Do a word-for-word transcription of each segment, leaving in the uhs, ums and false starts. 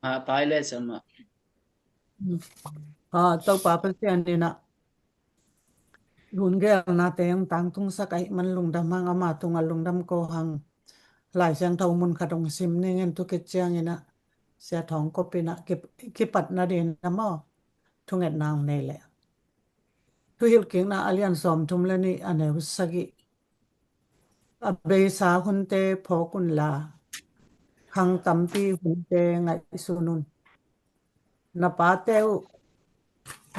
Ah, pai le, Siamah. Ah, Topa Pasian in ah hun geelnate hong tangtungsak ahih man lungdam hang, ama tungah lungdam ko hang. Lai Siangtho mun khat hong sim ning in, tu khit ciangin ah Sia Thawng Kop in ah kip-, kipatna dingin ah maw, thungetna hong nei leh. Thuhilhkikna a lian sawmthum le nih, a neu sagih. A beisa hunte phawk unla, khang tampi hunte ngaihsun un. Na pate uh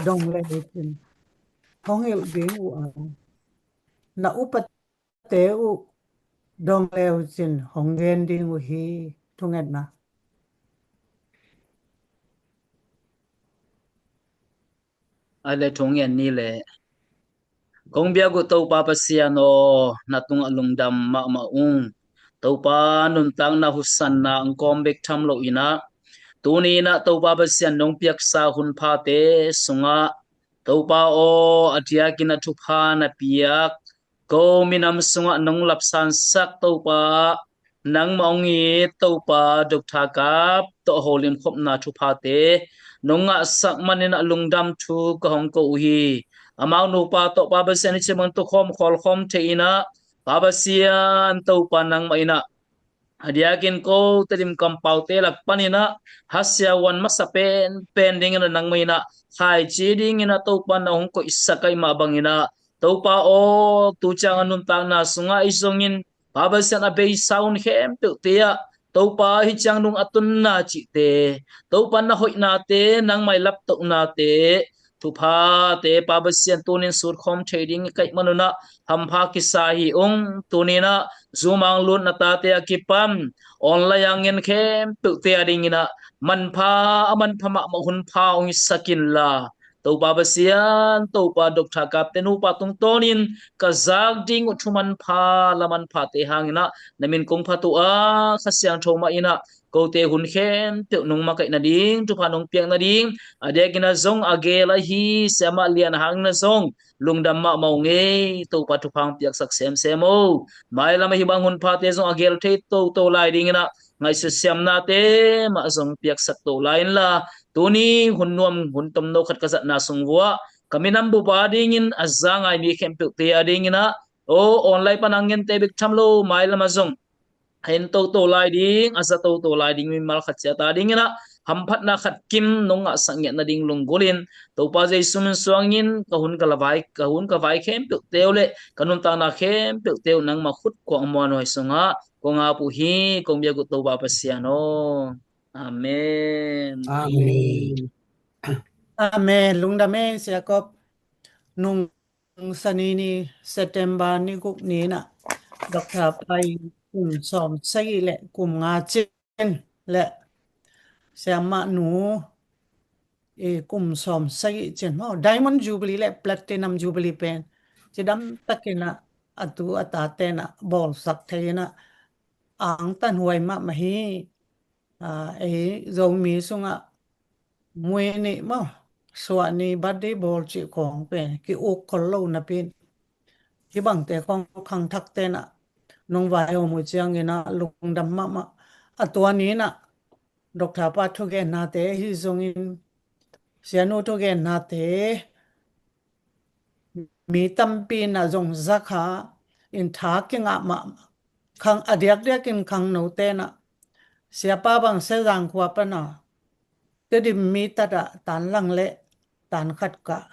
dong le uh cin hong hilh ding uh a, na upate uh dong le uh cin hong gen ding uh hi. Thungetna. A le, thungen ni le. Kong biak uh Topa Pasian aw, na tungah lungdam mahmah ung. Topa, nuntakna husanna hong kawm bek tham lo in ah, tuni in ah Topa Pasian nong piaksa hun phate sungah, Topa aw, a diakin a thupha na piak, ko minam sungah nong lapsansak Topa, nangmah hong it Topa, Doctor Kap tawh a holim khopna thuphate nong ngahsak manin ah lungdam thu ka hong ko uh hi. Amau nupa tawh Pa Pasian, hih ciang bang tukhawm khawlkhawm thei in ah, Pa Pasian Topa, nangmah in ah a diakin ko Tedim kampaute lak panin ah hasia huan masa penpen dingin ah nangmah in ah khaici dingin ah Topa na hong koihsak ahih mah bangin ah, Topa aw, tu ciang a nuntakna sungah ahi zongin, Pa Pasian, a beisa hun khempeuhte ah Topa, hih ciang nung a tunna cihte, Topa, na hoihnate, nangmah i laptohnate, thuphate, Pa Pasian, tunin sutkhawm thei ding i kaih manun ah hampha kisa hi ung. Tunin ah Zoom a hong lut na tate a kipan online a ngen khempeuhte a dingin ah manpha, a manpha mahmah hun pha hong hisak inla, Topa Pasian, Topa, Doctor Kapte nupa tungtawnin ka zak ding uh thu manpha, la manphate hangin ah na min kong phat uh a, Kha Siangtho mah in ah kote hun khempeuh nong makaih nading, thupha nong piak nading, a diakin ah zong a geel ahi Siamah Lian hangin ah zong lungdam mahmah ung ei. Topa, thupha hong piaksak semsem o. Mailam ah hih bang hun phate zong a geel thei toto lai dingin ah ngaihsut siamnate mah zong piaksak to lai inla, tuni hun nuam hun tomno khat ka zatna sung vuah ka minam bup a dingin, a za ngai mi khempeuhte a dingin ah, aw, online pan a ngente bek tham lo, mailam ah zong a en toto lai ding, a za toto lai ding mimal khat ciat a dingin ah hamphatna khat kim nong ngahsak ngiat nading lunggulhin, Topa Jesu min suangin ka hun ka la vai, ka hun ka vai khempeuhte uh le ka nuntakna khempeuhte uh nangmah khut kuang muanhuai sungah kong ap uh hi, kong biak uh Topa Pasian aw. Amen. Amen. Amen. Lungdam ei, Sia Kop. Nung Sani ni, September ni guk ni in ah Doctor Pai kum sawm sagih le kum nga cin le Siamah Nu i kum sawm sagih cin maw, Diamond Jubilee le Platinum Jubilee pen cidam takin ah a tu a tate in ah bawlsak thei in ah angtan huai mahmah hi. Ah, ei Zomi sungah mui nih maw, suah ni birthday bawl cih khawng pen ki-uk khol lo napi in, hih bangte khawng khangthakte in ah nong vaihawm uh ciangin ah lungdam mahmah. A tua ni in ah Doctor Pa thugennate ahi zongin, Sianu thugennate mi tampi in ah zong zakha in tha kingah mahmah. Khang, a diakdiakin khangnote in ah, Siapa bang Sezang khua pan a Tedim mi tat ah tan lang le tan khat kah,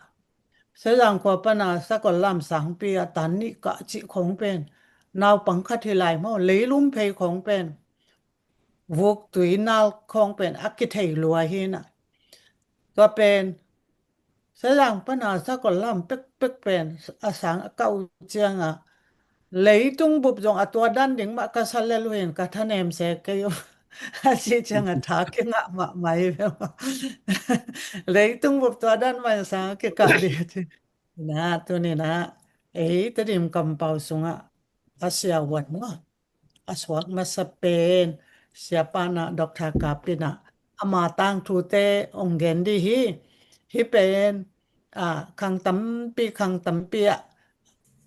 Sezang khua pan a Sakol Lam sangpi ah tan nih kah cih khawng pen naupang khat hi lai maw, leilum phei khawng pen, vuk tui nal khawng pen a kithei lua hi in ah. Tua pen Sezang pan a Sakol Lam pekpek pen a sang a kah uh ciangah, leitung bup zong a tua dan ding mah ka sa lel uh hi in ka thanem se kei uh a cih ciangah tha kingah mahmah hi ve maw. Leitung bup tua dan mah in sang a kikah ding hi. Na, tuni in ah ei Tedim kampau sungah a sia huan maw, a suak masa pen Siapa in ah Doctor Kap in ah ama tangthute hong gen ding hi. Hih pen, ah, khang tampi, khang tampi ah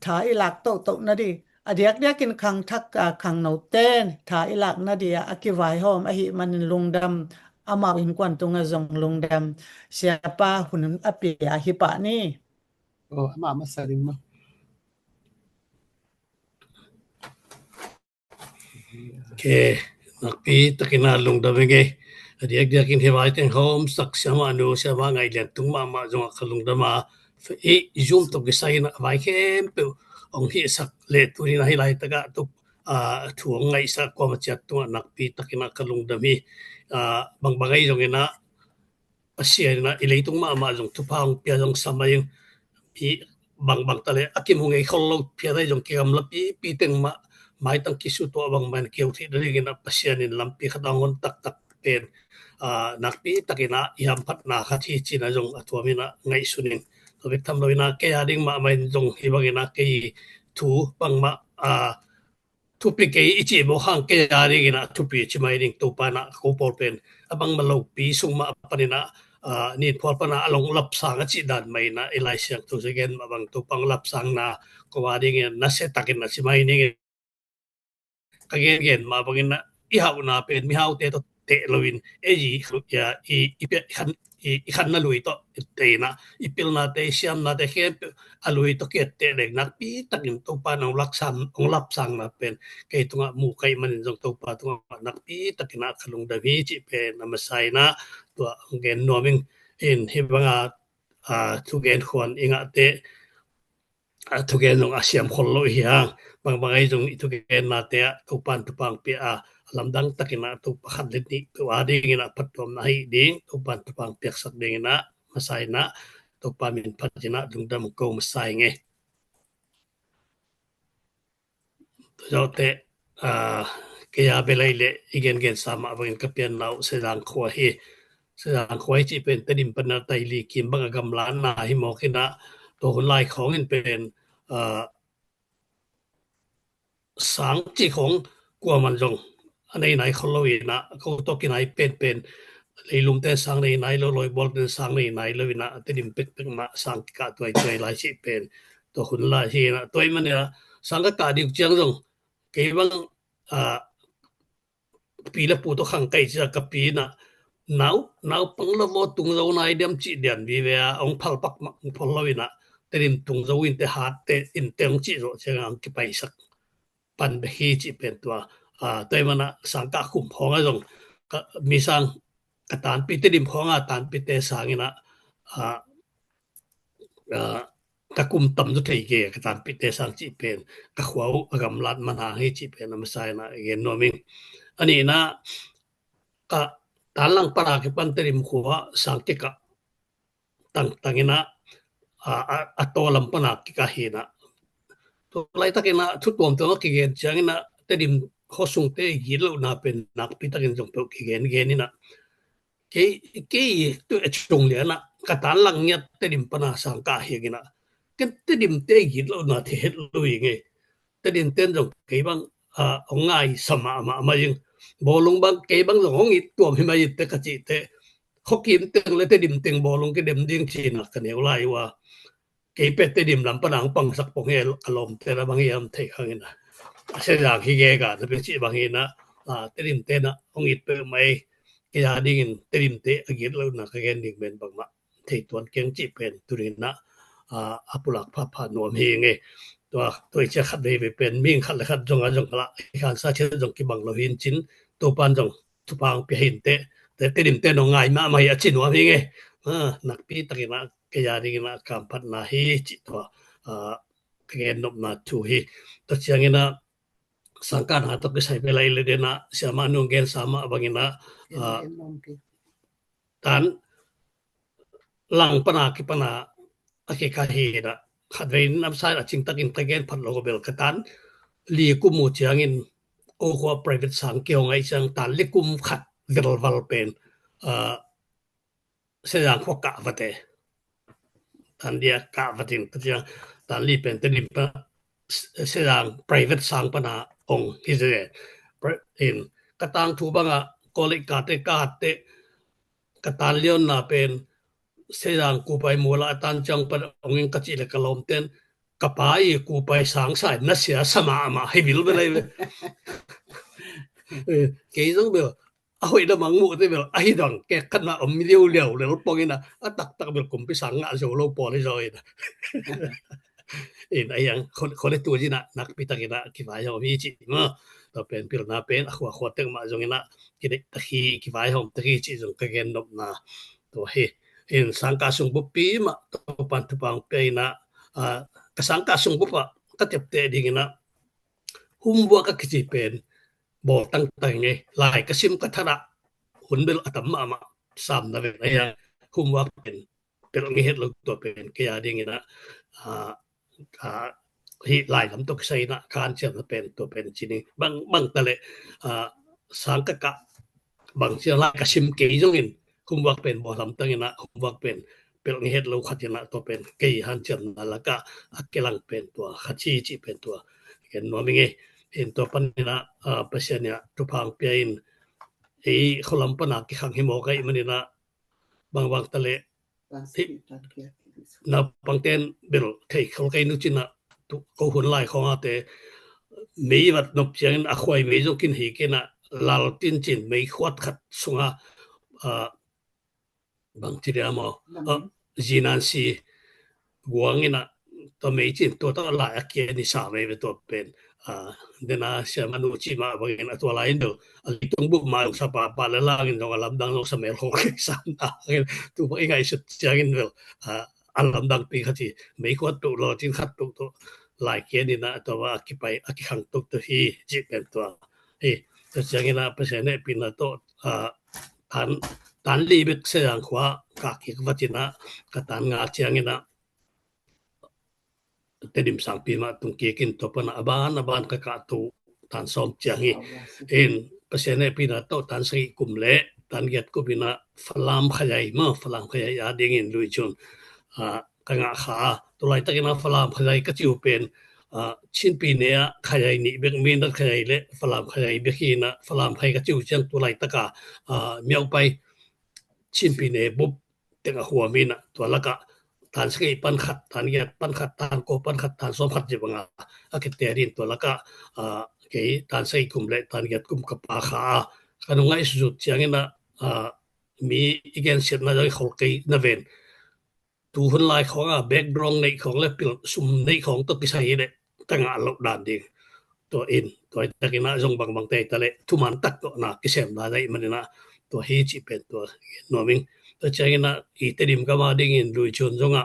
tha i lak tohtoh nading, a diakdiakin khangthak, ah, khangnote in tha i lak nading ah a kivaihawm ahih manin lungdam amau innkuan tungah zong lungdam, siapa hun a pia hi pah ni. Oh, amah masa ding maw. Ok, nakpi takin a lungdam ing ei. A diakdiakin hih vai teng hawm sak siamah nu, siamah Ngaih Lian tung mahmah zongah ka lungdam a, hih Zoom tawh kisai in a vai khempeuh hong hihsak leh tuni in a hih laitakah tuk, ah, thu hong ngaihsak kuamah ciat tungah nakpi takin a ka lungdam hi. Ah, bangbang ahi zongin a Pasian in a i leitung mahmah zong thupha hong pia zong sam ahi ing. Hih bangbang ta leh a kim hong ei khol lo phiat ahi zong kigamla pipi teng mah maitang kisutuah bangmah in kiho theih nadingin a Pasian in lampi khat a hong hon taktak pen, ah, nakpi takin a i hamphatna khat hi ci-in a zong a thuam in a ngaihsun ing. Tua bek tham lo in a kei a ding mahmah in zong hih bangin a kei thu bangmah, ah, thupi kei i cih mawk hang kei a dingin a thupi ci mai ding. Topa in a ko pawl pen a bangmah lopi sung mah panin a, ah, nin phual pan a a long lapsang a cih dan mah in a i Lai Siangtho sa gen mah bang Topa hong lapsangna ko a dingin a nasia takin a ci mai ding. Ka gengen mah bangin a i hauhna pen mihaute tawh teh loin ei i, i, i, i khan, i, i khanna lui tawh i teh in a i pilnate, i siamnate khempeuh a lui tawh kiat teh leng nakpi takin Topa in hong laksam, hong lapsangna pen kei tungah mu ka hih manin zong Topa tungah nakpi takin a ka lungdam hi cih pen a masa in a tua hong gen nuam ing. In hih banga, ah, thugen khuan i ngahte, ah, thugen zong a siam khol lo hi hang. Bangbang ahi zong i thugennate ah Topa in thupha hong pia a, a lamdang takin a Topa khat le nih peuh a dingin a phattuamna hi ding, Topa in thupha hong piaksak dingin a masa in a Topa min phat in a lungdam ko masa ing ei. Tua zawh teh, ah, kei a bel ahih leh i gengensa mah bangin ka pianna uh Sezang khua hi. Sezang khua hi cih pen Tedim pan a taili kim bang a gamlatna hi mawk in a, tua hun lai khawng in pen, ah, sang cih khawng kuaman zong a nei nai khol lo in a, ko tawh kinai penpen, leilungte sang nei nai lo, lawibualte sang nei nai lo in a, Tedim pekpek mah sang kikah tuaituai lai cih pen tua hun lai hi in a, tua ahih manin a sang ka kah ding uh ciang zong kei bang, ah, pi le pu tawh khang ka hih ciang ka pi in a nau, naupang lo maw, tung zo nai diam cih dian vive a hong phal pak mah hong phal lo in a, Tedim tung zo in teh, hat teh in teh hong cih zawh ciang a hong kipaisak pan bek hi cih pen tua. Ah, tua ahih manin a sang ka khum khawng ah zong ka, mi sang ka tanpi, Tedim khawng a tanpite sang in a, ah, ah, ka kum tam zaw thei kei ka tanpite sang cih pen ka khua uh a gamlat man hang hi cih pen a masa in a gen nuam ing. A nihna, ka tanlang pan a kipan Tedim khua sang kikah tangtang in a, a, a, a taw lam pan a kikah hi in a, tua laitakin a thu tuamtuam a kigen ciangin a Tedim khuasungte i gitlohna pen nakpi takin zong peuh kigengen in a, kei, kei tu a cung lian a ka tanlang ngiat Tedim pan a sang kah hi ing in a, ken Tedimte i gitlohna thei het lo hi ing ei. Tedimte in zong kei bang, ah, hong ngaisa mahmah mah ing. Bawlung bang kei bang zong hong it tuam hi mah in teh ka cih teh, Khawkim teng le Tedim teng bawlung kidem ding ci-in a ka neu lai uh a, kei pen Tedim lam pan a hong pangsak pong hi a, ka lawmte la bang hiam thei khang in a, a Sezang hi gega na pia cih bang hi in a, ah, Tedimte in a hong it peuhmah ei. Kei a dingin Tedimte a gitlohna ka gen ding pen bangmah thei tuan keng cih pen tuni in a, ah, a pulak phapha nuam hi ing ei. Tua, tua i ciah khat veivei pen mihing khat le khat zong a zong a lah i khansa ciat zong kibang lo hi in cin, Topa in zong thupha hong pia hi in teh, teh Tedimte in hong ngai mahmah hi a ci nuam hi ing ei. Ah, nakpi takin a kei a dingin a kamphatna hi cih tua, ah, ka gen nopna thu hi. Tua ciangin a sang kahna tawh kisai bel ahih leh den a siamah nu gensa mah bangin a, ah, tanlang pan a kipan a a kikah hi in a, khatvei in a masa in a cingtakin ka gen phat lo bel ka tan li kum uh ciangin ko khua private sang kihong ahih ciang tan li kum khat velval pen, ah, Sezang khua kah vat e. Tan li a kah vat in, tua ciang tan li pen Tedim pan, Sezang private sang pan a hong hi zen e. Pri-, in ka tangthu bang a college kah teh, kah teh ka tan liawnna pen Sezang kupai mual ah a tan ciang pan hong ing ka cih leh ka lawmte in ka pa i kupai sang sa in na sia sa mahmah hi vilvel lai ve. Eh, kei zong bel a hoih lamang muh te bel ahi dang kek khat mah om liauliau lel pong in a, a taktak bel kumpi sang ngah zo lo pawl hi zaw in a. In a hiang khole tu zin a nakpi tak in a kivaihawm hi cih maw. Tua pen pilna pen a khuakhua tek mah zong in a kideihtak hi, kivaihawm tek hi cih zong ka gen nopna tua hi. In sangkah sung buppi mah Topan thupha pia in a, ka sangkah sung bup ah ka tepteh ding in a homework a kici pen bawl tangtang ing ei. Lai ka sim ka thadah hun bel a tam mahmah sam na ven a hiang homework pen pelh ngei het lo tua pen kei a ding in a, a, a, hih lai lam tawh kisai in a ka hanciamna pen tua pen ci ning bang, bang ta leh, a, sang ka kah bang ciang lai ka sim kei zongin homework pen bawl hamtang in a homework pen pelh ngei het lo khat in a tua pen kei hanciamna lakah a kilang pen tua khat hi cih pen tua gen nuam ing ei. In tua pan in a, a, Pasian in a thupha pia in ei khualam pan a kikhang hi mawk ahih man in a bangbang ta leh naupangte'n bel thei khol kei nu cin a ko hun lai khawng a te mei vat nop ciangin a khuai mei zong kin hi kei in a lal tin cin mei khuat khat sung a, a, bang ci dia maw, a, zinansi guang in a tua mei cin tua tawh lai a kia ni sa mei ve tua pen. A, dena siamanu ci mah bangin a tua lai in bel a leitung bup mah zong sa pahpah le langin zong a lamdang zong sa mel khol kei sam ta in tu bang i ngaihsut ciangin bel, a, a lamdang pi khat hi mei khuat tuk lawcin khat tuk tuk lai kia ni na tua a kipai a kikhang tuk tuk hi cih pen tua hi. Tua ciangin a Pasian hehpihna tawh, a, tan, tan li bek Sayang khua ka kik vat in a ka tan nga ciangin a Tedim sangpi mah tung kik in tua pan a ban a ban ka kah tu tan sawm ciang hi. In Pasian hehpihna tawh tan sagih kum le tan giat kum in a Falam Khayai maw, Falam Khayai a dingin lui cun, a, ka ngah kha a. Tua laitakin a Falam Khayai ka ciu pen, a, Chinpi ne ah Khayai nih bek, Mindat Khayai le Falam Khayai bek hi in a Falam Khayai ka ciu ciang tua laitaka, a, Myaukpai Chinpi ne bup teng a huam in a tua lakah tan sagih pan khat, tan giat pan khat, tan kua pan khat, tan sawm khat ci banga a kite din tua lakah, a, kei tan sagih kum le tan giat kum ka pa kha a. Ka nung ngaihsut ciangin a, a, mi i gensiatna zong i khol kei na ven. Tu hun lai khawng a background neih khawng le pil sum neih khawng tawh kisai hi leh ka ngah loh dan ding. Tua in tua i takin a zong bangbang tei ta leh thuman tak tawh na kisem lai ahih manin a tua hi cih pen tua nuam ing. Tua ciangin a i Tedim gam a dingin lui cun zong a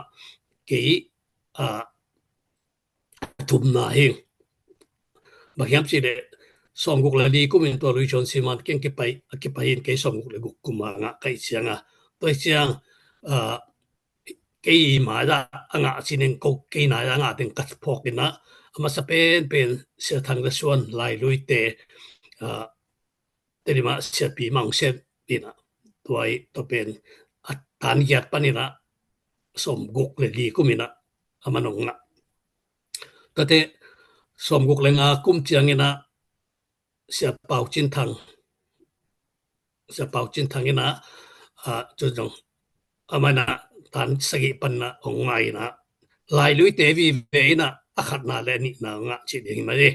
kei, a, a thumna hi. Bang hiam cih leh sawmguk le li kum in tua lui cun siman keng kipai, a kipai in kei sawmguk le guk kum a ngah ka hih ciang a tua hih ciang, a, kei mai dah a ngah ci ning ko kei nai dah a ngah teng ka phawk in a, a masa penpen Sia Thang le Suan Lailuite, a, Tedim ah siapi mah hong sem in a tua i tua pen a tan giat pan in a sawmguk le li kum in a a man hong ngah. Tuate sawmguk le nga kum ciangin a Sia Pau Cin Thang, Sia Pau Cin Thang in a, a, cun zong a man a tan sagih pan a hong ngah in a Lailuite vive in a a khatna le a nihna hong ngah cih ding hi mah hi.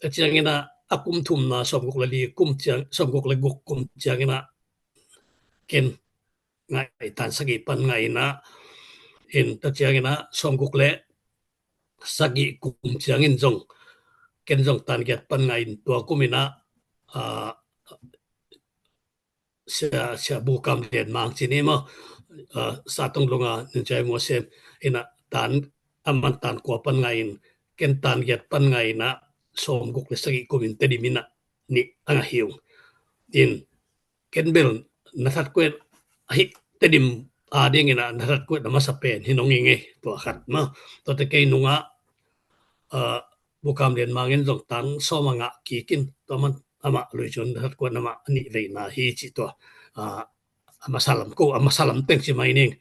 A ciangin a a kum thumna sawmguk le li kum ciang, sawmguk le guk kum ciangin a ken ngah i tan sagih pan ngah in a in ta ciangin a sawmguk le sagih kum ciangin zong ken zong tan giat pan ngah in tua kum in a, a, Sia, Sia Bu Kam Lian Mang ci ni maw, a, Sa Tong Lung a Nun Cai Muasem in a tan a man tan kua pan ngah in ken tan giat pan ngah in a sawmguk le sagih kum in Tedim in a nih a ngah hi ung. In ken bel na that kuet ahi Tedim a dingin a na that kuet a masa pen hi nong ing ei tua khat maw. Tuate kei nungah, a, Bu Kam Lian Mang in zong tan sawm a ngah kik in tua man amah lui cun na that kuet amah a nih veina hi cih tua, a, a masa lam ko a masa lam teng ci mai ning.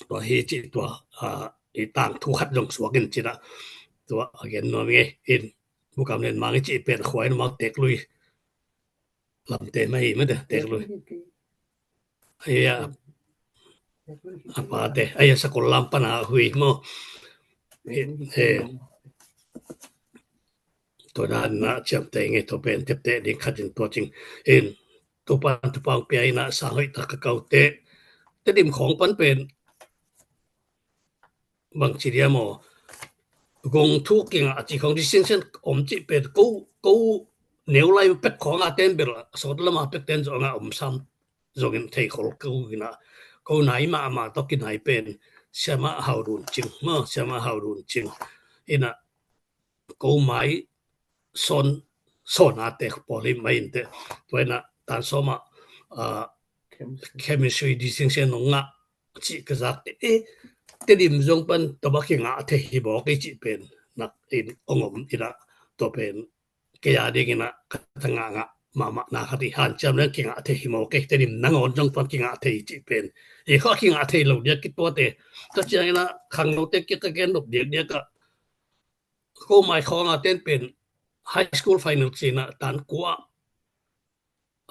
Tua hi cih tua, a, i tangthu khat zong suak in cin a tua a gen nuam ing ei. In Bu Kam Lian Mang i cih pen a khua in amau Teklui lamte mah hi mah te, Teklui. Aia, a pate aia sakol lam pan a hui maw. E, e, tua dan na ciamteh ngei tua pen tepteh ding khat in tua cing in Topa'n thupha pia in ah sang hoih tak ka ko te. Tedim khawng pan pen bang ci dia maw, gong thu kingah a ci khawng distinction om cih pen ko, ko neu lai pek khawng a ten bel sawt lama pek ten zong a om sam zongin thei khol ko in ah, ko nai mahmah tawh kinai pen Siamah Hau Dun Cing maw, Siamah Hau Dun Cing in ah ko mai sawn, sawn a te pawl hi mai in te. Tua in ah tan sawm ah, ah, chemistry distinction ong ngah cih ka zak te, eh, Tedim zong pan tua bang kingah thei hi maw kei cih pen nak in ong om in ah, tua pen kei a ding in ah ka ta ngah ngah mahmah na khat hi. Hanciam leng kingah thei hi maw kei, Tedim nangawn zong pan kingah thei cih pen, eh, kho kingah thei lo diak kei tua te. Tua ciang in ah khangno te kei ka gen nop diakdiak ah, ko mai khawng a ten pen high school final ci in ah tan kua,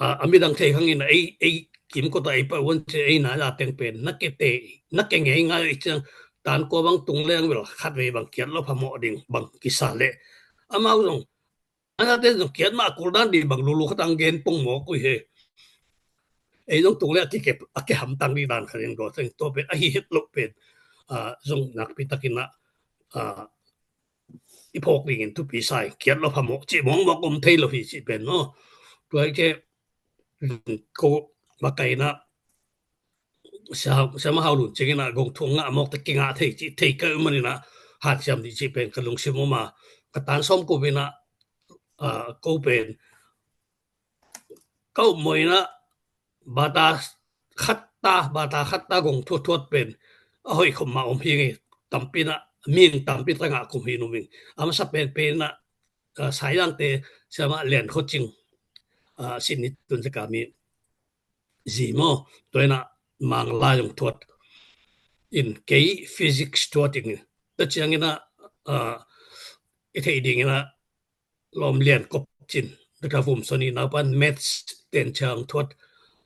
a, a midang thei khang in ah ei, ei kim ko ta ei pa uan ci ei na la teng pen na ke te, na ke ngei ngai i ciang tan kua bang tung leng bel khat vei bang kiat lo phamawh ding bang kisa leh. Amau zong ana te zong kiat mah kul dan ding bang lulu khat ang gen pong mawk uh hi. Ei zong tung leh a kikep, a kiham tang ding dan khat in ko teng tua pen ahi het loh pen, ah, zong nakpi tak in ah, ah, i phawk dingin thupi sa hi. Kiat lo phamawh cih mawkmawk om thei lo hi cih pen maw. Tua hi kei ko makai in ah Sia, Siamah Hau Dun Cing in ah gong thu ngah mawk te kingah thei cih thei ka um in ah hanciam dih cih pen ka lungsim om a, ka tan sawm kup in ah, ah, ko pen ka upmawh in ah bata khat ta, bata khat ta gong thuat thuat pen a hoih khop mah om hi ngei. Tampi in ah ming tampi ta ngah kum hi numing a masa pen pen in ah, ah, Saizang te Siamah Lian Kho Cing, ah, Sydney tun zaka mi zi maw, tua in ah Manglai zong thuat in kei physics thuat in, tua ciang in ah, ah, i theih ding in ah lawm Lian Kop Cin, Doctor Vum Soni naupan maths ten ciang thuat,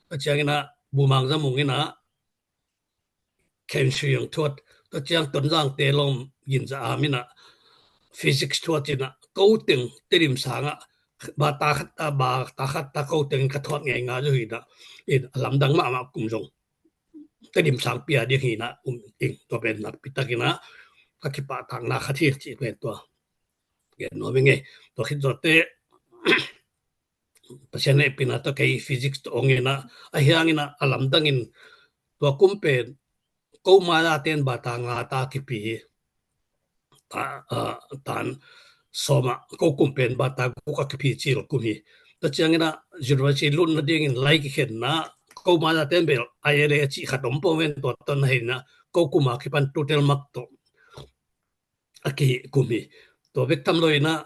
tua ciang in ah Bumang Za Mung in ah chemistry ang thuat, tua ciang Tonzang te lawm Gin Za Am in ah physics thuat in ah ko teng Tedim sang ah bata khat ta, bata khat ta ko teng ka thuat ngei nga zo hi in ah, in a lamdang mahmah kum zong Tedim sang pia ding hi in ah um ing. Tua pen nakpi tak in ah ka kipahtakna khat hi cih pen tua gen nuam ing ei. Tua khit zawh teh Pasian hehpihna tawh kei physics tawh ong in ah, ahi hangin ah a lamdangin tua kum pen ko mai-a ten bata nga ta kipi hi. Ta, ah, tan sawm ah ko kum pen bata guk a kipi cil kum hi. Tua ciangin ah university lut nadingin lai kikhenna ko mai-a ten bel I L A cih khat om pong ven, tua tawh na hi in ah ko kum a kipan tutel mak tawh a kihih kum hi. Tua bek tham lo in ah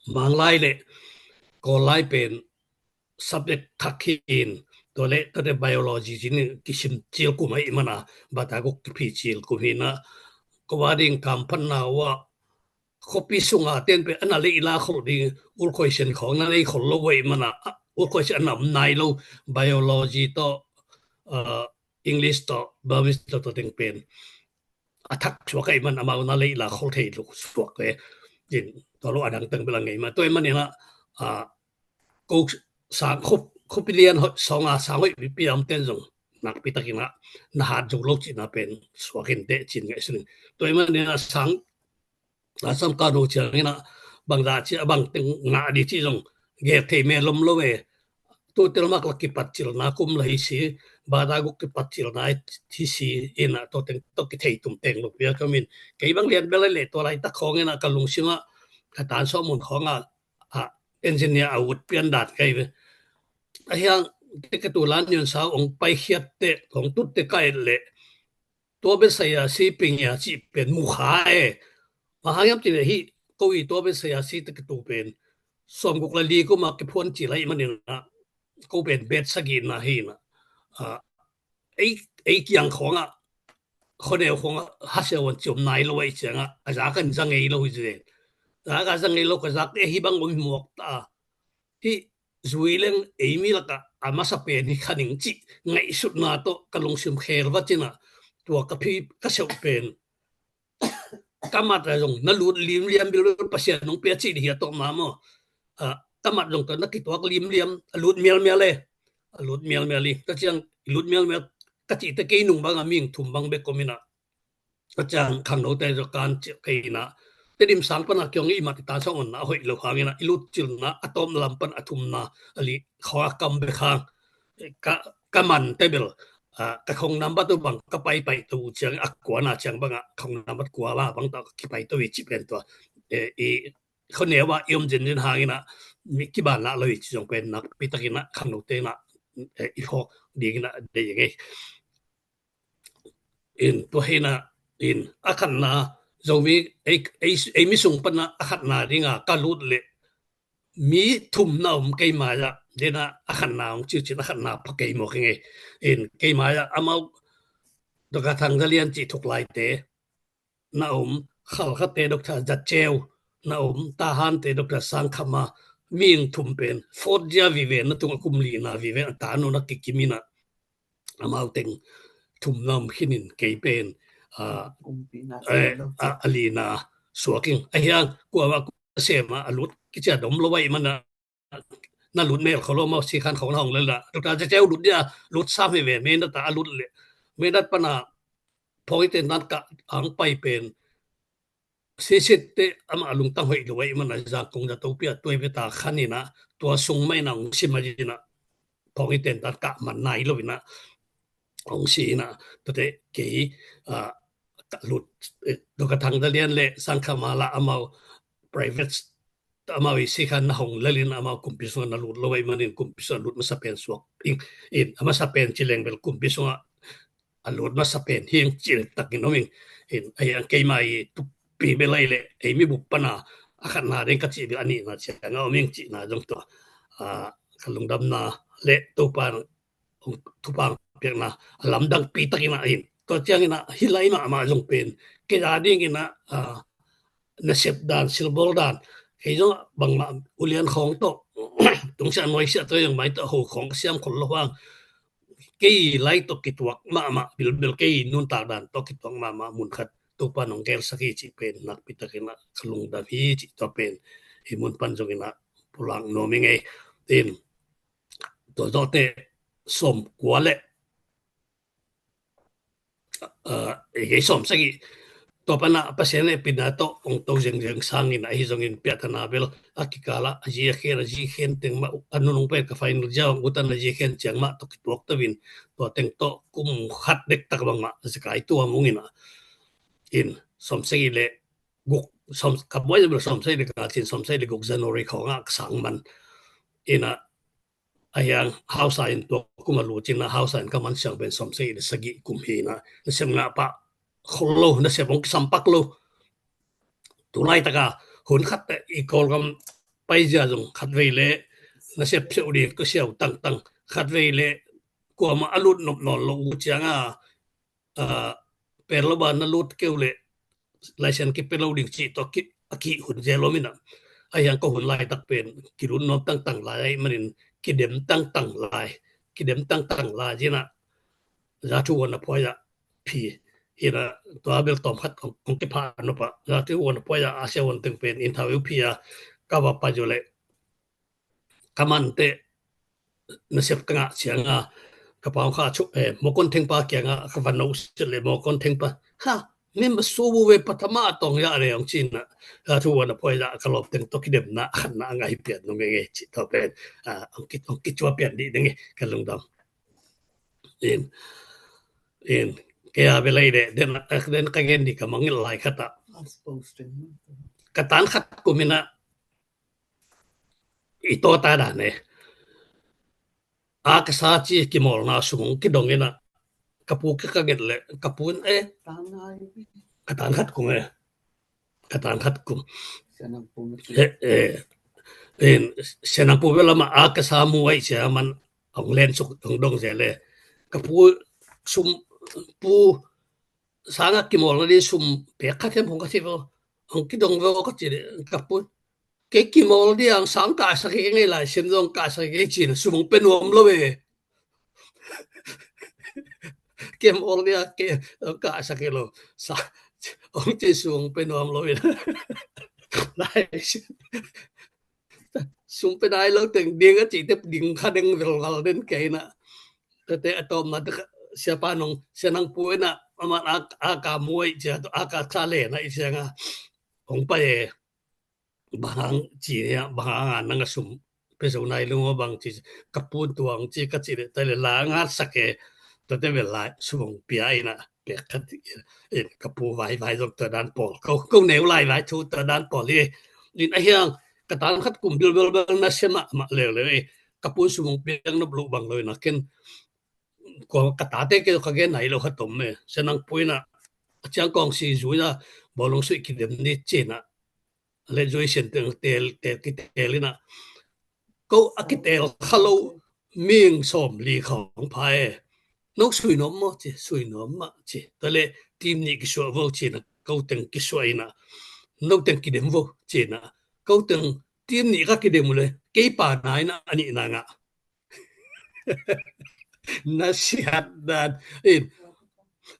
Manglai le Kawllai pen subject thak hi in, tua le tate biology cih in kisim cil kum ahih man a bata guk kipi cil kum hi in ah, ko a ding kamphatna uh ah khuapi sung a ten pen a na leila khol ding, ul khuaisian khawng na lei khol lo ahih man a, ul khuaisian a na om nai lo, biology tawh, ah, English tawh, Burmese tawh, tua teng pen a thak suak ahih man amau na leila khol thei lo suak e. Cin tua lo a dang teng bel a ngei mah. Tua ahih man in ah, ah, ko sang khup, khuapi lian hoih sawng a sang hoih pipi a om ten zong nakpi tak in ah na hat zo lo cihna pen suak in teh cin ngaihsun in. Tua ahih man in ah sang a sam ka no ciangin ah bang dah cih a bang teng ngah dih cih zong gel thei melom lo e. Tutel mak la kipatcilna kum la hi si, bata guk kipatcilna hi si in ah tua teng tawh kithei tum teng lo pia ka min. Kei bang lian bel a leh tua laitak khawng in ah ka lungsim ah ka tan sawm mun khawng ah, ah, engineer a ut pian dan kei ve. Ahi hang te ka tu lan nion sau ong paikhiat teh ong tut teh ka et leh tua bel saya si ping ya cih pen mu kha e. Bang hang hiam cih leh hih ko i tua bel saya si te ka tu pen sawm guk la li kum a kiphuan cil ahih man in ah ko pen bet sagihna hi in ah, ah, ei, ei kiang khawng ah khuaneu khawng ah hasiau an ciom nai lo ahih ciang ah a zak an za ngei lo hi zen. Zak a za ngei lo ka zak te hih bang om hi muak ta a. Hih zui leng ei mi lakah a masa pen hi kha ning cih ngaihsutna tawh ka lungsim khel vat in ah tua ka phi ka seuh pen ka mat a zong na lut limliam bil Pasian nong pia cih dih hi a tawh ma maw. Ah, ka mat zong tua na kituak limliam, a lut mialmial e. A lut mialmial hi. Tua ciang i lut mialmial ka cihte kei nung bangah mihing thum bang bek om inah, tua ciang khangnote zong kan ciah kei inah, Tedim sang panah kiong i mat i tansawng onna a hoih lo hang inah, i lut cilna a tawpna lam pan a thumna a lih khawng a kam bek hang ka, ka mante bel, ah, ka khong nambat uh bang ka paipai to uh ciang a kuana ciang bangah khong nambat kua bang bang tawh ka kipai to i cih pen tua, eh, i khuaneu ah i om zenzen hang inah mi kiban lah lo i ci zong pen nakpi tak inah khangnote inah, eh, i phawk ding inah deih ngei. In tua hi inah, in a khatna Zomi ei, ei, ei mi sung panah a khatna dinga ka lut leh mi thum na om kei mai-ah, denah a khatna hong ciucin a khatna pha kei mawk hi ngei. In kei mai-ah amau Doctor Thang Za Lian cih thuklaite na om, Khalkhate Doctor Za Ceu na om, Tahante Doctor Sang Khama, mihing thum pen fourth year vive na tung a kum lina vive a tanu na kikim inah amau teng thum na om khinin kei pen, ah, eh, a, a lina suak ing. A hiang kuamah kum sem a, a lut kiciat om lo ahi mana na lut mel kho lo, amau sikhan khong na hong lel a, Doctor Za Ceu lut dia, lut sam hi ve, Mindat a lut leh Mindat pana phawng i tentan kah ang pai pen sisitte amah lungtang hoih lo ahi mana Zangkong za topi a tuai veta khan inah, tua sung mah inah hong si mah inah, phawng i tentan kah man nai lo inah hong si inah, tuate kei, ah, ka lut, eh, Doctor Thang Za Lian le Sang Khama lah amau private, amau i sikhan na hong lel in amau kumpi sungah na lut lo ahi manin kumpi sungah lut masa pen suak ing. In a masa pen ci leng bel kumpi sungah a lut masa pen hi ing cih leh takin om ing. In a hiang keima i tupi bel ahi leh ei mi bup pana a khatna ding ka cih bel a nihna ciangah om ing cihna zong tua, ah, ka lungdamna le Topa thupha piakna a lamdangpi takin ah in. Tua ciangin ah hih lai mahmah zong pen kei a dingin ah, ah, nasep dan, silbawl dan, kei zong bangmah ulian khawng tawh tungsiah nuaisiah tawh zong mai tawh ho khawng ka siam khol lo hang, kei lai tawh kituak mahmah bilbil, kei nuntak dan tawh kituak mahmah mun khat Topa nong gelsak hi cih pen nakpi takin ah ka lungdam hi cih tua pen hih mun pan zongin ah pulak nuam hi ngei. In tua zawhte sawmkua le, ah, ei kei sawmsagih. Tua pana Pasian hehpihna tawh hong to zengzeng sangin ahi zongin piahtana bel a kikalah a zi a khen, a zi khen teng mah a nunung pen ka final zia hong utan a zi khen ciang mah tawh kituak tawin tua teng tawh kum khat dektak bangmah a zekai tuam hong ina. In sawmsagih le guk, sawm, ka buai bel sawmsagih le ka cin sawmsagih le guk January khawngah ka sang man ina, a hiang hausa in tua kum a lucin ah hausa in ka man siang pen sawmsagih le sagih kum hi ina, nasep ngah pah khol lo, nasep hong kisampak lo. Tulaitaka hun khat i Kawlgam paizia zong khatvei le nasep siau ding ka siau tangtang, khatvei le kuamah a lut nop nawn lo uh cianga, ah, pen lo ba na lut keu le laisian kipe lo ding cih tawh a kih hun zel om ina. A hiang ka hun laitak pen kilut nuam tangtang lai ahi manin kidem tangtang lai, kidem tangtang lai zina. Za thu wan a phuai ah phi ina, tua bel tawm khat hong kipha nop ah za thu wan a phuai ah a sia wan teng pen in thau eu phi a ka va pai zo le ka mante nasep ka ngah cianga ka pau kha chu, eh, Mawkon Thengpa kianga ka va no sit le Mawkon Thengpa ha, member subu ve pathama tong ya le hong cina. Za thu wan a phuai ah ka lawp teng tawh kidemna khatna a ngai piat nung ngei ngei cih tawh pen, ah, hong ki, hong kicuah pian dih ding ngei ka lungdam. In, in, kei a belai de, den, den ka gen di ka mangil lai khat ah. Ka tan khat kum ina i tawta dan e. A ka sa ci kimawlna sung kidong ina ka pu ka ka get le ka pu in e. Ka tan khat kum e. Ka tan khat kum. Eh, eh, in, sianang pu bel ama a ka sa mu ai sia man hong len suk hong dong sia le. Ka pu sum pu sanga kimawl na di sum pek khat hiam hong ka ci vo. Hong kidong vo ka ci le ka pu. Kei kimawl di ang sang ka sa kei ngei lai sim zong ka sa kei cin sum hong pe nuam lo e. Kem ol dia ke ka sa ke lo sa ong ci sung pe nuam lo in lai. Sum pe nai lo teng ding a ci te ding kha deng velval den kei na. Tete a tawm na te kha, siapa nong, sia nang pu ina, aman a, a ka muai cia to, a ka tha le na i sia nga. Hong pai e, bang hang ci nia, bang hang a nang a sum pe zo nai lo bang ci, ka pun tuang ci ka ci le, ta le la ngat sak e, tete vel lai, sum hong pia ina, pek khat in, ka pu vai vai zong ta dan pawl, ko, ko neu lai vai thu ta dan pawl hi. In a hiang, ka tan khat kum bil bel bel na sia mah mah leu leu e. Ka pun sum hong piang nop lo bang lo ina ken. Ko ka tate ke ka gen nai lo khat om e. Sia nang pu ina, a ciang kong si zui na, bawlung sui kidem ni ci na. Le zui sian teng tel, tel kitel ina. Ko a kitel kha lo ming sawm li khawng pha e. No sui nuam maw ci, sui nuam mah ci. Ta le team nih kisuah vo ci na, ko teng kisuah ina. No teng kidem vo ci na. Ko teng team nih ka kidem uh le, kei pa nai na a nih na ngah. Na siat dan. In.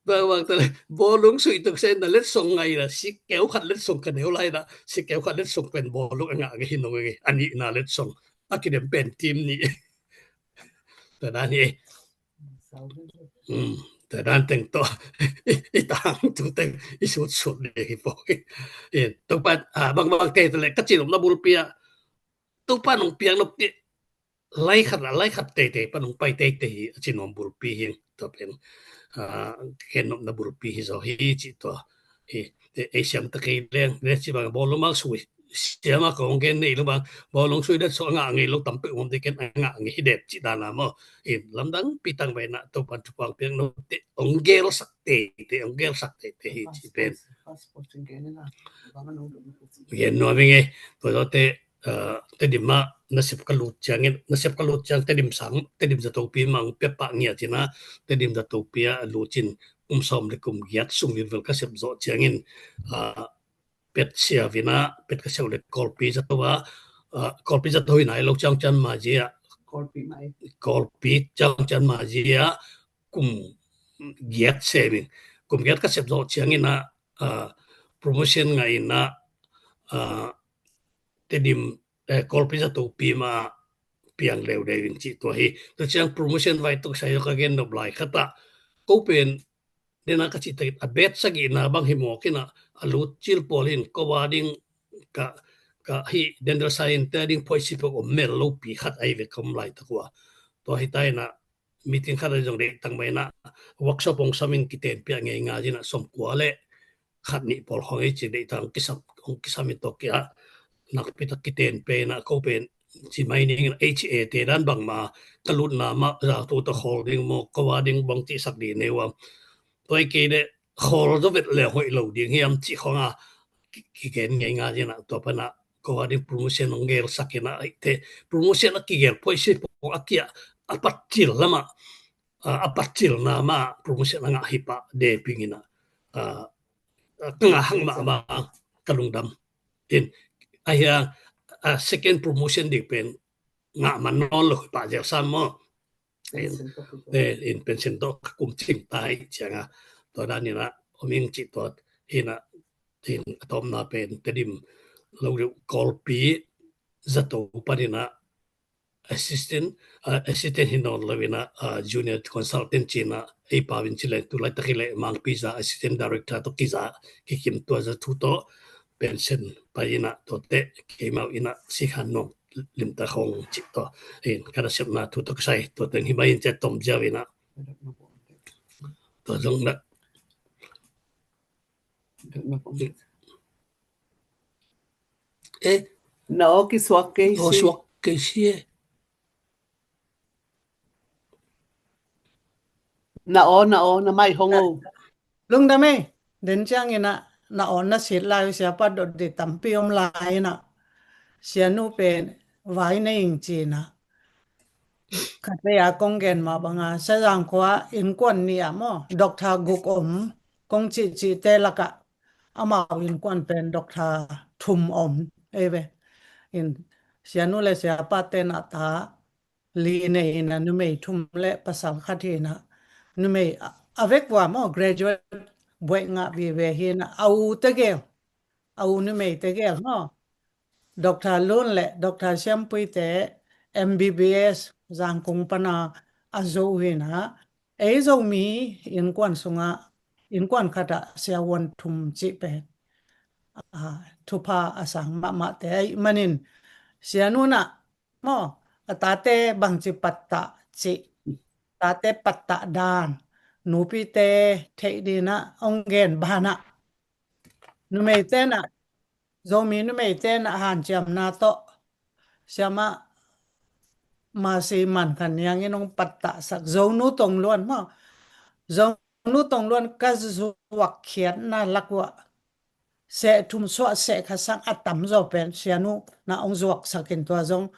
Bang bang ta le, bawlung sui tuk sen na letsong ngai na, si keu khat letsong ka neu lai na, si keu khat letsong pen bawlung a ngah ngai hi nong ngai. A nih na letsong. A kidem pen team nih. Ta dan hi. Hmm. Ta dan teng to. I tang tu teng. I sut sut ni hi po. In. Topan, ah, bang bang kei ta le, ka ci nop na bulpi a. Topan hong piang nop ti. Lai khat, lai khat teitei pan hong pai teitei hi, a ci nuam bulpi hi, tua pen, ah, ken nopna bulpi hi zaw hi, ci tua hi. Te, ei siam ta kei leng, ne ci bang, bawlung mang sui, siam a kong gen nei lo bang, bawlung sui det so a ngah ngei lo, tam pe um de ken a ngah ngei hi det ci dan a maw. In, lamdang pi tang bai na, Topan thupha piang nop te, hong gel sak teitei, hong gel sak teitei hi, ci pen. Gen nuam ing e, tua zaw te, ah, Tedim ah nasep ka lut ciangin, nasep ka lut ciang Tedim sang, Tedim zatopi mang pia pah ngia cina, Tedim zatopi ah lut cin kum sawm le kum giat sung in vel ka sep zawh ciangin, ah, pet sia vina, pet ka sep le Kawlpi zato ah, ah, Kawlpi zato hi nai lo ciang cian ma zia, Kawlpi mai. Kawlpi ciang cian ma zia, kum giat semin, kum giat ka sep zawh ciangin ah, ah, promotion ngah in ah, ah, Tedim, eh, Kawlpi zatopi ma piang leuleu in ci tua hi. Tua ciang promotion vai tuk sai ka gen nop lai khat ah. Ko pen, dena ka ci tak a bet sagihna bang hi mawk in ah, a lut cil pawl in ko a ding ka, ka hi dental science te ding phoisi pek om mel lo pi khat ai ve kom lai tak ua. Tua hi ta in ah, meeting khat a zong deih tang mai na workshop hong sam in kiten piah ngei nga zina sawm kua le khat nih pawl khong ei ci deih tang hong kisam, hong kisam in tawh kia nakpi tak kiten pe na ko pen ci mai ning H A te dan bang ma ka lutna ma za tu ta khol ding maw ko a ding bang ci sak di neu am. Tua i kei le khol zo vet le hoih lo ding hiam ci khong a ki, kigen ngei nga zina tua pana ko a ding promotion hong gel sak ina ai te promotion a kigel phoisi pong a kia a pat cil lama, a, a pat cil na ma promotion a ngah hi pah de ping ina, a, a, ka ngah hang ma ma ka lungdam. In, a hia, a, second promotion ding pen ngah man nawn lo hi pah zel sam maw. In, eh, in pension tawh ka kum cing ta hi cianga. Tua dan ina, om ing ci tua, ina, in, a tawpna pen, Tedim lo deuh Kawlpi zato pan ina, assistant, ah, assistant hi nawn lo ina, ah, junior consultant ci ina, ei pau in ci le, tu laitak hi le, Mangpi za assistant director tawh kiza, kikim tua za thu tawh, pension pai ina, tua te, keimau ina, sikhan nong, limta khong ci tua, in, ka nasepna thu tawh kisai, tua teng hi mai in cia tom ziau ina. Tua zong na. Eh. Na aw kisuak kei si. Aw suak kei si eh. Na aw, na aw, na mai hong o. Lungdam ei, den ciang ina, na aw na sit lai, siapa dot di tampi om lai ina. Sianu pen, vai na ing ci ina. Khat vei a kong gen mah banga, Sazang khua innkuan nih ah maw, doctor guk om, kong cihcih te lakah, amau innkuan pen doctor thum om, ei ve. In, sianu le siapa te na ta, li nei ina numei thum le pasal khat hi ina, numei a, a vek vua maw, graduate buaih ngah vive hi ina, a u te gel, a u numei te gel maw. Doctor Lun le Doctor Siampuite M B B S Zangkong pana a zo uh hi na, ei Zomi innkuan sungah, innkuan khatah siavuan thum cih pen, ah, thupha a sang mahmahte ahih manin, sianu nah maw, a tate bangci pattah cih, tate pattah dan, nupite theih dinah hong gen banah, numeite nah, Zomi numeite nah hanciamna tawh, siamah Masi Man Khan Niang in hong pattahsak Zonu Tong Luan maw, Zonu Tong Luan ka zuak khiatna lak uah seh thum suah seh khat sang a tamzaw pen sianu nah hong zuaksak in tua zong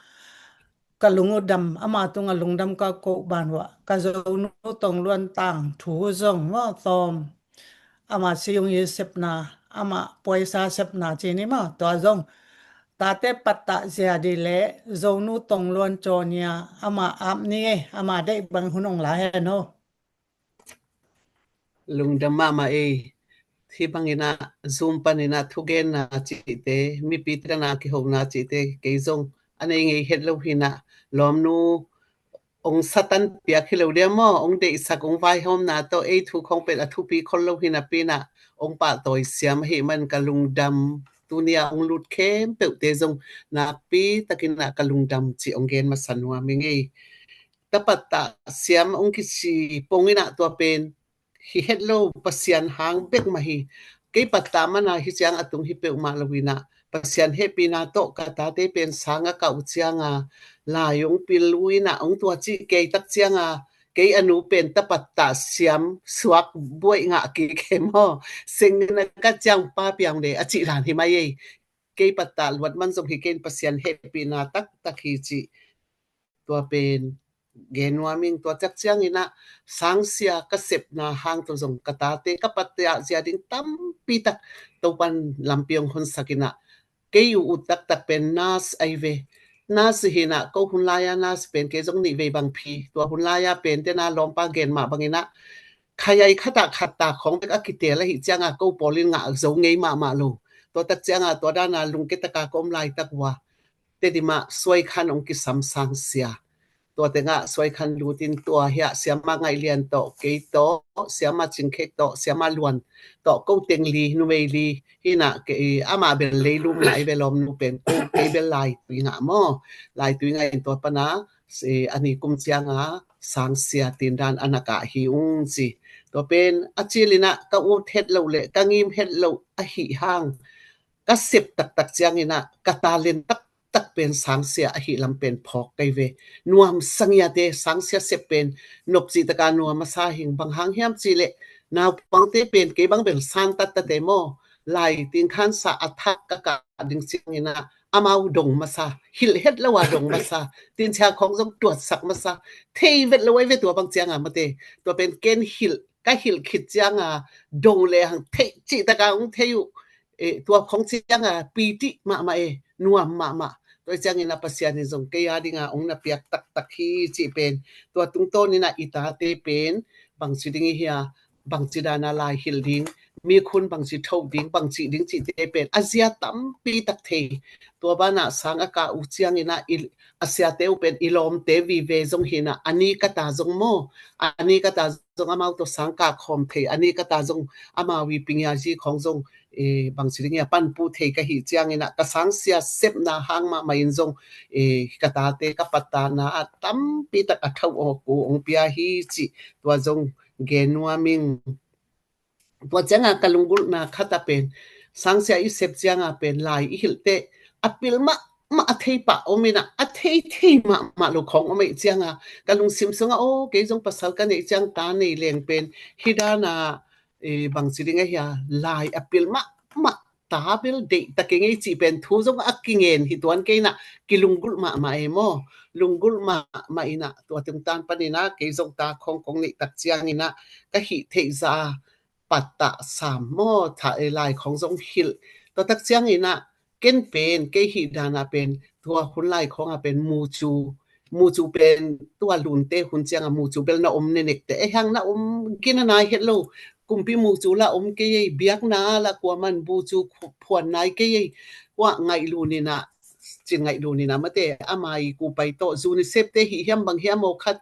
ka lung uh dam, ama tungah lungdam ka koh ban uah ka Zonu Tong Luan tangthu zong maw tawm, ama siung i sepna, ama puaisa sepna ci ni maw, tua zong tate pattah zia di le Zonu Tong Luan cawnia ama ap ni e, ama deih bang hun hong la hen aw. Lungdam mahmah ei. Hih bangin ah Zoom panin ah thugenna cihte, mipite na kihona cihte kei zong a nei ngei het lo hi nah, lawmnu hong satan piak hi lo dia maw, hong deihsak, hong vaihawmna tawh ei thu khawng pen a thupi khol lo hi napi nah hong pahtawi siam ahih man ka lungdam. Tuni-a hong lut khempeuhte zong nakpi takin ah ka lungdam cih hong gen masa nuam ing ei. Tapattah siam hong kici pongin ah tua pen hi het lo, Pasian hang bek mah hi. Kei pattah mana hi ciang a tung hi peuhmah lo in ah, Pasian hehpihna tawh ka tate pen sang a kah uh cianga lai hong pil uh in ah, hong tua cih kei tak cianga kei a nu pen tapattah siam suak buaih ngah kik hem aw. Seng in a ka ciang pa piang le a cih dan hi mai ei. Kei pattah luat man zong hi kei in Pasian hehpihna taktak hi cih tua pen gen nuam ing. Tua tak ciangin ah sangsia ka sepna hang tawh zong ka tate ka pattah zia ding tampi tak Topan lampi hong honsak in ah, kei uh ut taktak pen nurse ahi ve. Nurse hi nah ko hun lai-a nurse pen kei zong nih vei bang phi. Tua hun lai-a pen tena lawmpa gen mah bangin ah khayaih khatah khatta khawng bek a kitel ahih cianga ko pawlin ngah zo ngei mahmah lo. Tua tak cianga tua dana lungke taka ka om laitak uh a, Tedim ah Suaikhan hong kisam sangsia. Tua tengah Suaikhan lutin tua hiah Siama Ngaih Lian tawh, kei tawh, Siama Cing Khek tawh, Siama Luan tawh, ko teng li, numei li hi nah, kei amah bel leilum ngah hi ve, lawmnu pen ko, kei bel Laitui ngah maw. Laitui ngah in tua pana a ni kum cianga sangsia tindan a na kah hi ung ci. Tua pen a cil in ah ka ut het loh le ka ngim het loh ahih hang ka sep taktak ciangin ah ka talent taktak pen sangsia ahih lam pen phawk kei ve. Nuam sangiate sangsia sep pen nop cih taka nuam a sa hing, bang hang hiam cih leh naupangte pen kei bang bel san tattate maw, lai tingkhansa a thak ka kah ding ciangin ah amau dong masa, hilh het lo a dong masa, tinchia khawng zong tuatsak masa, thei vet lo ahi ve tua bang cianga mate. Tua pen ken hilh, ka hilh khit cianga dong le hang thei cih taka hong thei uh. Eh, tua khawng cianga pitih mahmah e, nuam mahmah. Tua ciangin ah Pasian in zong kei a dinga hong na piak taktak hi cih pen tua tungtawn in ah i tate pen bangci ding i hia, bangci dana lai hilh ding, mikhun bangci tho ding, bangci ding cihte pen a zia tampi tak thei. Tua banah sang a kah uh ciangin ah i, a siate uh pen i lawmte vive zong hi nah, a ni kata zong maw, a ni kata zong amau tawh sang kah khawm thei, a ni kata zong amau i pingiazi khawng zong, eh, bangci ding hia, panpuh thei ka hih ciangin ah ka sangsia sepna hang mahmah in zong, eh, ka tate ka pattahna ah tampi tak a thau awk uh hong pia hi cih tua zong gen nuam ing. Tua cianga ka lunggulhna khat a pen sangsia i sep cianga pen lai i hilh teh a pil mahmah a thei pah om in ah, a thei thei mahmah lo khawng om ahih cianga ka lungsim sungah, aw, kei zong pasal ka neih ciang ta nei leng pen hi dana, eh, bangci ding a hia, lai a pil mahmah ta bel deih ta kei ngei cih pen thu zong a kingen hi tuan kei in ah kilunggulh mahmah e maw. Lunggulh mahmah in ah tua tungtan panin ah kei zong ta khawng kong neih tak ciangin ah ka hih theih zah a pattah sam maw, tha e lai khawng zong hilh. Tua tak ciangin ah ken pen kei hih dana pen tua hun lai khawng a pen mucu, mucu pen tua lunte hun cianga mucu bel na om nenek te, eh, hang na om gina nai het lo. Kumpi mucu la om kei ei, biakna la kuaman mucu phuan nai kei ei. Ua ngaih lun in ah cin ngaih lun in a mate, ama i kupai tawh, UNICEF te hi hiam bang hiam aw khat,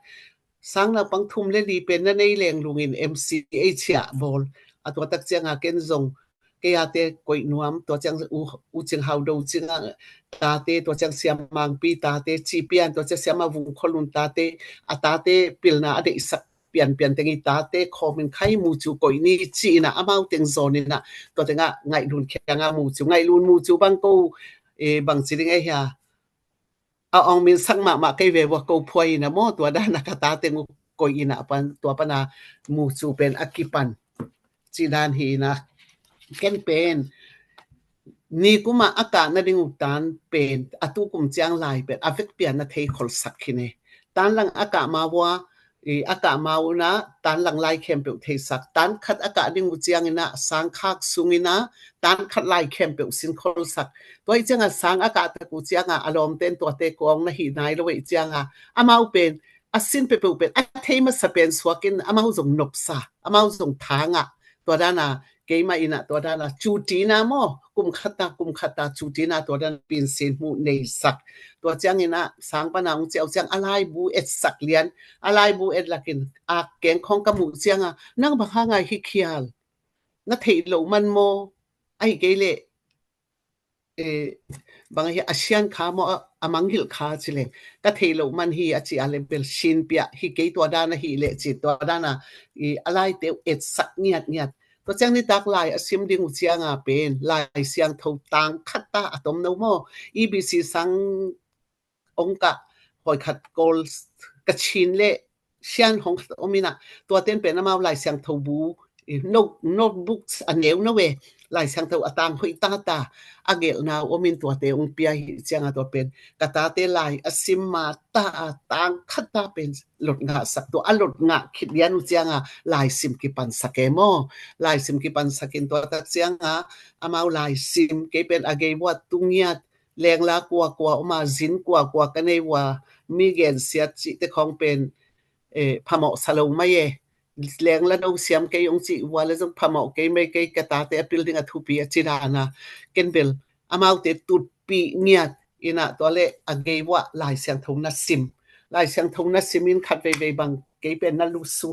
sang naupang thum le li pen na nei leng lungin M C H hiah bawl. A tua tak cianga ken zong kei a te koih nuam, tua ciang u, u Cing Hau Do Cing a tate, tua ciang Siam Mangpi tate, Ci Pian, tua ciang Siam a Vung Khol Lun tate, a tate pilna a deihsak pianpian teng i tate khawm in khai mucu koih ni ci-in a amau teng zawn in a, tua teng a ngaih lun khiang a mucu, ngaih lun mucu bang ko, e, bang ci ding e hia, a ong min sak mahmah kei ve vua ko phuai in a maw, tua dan a ka tate ngu koih in a pan, tua pan a mucu pen a kipan. Ci dan hi in a, ken pen ni kum a a kah nading uh tan pen, a tu kum ciang lai pen a vekpi a na thei kholsak hi ne. Tan lang a kah ma vua, i, a kah ma uh na, tan lang lai khempeuh theisak. Tan khat a kah ding uh ciang in a, sang khak sung in a, tan khat lai khempeuh sin kholsak. Tua i ciang a sang a kah tak uh ciang a, a lawmten tuate kong na hi nai lo i ciang a, amau pen, a sin peuhpeuh pen, a thei masa pen suak in, amau zong nopsa, amau zong thang a. Tua dan a, keimah in a tua dan a, cuti na maw, kum khat a, kum khat a, cuti na tua dan a, pinsin hmuh neisak. Tua ciang in a, sang pan a ong ciau ciang, a laibu etsak lian, a laibu et lak in, a keng khawng ka muh ciang a, nang bang hang a hi khial, na theih loh man maw, ahi kei leh, e, bang hi a sian kha maw, a, a mangngilh kha ci leng, ka theih loh man hi a ci a leh bel sin piah hi kei, tua dan a hi leh ci, tua dan a, i, a laite uh etsak ngiatngiat. Tua ciang nitak lai a sim ding uh ciang a pen, Lai Siangtho tang khat ta a tom no maw, E B C sang ong kah, hoi khat Kawl, Kachin le Sian hong khat om in a, tua ten pen amau Lai Siangtho bu, i, no, notebooks a neu no e, Lai Siangtho a tang hoih ta ta, a gelhna uh om in tuate ong pia hi ciang a tua pen, ka tate lai a sim ma ta a tang khat ta pen lot ngah sak, tua a lot ngah khit lian uh ciang a lai sim kipan sak e maw. Lai sim kipan sak in tua tak ciang a, amau lai sim, kei pen a gei vua tu ngiat, lengla kuakua om a, zin kuakua ka nei vua, mi gensiat cihte khawng pen, e, phamawh sa lo mai e. Lengla no siam kei ong cih vua le zong phamawh kei mai, kei ka tate a pil ding a thupi a ci dan a, ken bel amaute tutpih ngiat in a, tua le a gei vua Lai Siangtho na sim. Lai Siangtho na sim in khat veivei bang, kei pen na lusu.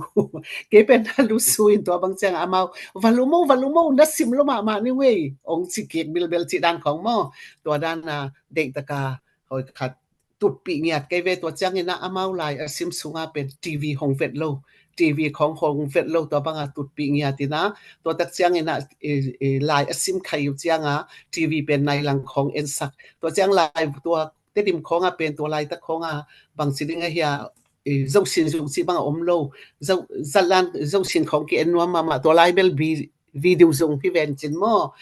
Kei pen na lusu in tua bang ciang a amau, va lum o, va lum o, na sim lo mahmah ni vei, ong ci kik bilbel ci dan khawng maw. Tua dan a deih tak a, hoi khat tutpih ngiat kei ve. Tua ciang in a amau lai a sim sung a pen T V hong vet lo, T V khawng hong vet lo, tua bang a tutpih ngiat in a, tua tak ciang in a, e, e, lai a sim khai uh ciang a T V pen nai lang khawng ensak. Tua ciang lai tua Tedim khawng a pen tua lai tak khawng a bang ci ding a hia, e, zosin zung ci bang a om lo, zo, zatlan zosin khawng ki en nuam mahmah, tua lai bel bi, video zung hi ven cin maw.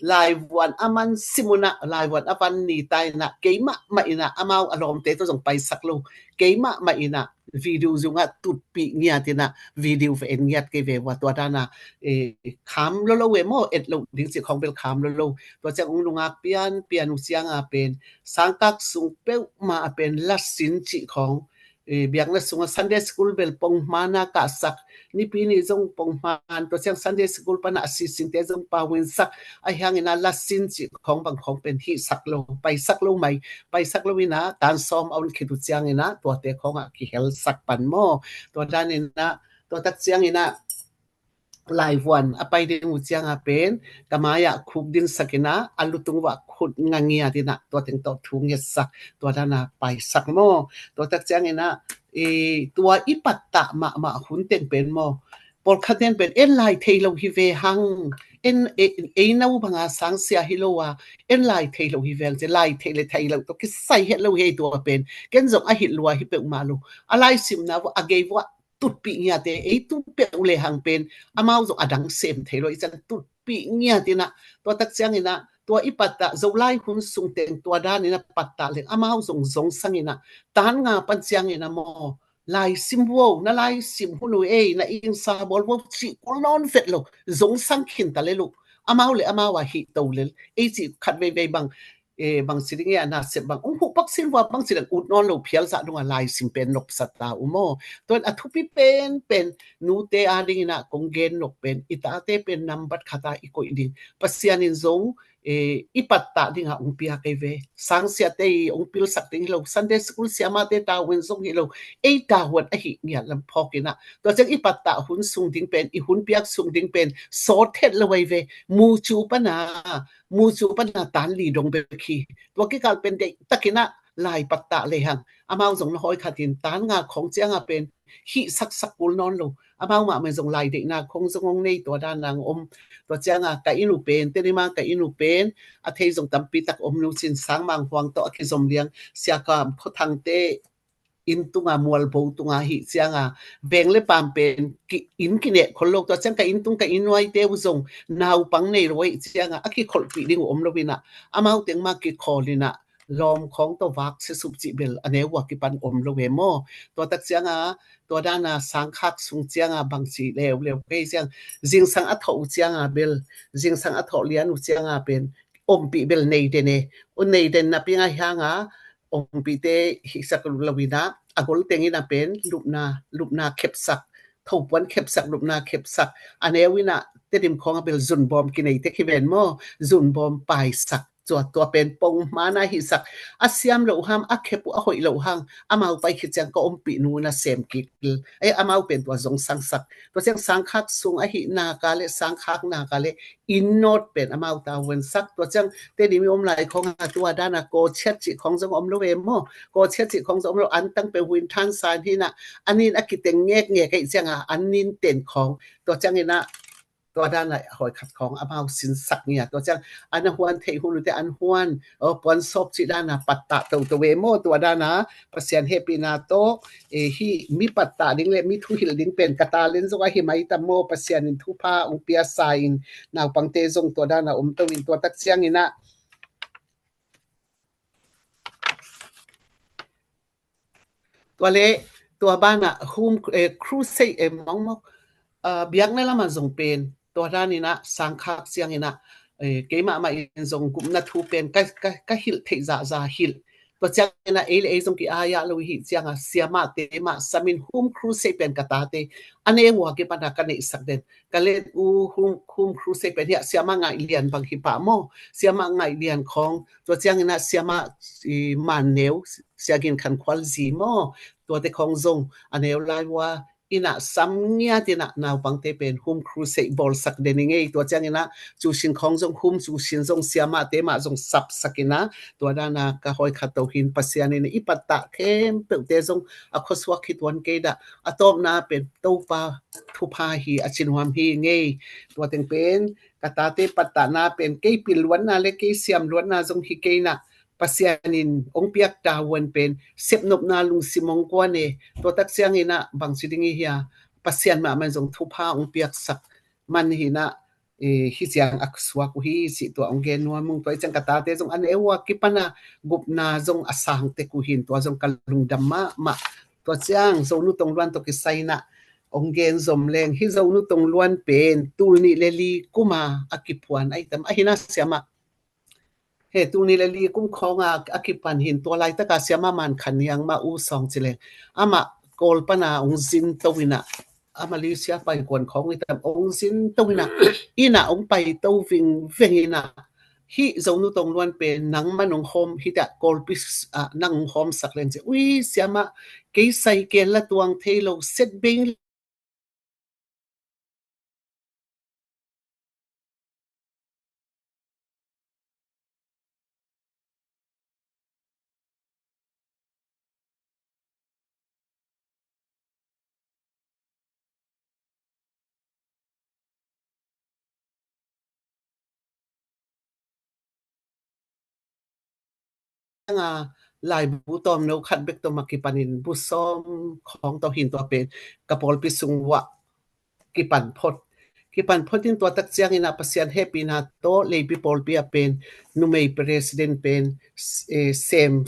Laivuan a man sim un a, laivuan a van ni ta in a, keimah mah in a, amau a lawmte tawh zong paisak lo, keimah mah in a video zung a tutpih ngiat in a, video va en ngiat kei ve vua, tua dan a, e, kham lo lo e maw, et lo ding cih khawng bel kham lo lo. Tua ciang ong nungak pian pian uh ciang a pen, sangkak sung peuhmah a pen lasin cih khawng, e, biakna sung a Sunday school bel pong hman a kahsak, nipi ni zong pong hman, tua ciang Sunday school pan a sisinte zong pau in sak, a hiang in a lasin cih khawng bang khawng pen hihsak lo, paisak lo mai, paisak lo in a tan sawm a un khit uh ciang in a tuate khawng a kihelsak pan maw. Tua dan in a, tua tak ciang in a, laivuan a pai ding uh ciang a pen, ka mai ah khuk dinsak in a, a lutung vah khut nga ngiat in a, tua teng tawh thu ngetsak, tua dan a paisak maw. Tua tak ciang in a, e, tua i pattah mahmah hun teng pen maw, pawlkhat ten pen en lai thei lo hi ve hang, en, e, ei no bang a sangsia hi lo a, en lai thei lo hi ve hang ci, lai thei le thei lo tawh kisai het lo hi ei tua pen, ken zong a hilh lua hi peuhmah lo. A laisimna vua, a gei vua, tutpih ngiat e, ei tu peuh le hang pen, amau zong a dang sem thei lo, i ciang tutpih ngiat in a, tua tak ciang in a, tua i pattah Zolai hun sung teng tua dan in a pattah leng, amau zong zongsang in a, tan nga pan ciang in a maw, laisim vua o, na laisim hun uh ei, na ingsa bawl vua o, cih kul nawn vet lo, zongsang khin ta lel uh, amau le amau a hih to lel, ei cih khat veivei bang, e, bang ci ding e, a nasep bang ong huh pak sin vua bang ci ding ut nawn lo phial zah dong a laisim pen nopsa ta uh maw. Tua in a thupi pen pen nute a ding in a kong gen nop pen, i tate pen nambat khat a i koih ding. Pasian in zong eh, i pattah dingah hong pia kei ve. Sangsiate i hong pilsak ding hi lo, Sunday school siamate tavuan zong hi lo, ei tavuan ahi ngiat lam phawk inah. Tua ciang i pattah hun sung ding pen, i hun piak sung ding pen sawt het lo ei ve. Mucu pana, mucu pana tan li dong bek hi. Tua kikal pen deihtak inah lai pattah lehang amau zong na hawi khatin tan nga khong cianga pen hih saksak kul nawn lo. Amau mahmah zong lai deihna khong zong hong nei, tua dan ang om. Tua cianga ka inn uh pen, Tedim a ka inn uh pen, a thei zong tampi tak om nu cin, Sangmang Huang tawh a kizom liang, Sia Kam Khua Thangte inn tunga, mualbo tunga hih cianga veng le paam pen ki, inn kineh khol lo. Tua ciang ka inn tung ka inn nuaite uh zong naupang nei lo ahih cianga a kikholhpih ding uh om lo inah, amau teng mah kikhawl inah lawm khawng tawh vak siasup cih bel a neu uh a kipan om lo ve maw. Tua tak cianga, tua dana sangkhak sung cianga bangci leuleu kei ciang, zingsang a thawh uh cianga bel, zingsang a thawh lian uh cianga pen ompih bel nei den e. U nei den napi ngai hanga ompihte hihsak lo inah, a gol teng inah pen lupna, lupna khepsak, thopuan khepsak, lupna khepsak, a neu inah Tedim khawnga bel zunbawm kinei tek hi ven maw, zunbawm paisak. Tua, tua pen pong hmana hihsak. A siam loh hang, a khep uh a hoih loh hang, amau pai khit ciang ka ompih nu na sem kik. Ei, amau pen tua zong sangsak. Tua ciang sangkhak sung ahih naka le, sangkhak naka le, inn nawt pen amau tavuan sak. Tua ciang Tedim i om lai khawnga tua dana kawchiat cih khawng zong om lo ve maw. Kawchiat cih khawng zong om lo, an tang pen huin than san hinah, an inn a kiteng ngekngek ahih cianga an inn ten khawng. Tua ciang inah tua dana hawi khat khawng amau sinsak ngia. Tua ciang an a huan theih hun uhte an huan, aw, puan sawp cih dana pattah toto ve maw. Tua dana Pasian hehpihna tawh, eh, hih mi pattah ding le mi thuhilh ding pen ka talent zong ahi mai tam maw. Pasian in thupha hong pia sa in, naupangte zong tua dana om to in, tua tak ciang inah tua le, tua banah home, eh, crusade, eh, mawngmawk, ah, biakna lamah zong pen, tua dan inah sangkhak ciang inah, eh, keimahmah in zong gupna thu pen ka, ka, ka hilh theih zahzah hilh. Tua ciang inah ei le ei zong ki-ai ah lo ihih cianga siamahte mah samin home crusade pen ka tate a neu uh a kipana ka neihsak den. Ka let uh home, home crusade pen hiah siamah Ngaih Lian bang hi pah maw. Siamah Ngaih Lian khawng, tua ciang inah siamah, i, Man Neu, Sia Gin Khan Khual zi maw, tuate khawng zong a neu lai uh a, inah sam ngiat inah naupangte pen home crusade bawlsak den i ngei. Tua ciang inah cu sin khawng zong, home cu sin zong siamahte mah zong sapsak inah, tua dana ka hawi khat to hin Pasian inah i pattah khempeuhte zong a khuasuak hi tuan kei dah, a tawpna pen Topa thupha hi, a ci nuam hi ngei. Tua teng pen ka tate pattahna pen kei pil luatna le kei siam luatna zong hi kei inah, Pasian in hong piak tavuan pen sepnopna lungsim hong guan e. Tua tak ciang inah bangci ding i hia, Pasian mahmah in zong thupha hong piaksak man hinah, eh, hi ciang a suak uh hi cih tua hong gen nuam ung. Tua i ciang ka tate zong a neu uh a kipana gupna zong a sang tek uh hin, tua zong ka lungdam mahmah. Tua ciang Zonu Tong Luan tawh kisai inah hong gen zom leng, hih Zonu Tong Luan pen tul nih le li kuma a kiphuan ahi tam, ahi na siamah. He, tul nih le li kum khawnga a kipan hin, tua laitaka siamah Man Khan Niang mah u sawng ci leng, amah Kawl pana hong zin to inah, a Malaysia paikuan khawng i tam, hong zin to inah, inah hong pai to vingveng inah, hih Zonu Tong Luan pen nangman hong hawm, hih tah Kawlpi, ah, nang hong hawmsak leng ci. Ui, siamah, kei sai kel la tuang thei lo, set beng nga laibu tawmno khat bek tawh mah kipanin bu sawm khawng tawh hin tua pen ka pawlpi sung uah kipan phot. Kipan phot in tua tak ciangin ah Pasian hehpihna tawh Leipi pawlpi ah pen numei president pen, eh, sem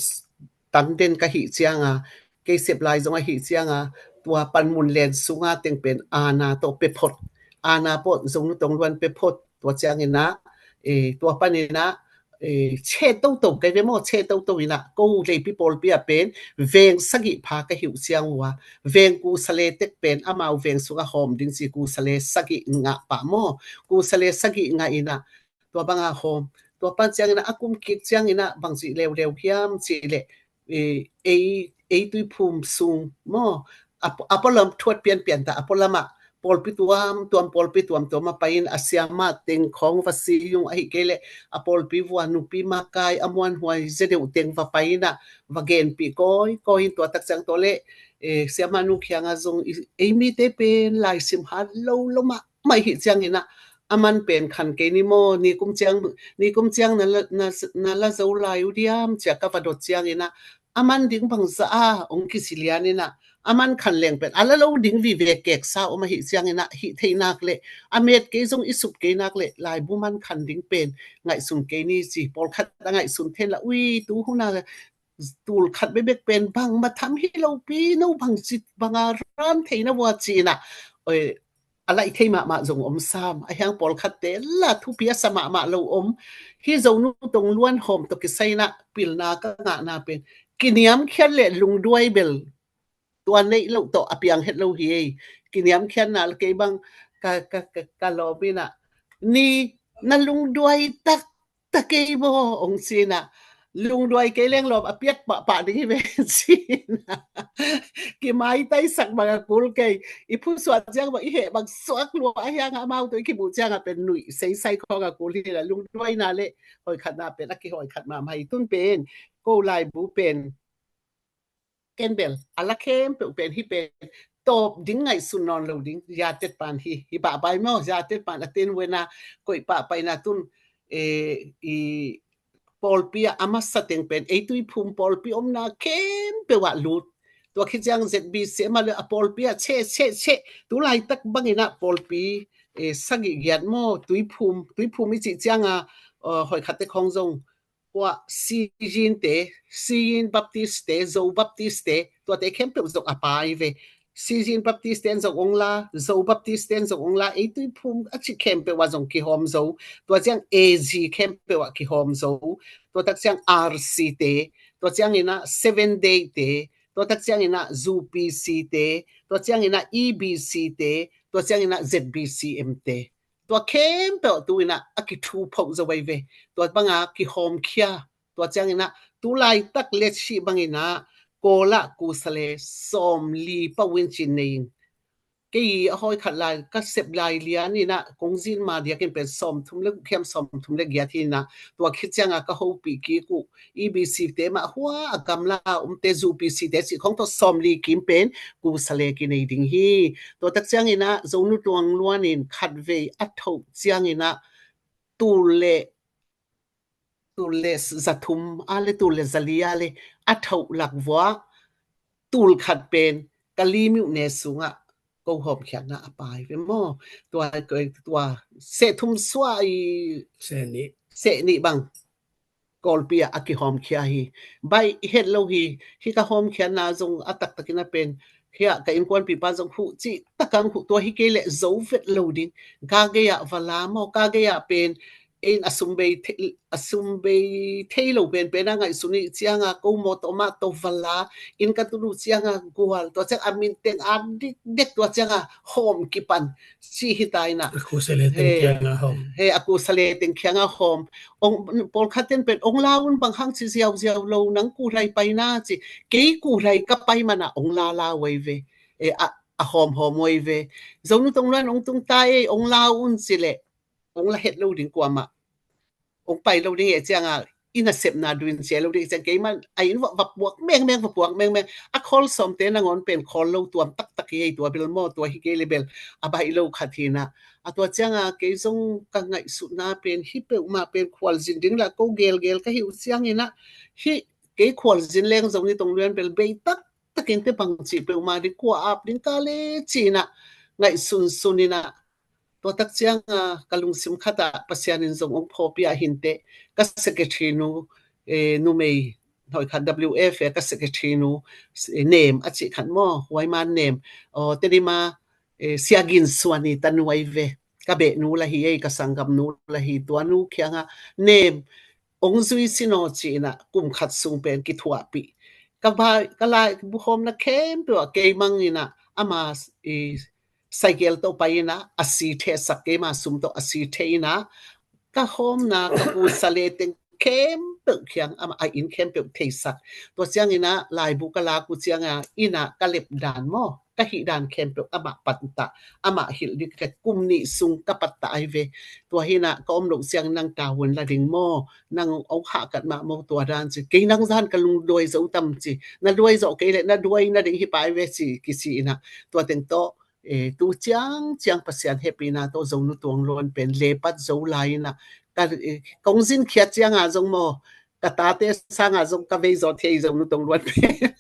tang den ka hih cianga, kei sep lai zong ahih cianga, tua panmun len sunga teng pen aana tawh pe phot. Aana pawh Zonu Tong Luan pe phot. Tua ciangin ah, eh, tua panin ah, eh, che toto kei ve maw, che toto in ah, ko Leipi pawlpi ah pen veng sagih pha ka hih uh ciang uh a, veng kusale tek pen amau veng sungah hawm ding ci, kusale sagih ngah pah maw, kusale sagih ngah in ah, tua banga hawm, Tua pan ciangin ah a kum kik ciangin ah bang cih leuleu hiam cih leh, eh, ei, ei tuiphum sung maw, a, a pualam thuat pianpian ta, a pualam ah pawlpi tuamtuam, pawlpi tuamtuam a pai in a siamah teng khawng va si ung, ahih kei leh a pawlpi vua nupi makai a muanhuai zia deuh teng va pai in ah va genpih kawikawi in. Tua tak ciang tawh leh, eh, siamah nu kiangah zong, ei mite pen laisim hat lo lo mahmah hi ciangin ah, a man pen khan kei ni maw, nikum ciang, nikum ciang na la, na, na la zo lai uh diam ci-a ka va dot ciangin ah, a man ding bangzah a hong kisi lian in ah, a man khan leng pen a la lo ding vive keksa om ahih ciangin ah, hih theih nak leh a met kei zong i sup kei nak leh laibu man khan ding pen ngaihsun kei ni ci. Pawlkhat a ngaihsun thei in la, ui, tu hun a tul khat bekbek pen bangmah tham hi lopi, no bang ci, bang a ran thei na vua ci in ah, oi, a laih thei mahmah zong om sam. A hiang pawlkhatte la thupi a sa mahmah lo om. Hih Zonu tong luan hawm tawh kisai in ah pilna ka ngahna pen, kiniamkhiat leh lungduai bel tua neih loh tawh a piang het lo hi ei. Kiniamkhiatna la kei bang ka, ka, ka, ka lawm in ah, ni na lungduai taktak ei maw hong ci in ah, lungduai kei leng lawm a piat pahpah ding hi ve ci in ah, kimaitaisak bang a kul kei. I phusuah ciang bang i heh bang suak lua, a hiang ah amau tawh i kimuh ciang ah pen nuih seisai khawng a kul hi in ah, lungduaina leh hawikhatna pen a kihawikhat mahmah hi. Tun pen ko laibu pen ken bel a la khempeuh pen hih pen tawp ding ngaihsun nawn lo ding, yatet pan hi, hi pahpai maw, yatet pan a ten wena koih pahpai na tun, eh, i pawlpi ah a masa teng pen ei tuiphum pawlpi omna khempeuh ah lut. Tua khit ciang Z B C M a le a pawlpi ah cheh, cheh, cheh, tu laitak bangin ah pawlpi, eh, sagih giat maw, tuiphum, tuiphum i cih ciang a, eh, hawikhatte khawng zong kua Siyin te, Siyin Baptist te, Zo Baptist te, tuate khempeuh zong a pai ve. Siyin Baptist te in zong ong la, Zo Baptist te in zong ong la, ei tuiphum a cih khempeuh ah zong kihawm zo. Tua ciang A Z khempeuh ah kihawm zo. Tua tak ciang R C te, tua ciangin ah Seven Day te, tua tak ciangin ah U P C te, tua ciangin ah E B C te, tua ciangin ah Z B C M te. Tua khempeuh tu in ah a kithu phoh zo ai ve. Tua bang a kihawmkhia. Tua ciangin ah tu laitak letsih bangin ah Kawl ah kusa le sawmli pawin cin nei ing. Kei a hawikhat lai ka sep lai lian in ah kong zin ma diakin pen sawmthum le guk hiam sawmthum le giat hi in ah, tua khit ciang a ka hopih kik uh E B C te mah hua a gamla a omte, U P C te cih khawng tawh sawmli kim pen kusa le kinei ding hi. Tua tak ciangin ah Zonu tuang luan in khatvei a thoh ciangin ah tul le, tul le zathum a le tul le zali a le a thoh lak vua tul khat pen ka limit ne sungah ko hawmkhiatna a pai ve maw. Tua, tua seh thum suah i seh nih, seh nih bang Kawlpi ah a kihawmkhia hi. Baih i het lo hi, hih ka hawmkhiatna zong a taktakin a pen, hiah ka innkuanpipa zong huh cih takang huh, tua hi kei leh zo vet lo ding. Ka gei ah va la maw, ka gei ah pen in a sum bei thei, a sum bei thei lo penpen a ngaihsun ih cianga ko mawtaw mah tawh va la, inn ka tun uh cianga gual, tua ciang a min teng a dikdek, tua cianga hawm kipan cih hi ta inah. A kusa le teng kianga hawm. He, a kusa le teng kianga hawm. Ong, pawlkhat ten pen ong la un, bang hang ci ziauziau lo, nang kuhlai paina ci, kei kuhlai ka pai mana ong la la uai ve. E, a, a hawmhawm uai ve. Zonu tong luan ong tung ta ei, ong la un ci leh ong la het lo ding kuamah. Ong pai lo ding e cianga, i nasepna duin cia lo ding e ciang, keiman a inn va, va puak mengmeng, va puak mengmeng. A khawl sawmte nangawn pen khawl lo tuam taktak hi ei, tua bel maw, tua hi kei le bel a baih lo khat hi inah. A tua cianga kei zong ka ngaihsutna pen hih peuhmah pen khualzin ding lah ko gelgel ka hi uh ciang inah, hih kei khualzin leng Zonu tong luan bel bei tak takin te bang cih peuhmah ding, kua ap ding ka le ci inah ngaihsunsun inah. Tua tak cianga ka lungsim khatah Pasian in zong ong phawpia hinteh, ka secretary nu, eh, numei hawikhat W F eh, ka secretary nu, eh, Nem a cih khat maw, Huaiman Nem, aw, tenima, eh, Sia Gin Suan i tanu ai ve. Ka behnu la hi ei, ka sanggamnu la hi, tua nu kianga Nem ong zui sin aw ci inah kum khat sung pen kithuahpih. Ka bai, ka lai buhawmna khempeuh ah kei mang inah ama i cycle tawh pai inah a si thehsak, keima sum tawh a si theh inah ka hawmna, ka kusa le teng khempeuh kiang amah a inn khempeuh theisak. Tua ciangin ah laibu ka lak uh ciangin ah inn ah ka lep dan maw, ka hih dan khempeuh amah pattah, amah hilh ding ka kum nih sung ka pattah ahi ve. Tua hi in ah ka om loh ciang nang tavuan la ding maw, nang ong hahkat mah maw tua dan ci. Kei nang zan ka lungduai zo tam ci. Na duai zawh kei leh na duai nading hi pah ahi ve ci kici in ah. Tua teng tawh, eh, tu ciangciang Pasian hehpihna tawh Zonu Tong Luan pen lepat zo lai in ah ka, eh, kong zin khiat ciangin zong maw, ka tate sangin zong ka vei zawh thei Zonu Tong Luan pen.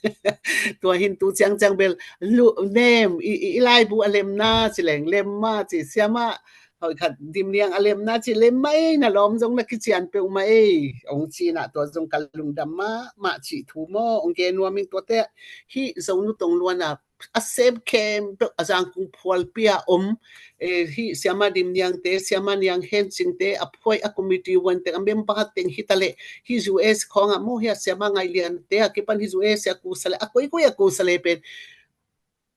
Tua hi in tu ciangciang bel lu nem i, i, i laibu a lemna ci leng lem mah ci, siamah hoih khat Dim Niang a lemna ci lem mah ei, na lawm zong na kician peuhmah ei, ong ci in ah tua zong ka lungdam mahmah cih thu maw, ong gen nuam ing. Tuate hih Zonu Tong Luan a a sem khempeuh a Zangkung phualpi ah om, eh, hih siamah Dim Niang te, siamah Niang Hen Cing te, a phuai a committee vuan teng, a member teng hi ta leh, hih U S khawng ah maw, hih a siamah Ngaih Lian te a kipan hih U S a kusa le, a koikoi a kusa le pen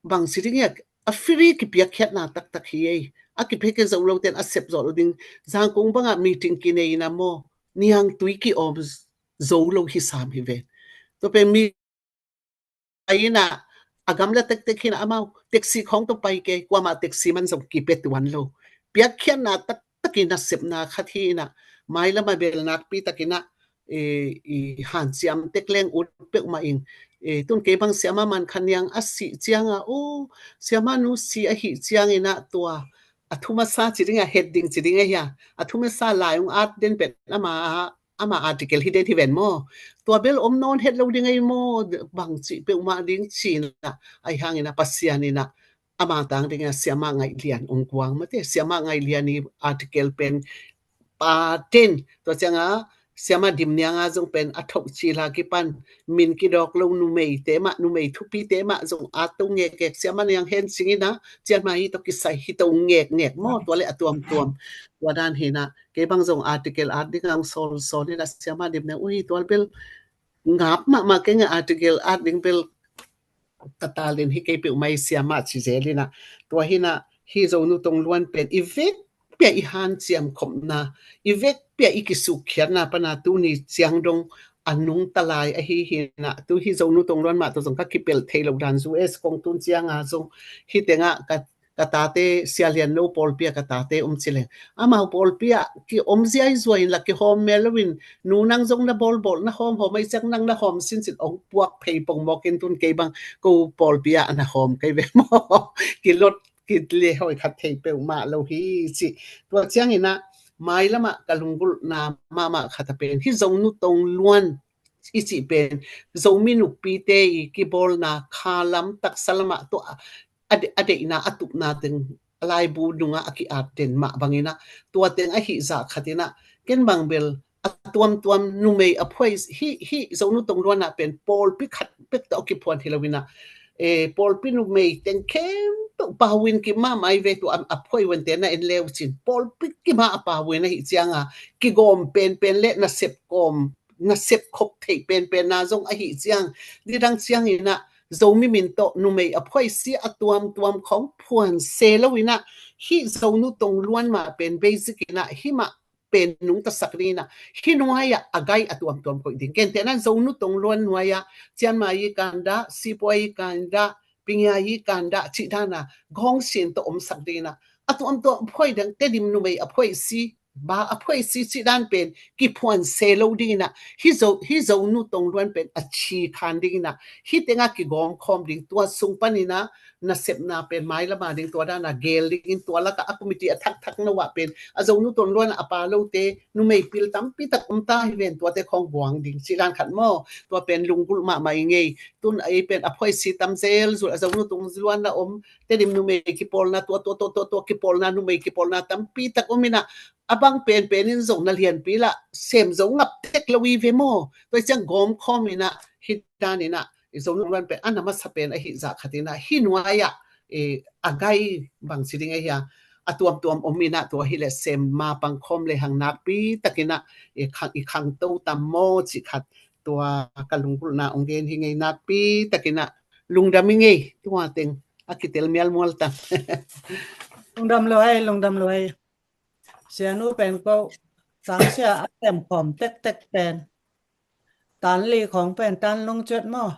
bang ci ding hiam, a free kipiakkhiatna taktak hi ei. A kipiakkhiat zo lo ten a sep zawh lo ding. Zangkung bang ah meeting kinei in ah maw, niangtui ki-awm zo lo hi sam hi ven. Tua pen mi pai in ah, a gamla tektek hi in ah amau taxi khawng tawh pai kei, kuamah taxi man zong kipia tuan lo. Piakkhiatna taktak in, nasepna khat hi in ah, mailam ah bel nakpi tak in ah, eh, i hanciam tek leng ut peuhmah ing. Eh, tun kei bang siamah Man Khan Niang a sih ciangin, oh, siamah nu si ahih ciangin ah tua a thu masa ci ding a, het ding ci ding ahi a, a thu masa lai ong at den pen ama, ama article hi den hi ven maw. Tua bel om nawn het lo ding ahi maw, bang cih peuhmah ding ci in ah, ahi hangin ah Pasian in ah ama tang ding a siamah Ngaih Lian ong guang mate, siamah Ngaih Lian i article pen pa ten, tua ciangin siamah Dim Niang a zong pen a thok cil a kipan min kidawk lo numei te mah, numei thupi te mah zong at to ngekngek, siamah Niang Hen Cing in ah, cian mah hi tawh kisai hi to ngekngek maw, tua le a tuamtuam. Tua dan hi in ah, kei bang zong article at ding a ong sawlsawl in ah, siamah Dim Niang, ui, tua bel ngap mahmah keng a, article at ding bel ka talent hi kei peuhmah ei, siamah ci zel in ah. Tua hi in ah, hih Zonu Tong Luan pen i vekpi a i hanciam khopna, i vekpi a i kisukkhiatna pan a tuni ciang dong a nungta lai ahi hi in ah. Tu hih Zonu Tong Luan mah tawh zong ka kipelh thei loh dan, U S kong tun ciangin zong hih teng ah ka, ka tate, Sia Lian No pawlpi ah ka tate om ci leng, amau pawlpi ah kiom ziaizua in la kihawm mel lo in, nu nang zong na bawlbawl, na hawmhawm ahih ciang nang na hawm sin cin ong puak phei pongmawk in, tun kei bang ko pawlpi ah na hawm kei ve maw. Kilot kile hoih khat thei peuhmah lo hi ci. Tua ciangin ah mailam ah ka lunggulhna mahmah khat a pen hih Zonu Tong Luan i cih pen Zomi nupite i kibawlna kha lam, taksa lam ah tua a de-, a deihna, a tupna teng a laibu nung ah a ki-at den mah bangin ah, tua teng ahih zah khat in ah, ken bang bel a tuamtuam numei a phuai, hih, hih Zonu Tong Luan ah pen pawlpi khat bek tawh a kiphuan hi lo in ah, eh, pawlpi numei teng khempeuh pau in kim mahmah ahi ve, tua a, a phuai vuan te na en le uh cin, pawlpi kim ah a pau in ahih ciangin kigawm penpen le nasep kawm, nasep khop theih penpen na zong ahih ciang, nidang ciangin ah Zomi min tawh numei a phuai si a tuamtuam khawng phuan se lo in ah, hih Zonu Tong Luan mah pen basic in ah hih mah pen nungtasak ding in ah, hih nuai ah a gai a tuamtuam koih ding. Gentehna Zonu Tong Luan nuai ah Cian Mai i kan dah, Sipua i kan dah, Pingia i kan dah cih dan a gawng sin tawh omsak ding in ah, a tuamtuam phuai dang, Tedim numei a phuai si, ba a phuai si cih dan pen kiphuan se lo ding in ah, hih Zo, hih Zonu Tong Luan pen a ci khan ding in ah, hih teng ah kigawm khawm ding, tua sung pan in ah nasepna pen mailam a ding tua dan a gel ding in, tua lak ah a committee a thakthak no ah pen a Zonu Tong Luan a pau lote numei pil tampi tak om ta hi ven, tuate khawng guang ding cih dan khat maw. Tua pen lunggulh mahmah i ngei. Tun ei pen a phuai si tam zel zul a Zonu Tong Luan a om, Tedim numei kipawlna, tua, tua, tua, tua, tua kipawlna, numei kipawlna tampi tak om in ah, a bang penpen in zong na lianpi lah sem zo ngap tek lo i ve maw. Tua ciang gawm khawm in ah, hih dan in ah, i Zonu Tong Luan pen a na masa pen ahih zah khat in ah, hih nuai ah, eh, a gai bang ci ding ahi a, a tuamtuam om in ah, tua hi leh sem ma pang khawm le hang nakpi tak in ah, eh, khang, i khangto tam maw cih khat, tua ka lunggulhna ong gen hi ngei, nakpi tak in ah lungdam i ngei, tua teng a kitel mialmual tam. Lungdam lo ai, lungdam lo ai. Sianu pen ko Sangsia a sem khawm tektek pen, tan li khawng pen tan lungcut maw?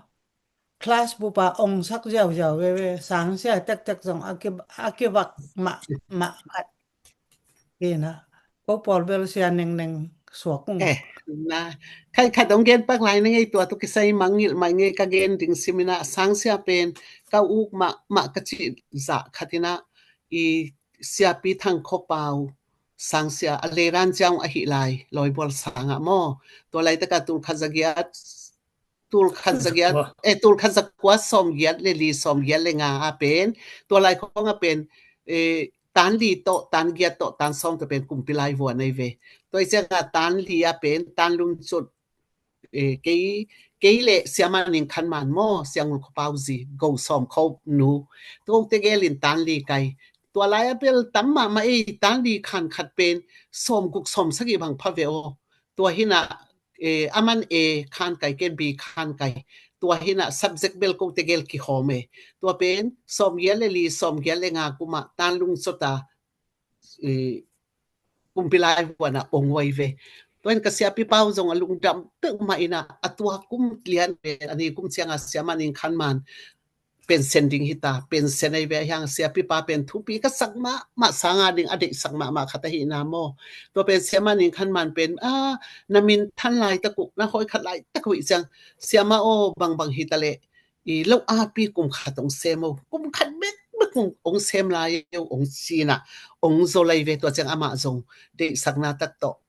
Class bupa ong sak ziauziau veve, sangsia tektek zong a ki, a kivak mah, mah khat. Kina, ko pawl bel sia nengneng suak ung. Eh, na, khai khat ong gen pak lai na ngei tua tu kisai mangngilh mai ngei ka gen ding simina sangsia pen ka uk mah, mah ka ci zah khatina i siapi Thang Kho Pau sangsia a leran ciang ahi lai, Lawibual sanga maw. Tua laitaka tul khat za giat, tul khat za giat, eh, tul khat za kua sawm giat le li, sawm giat le nga a pen, tua lai khawng a pen, eh, tan li tawh, tan giat tawh, tan sawm tawh pen kumpi lai vua nei ve. Tua i cianga tan li a pen, tan lungcut, eh, kei, kei le Siama Ning Khan Man maw, Sia Ngul Kho Pau zi, Go Sawm Kho nu. Tua te gelin tan li kai. Tua lai a bel tam mahmah ei, tan li khan khat pen, sawm guk sawm sagih bang pha ve aw. Tua hina, eh, aman A khan kai ken B khan kai. Tua hina subject bel ko te gel kihawm e. Tua pen, sawm giat le li, sawm giat le nga kuma, tan lungcut a, eh, kumpi lai vuana ong wai ve. Tua in ka siapi Pau zong a lungdam peuhmah ina a tua kum lian ve, a ni kum cianga Siama Ning Khan Man pension ding hita, pension ei ve a hiang siapi pa pen thupi ka sak mahmah sanga ding a deihsak mahmah khat ahi na maw. Tua pen Siama Ning Khan Man pen, a, na min than lai takuk, na hoi khat lai takuk i ciang, siama aw bangbang hita le, i lo api kum khat ong sem o, kum khat bek bek ong, ong sem lai o, ong sina, ong zo lai ve tua ciang amah zong, deihsakna tak tawh,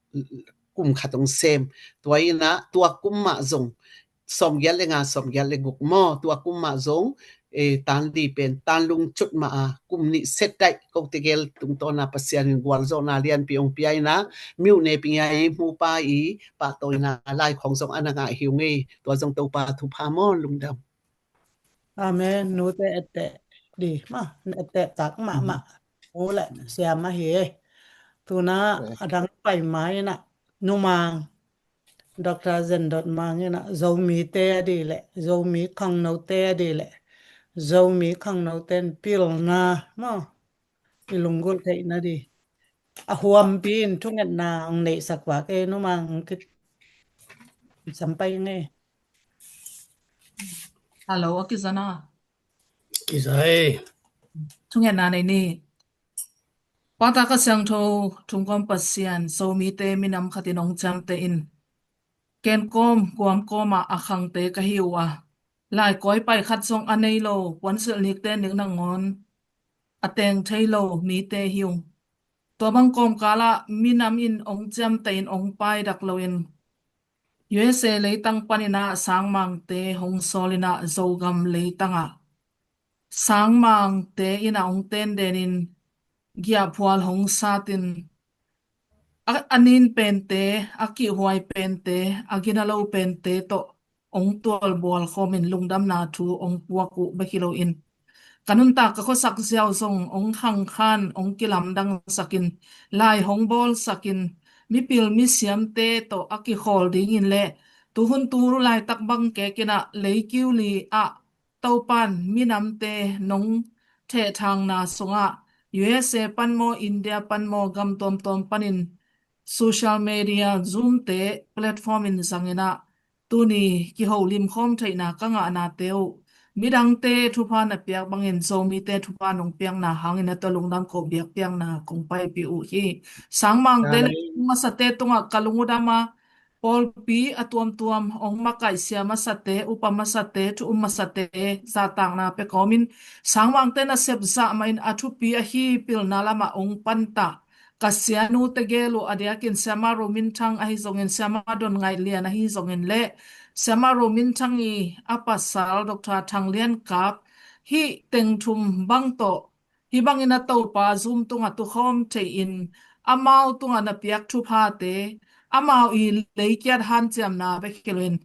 kum khat ong sem, tua ina, tua kum mah zong, sawm giat le nga, sawm giat le guk maw, tua kum mah zong, eh, tan li pen, tan lungcut mah a, kum nih set daih, ko te gel tungtawna Pasian in gualzawhna lianpi ong pia ina, miuh ne ping ia i hmupa i, pahtawina lai khawng zong ana ngah hi ung ei, tua zong Topa thupha maw, lungdam. Amen. Nute etteh di ma, etteh tak mahmah. Nu le siama hi e. Tuna adang pai mai na numang Doctor Zendot Mang ina Zomite a di le, Zomi khangnote a di le, Zomi khangnote in pilna maw, i lunggulh theihna di a huampi in thungetna ong neihsak vak e numang, ong ki sampai nge. Hello, a kiza na? Kiza e. Thungetna nei ni. Pa, Ta, Kha Siangtho thumkawm Pasian, Zomite minam khatin ong ciamteh in, ken kawm kuam kawmah a khangte ka hi uh a, lai kawi pai khat zong a nei lo, puansilh nikte nik nangawn a teng thei lo mite hi ung. Tua bang kawmkalah minam in ong ciamteh in ong pai dak loin U S A leitang panin ah sangmangte hong sawl in ah Zogam leitangah sangmangte in ah ong tendenin giahphual hong satin a, a nin pente, a kihhuai pente, a gina lo pente tawh ong tualbual khawmin lungdamna thu ong puak uh bek hi loin, ka nuntak ka khuasak ziau zong ong khangkhan, ong kilamdangsakin, lai hong bawlsakin, mipil misiamte tawh a kikhawl dingin le tuhun tu laitak bang kekin ah leikiu li ah Topan minamte nong thehthangna sungah U S A pan maw, India pan maw, gam tuamtuam panin social media, Zoom te platform in zangin ah tuni kiholim khawm theihna ka ngahnate uh midangte thupha na piak bangin Zomite thupha nong piakna hangin a tua lungdam ko biakpiakna kong paipih uh hi. Sangmangte le masate tungah ka lungdam a, pawlpi a tuamtuam ong makaihsia masate, upa masate, thu um masate zahtakna pia kawmin sangmangte nasep zah mahin a thupi ahi pilna lamah ong pantah ka sianu tegel uh a diakin Siama Ro Min Thang ahi zongin, Siama Don Ngaih Lian ahi zongin le Siama Ro Min Thang i a pasal Doctor Thang Lian Kap, hih teng thum bang tawh hih bangin a Topa Zoom tungah tukhawm theihin amau tungah na piak thuphate, amau i leikiat hanciamna bek hi loin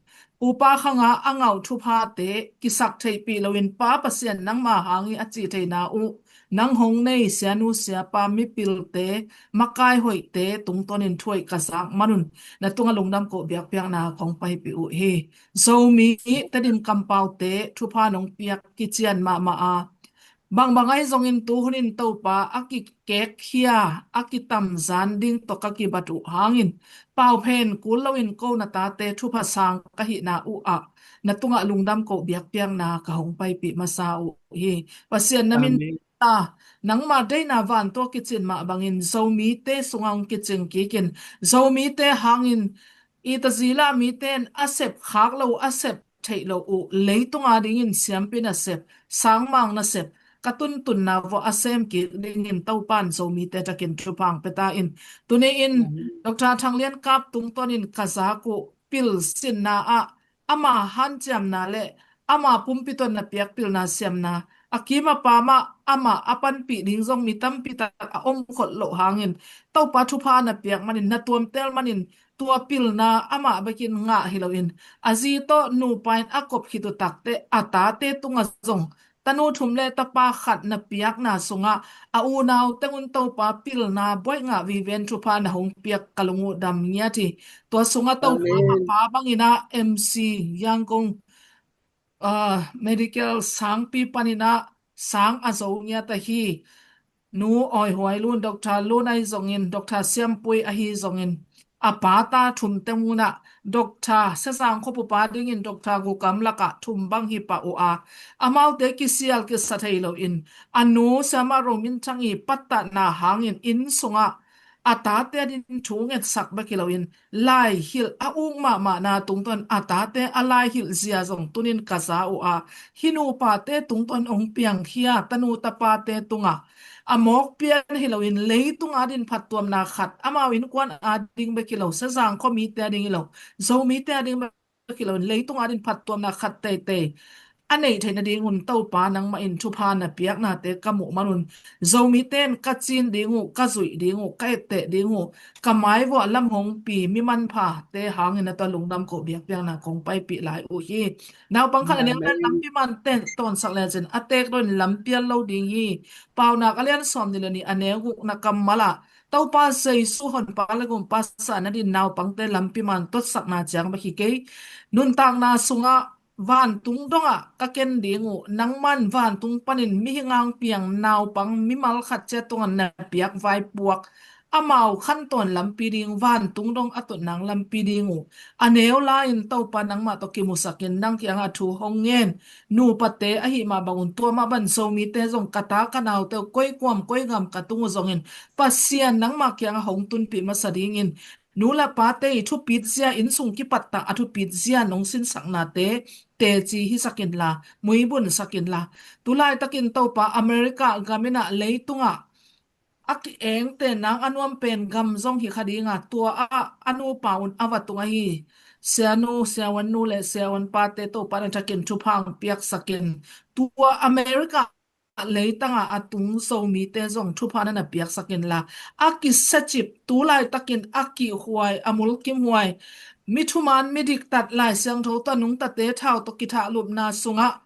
upa khanga a ngauh thuphate kisak theihpih loin Pa Pasian nangma hang i a cih theihna uh nang hong nei sianu siapa mipilte makai hoihte tungtawnin thuaih ka zak manun na tungah lungdam ko biakpiakna kong paipih uh hi. Zomi Tedim kampaute thupha nong piak kician mahmah a Bangbang ahi zongin tu hunin Topa a kikekkhia, a kitamzan ding tawh ka kibat uh hangin, pau phen kul loin ko na tate thupha sang ka hihna uh ah na tungah lungdam ko biakpiakna ka hong paipih masa uh hi. Pasian na min ta, nangma deihna van tua kicin mah bangin Zomite sungah hong kicing kikin, Zomite hangin i tazila mite in a sep khak lo, a sep theih lo uh leitung a dingin siampi na sep, sangmang na sep, ka tuntunna vua a sem kik dingin Topan Zomite takin thupha hong pia ta in. Tuni in Dr. Thang Lian Kap tungtawnin ka zak uh pilsinna ah ama hanciamna le ama pumpi tawh na piak pilna siamna a kim a pam ah amah a panpih ding zong mi tampi tak a om khol loh hangin Topa thupha na piak manin na tuamtel manin tua pilna amah bekin ngah hi loin a zi tawh nupa in a kop khit uh takteh a tate tungah zong tanu thum le tapa khat na piakna sungah a unau tengun Topa pilna buaih ngah viven thupha na hong piak ka lung uh dam ngiat hi. Tua sungah Topa a pa bangin ah M C Yangon ah, medical sangpi panin ah sang a zo ngiat ahi Nu Awi Huai Lun, Dr. Lun ahi zongin, Dr. Siampui ahi zongin, a pata thum tengun ah Dr. Sezang khuapupa dingin Dr. Gukam lakah thum bang hi pah uh a, amaute kisial kisa thei loin a nu Siama Ro Min Thang i pattatna hangin inn sungah a tate adin thu ngetsak bek hi loin laihilh a uk mahmahna tungtawn a tate a laihilh zia zong tunin ka za uh a, hih nupate tungtawn hong piangkhia tanu tapate tungah a mawk pian hi loin leitung adin phattuamna khat amau innkuan ading bek hi lo, Sezang khuamite ading hi lo, Zomite ading bek hi loin leitung adin phattuamna khat teitei a neih theih nadingun Topa nangmah in thupha na piaknate ka muh manun Zomite in ka cin ding uh, ka zuih ding uh, ka etteh ding uh, ka mai vuah lam hong pi mi manphate hangin a tua lungdam ko biakpiakna kong paipih lai uh hi. Naupang khat a neu pen lampi man ten tawnsak lecin a teek loin lampial lo ding hi. Paunak a lian sawm ni le ni a neu guk na kammal ah Topa Jesu honpa le gumpa sa nadin naupangte lampi man tawtsakna ciang bek hi kei. Nuntakna sungah vantung dongah ka ken ding uh, nangman vantung panin mihing ang piang naupang mimal khat ciat tungah na piak vaipuak amau khantawn lampi ding, vantung dong a totnang lampi ding uh a neu lai-in Topa nangmah tawh kimusakin nang kiangah thu hong ngen nupate ahi mah bangun tua mah ban Zomite zong ka ta ka naute uh koi kuam koi gam ka tung uh zongin Pasian nangmah kiangah hong tunpih masa dingin nu le pate i thupit zia, innsung kipattah a thupit zia nong sinsaknate teci hisak inla, muibun sak inla. Tulaitakin Topa America gam in ah leitungah a ki-engte nang a nuam pen gam zong hi kha dinga tua ah a nupa un a va tung ahi. Sianu, siavuannu le siavuanpate Topa na thakin thupha hong piaksakin tua America leitangah a tung Zomite zong thupha na na piaksak inla, a kisacip tulaitakin a kihhuai, a mulkimhuai, mi thuman mi diktat Lai Siangtho tawh nungtate thau tawh kithahlupna sungah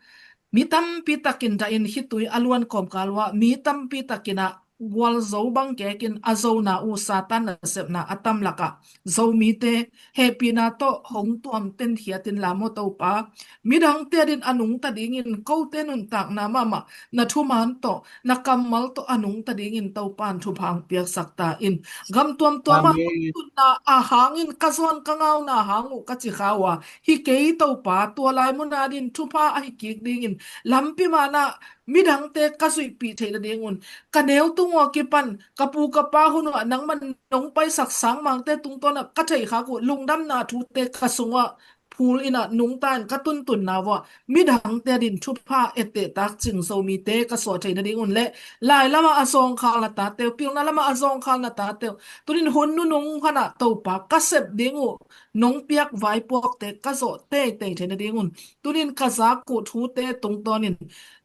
mi tampi takin dahin khitui a luan kawmkal uh ah mi tampi takin ah gualzo bang kekin a zona uh Satan nasepna a tam lakah Zomite hehpihna tawh hong tuam tenkhiat inla maw Topa. Midangte adin a nungta dingin kote nuntakna mahmah na thuman tawh na kammal tawh a nungta dingin Topan thupha hong piaksak ta in. Gam tuamtuam ah hong tunna a hangin ka zuan ka ngauna hang uh ka ci kha uh a, hi kei Topa, tua lai mun adin thupha ahi kik dingin lampi manah midangte ka zuihpih theih nadingun ka neu tung uh a kipan ka pu ka pa hun uh ah nangman nong paisak sangmangte tungtawnah ka theihkhak uh lungdamna thute ka sung uh ah phul inah nungta in ka tuntunna uh ah midangte adin thupha etteh takcing Zomite ka suah theih nadingun le lai lamah a zawngkhal na tate uh, pilna lamah a zawngkhal na tate uh tunin hun nunung hanah Topa ka sep ding uh nong piak vaipuakte ka zawh teitei theih nadingun tunin ka zak uh thute tungtawnin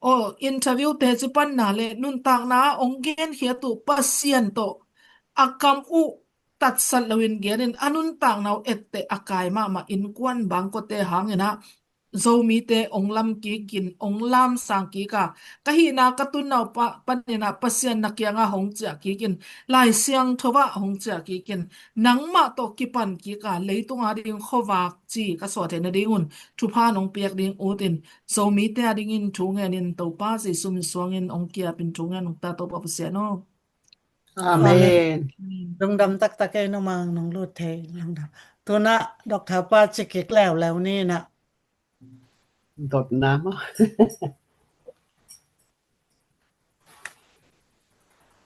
aw interview teci panna le nuntakna a hong genkhiat uh Pasian tawh a kam uh tatsat loin genin a nuntakna uh etteh a kai mahmah innkuan bangkuate hangin ah Zomite ong lam kikin, ong lamsang kika, ka hihna ka tunna uh pa, paninah Pasian na kiangah hong ciah kikin, Lai Siangtho ah hong ciah kikin, nangmah tawh kipan kika leitung ading khuavak ci ka suah theih nadingun thupha nong piak ding utin, Zomite adingin thu ngenin Topa Jesu min suangin ong kiapin thu ngen ung ta Topa Pasian aw. Amen. Lungdam taktak ei, numang nong lut thei lungdam. Tuna Doctor pa cikik leuleu ni na. Dotna maw?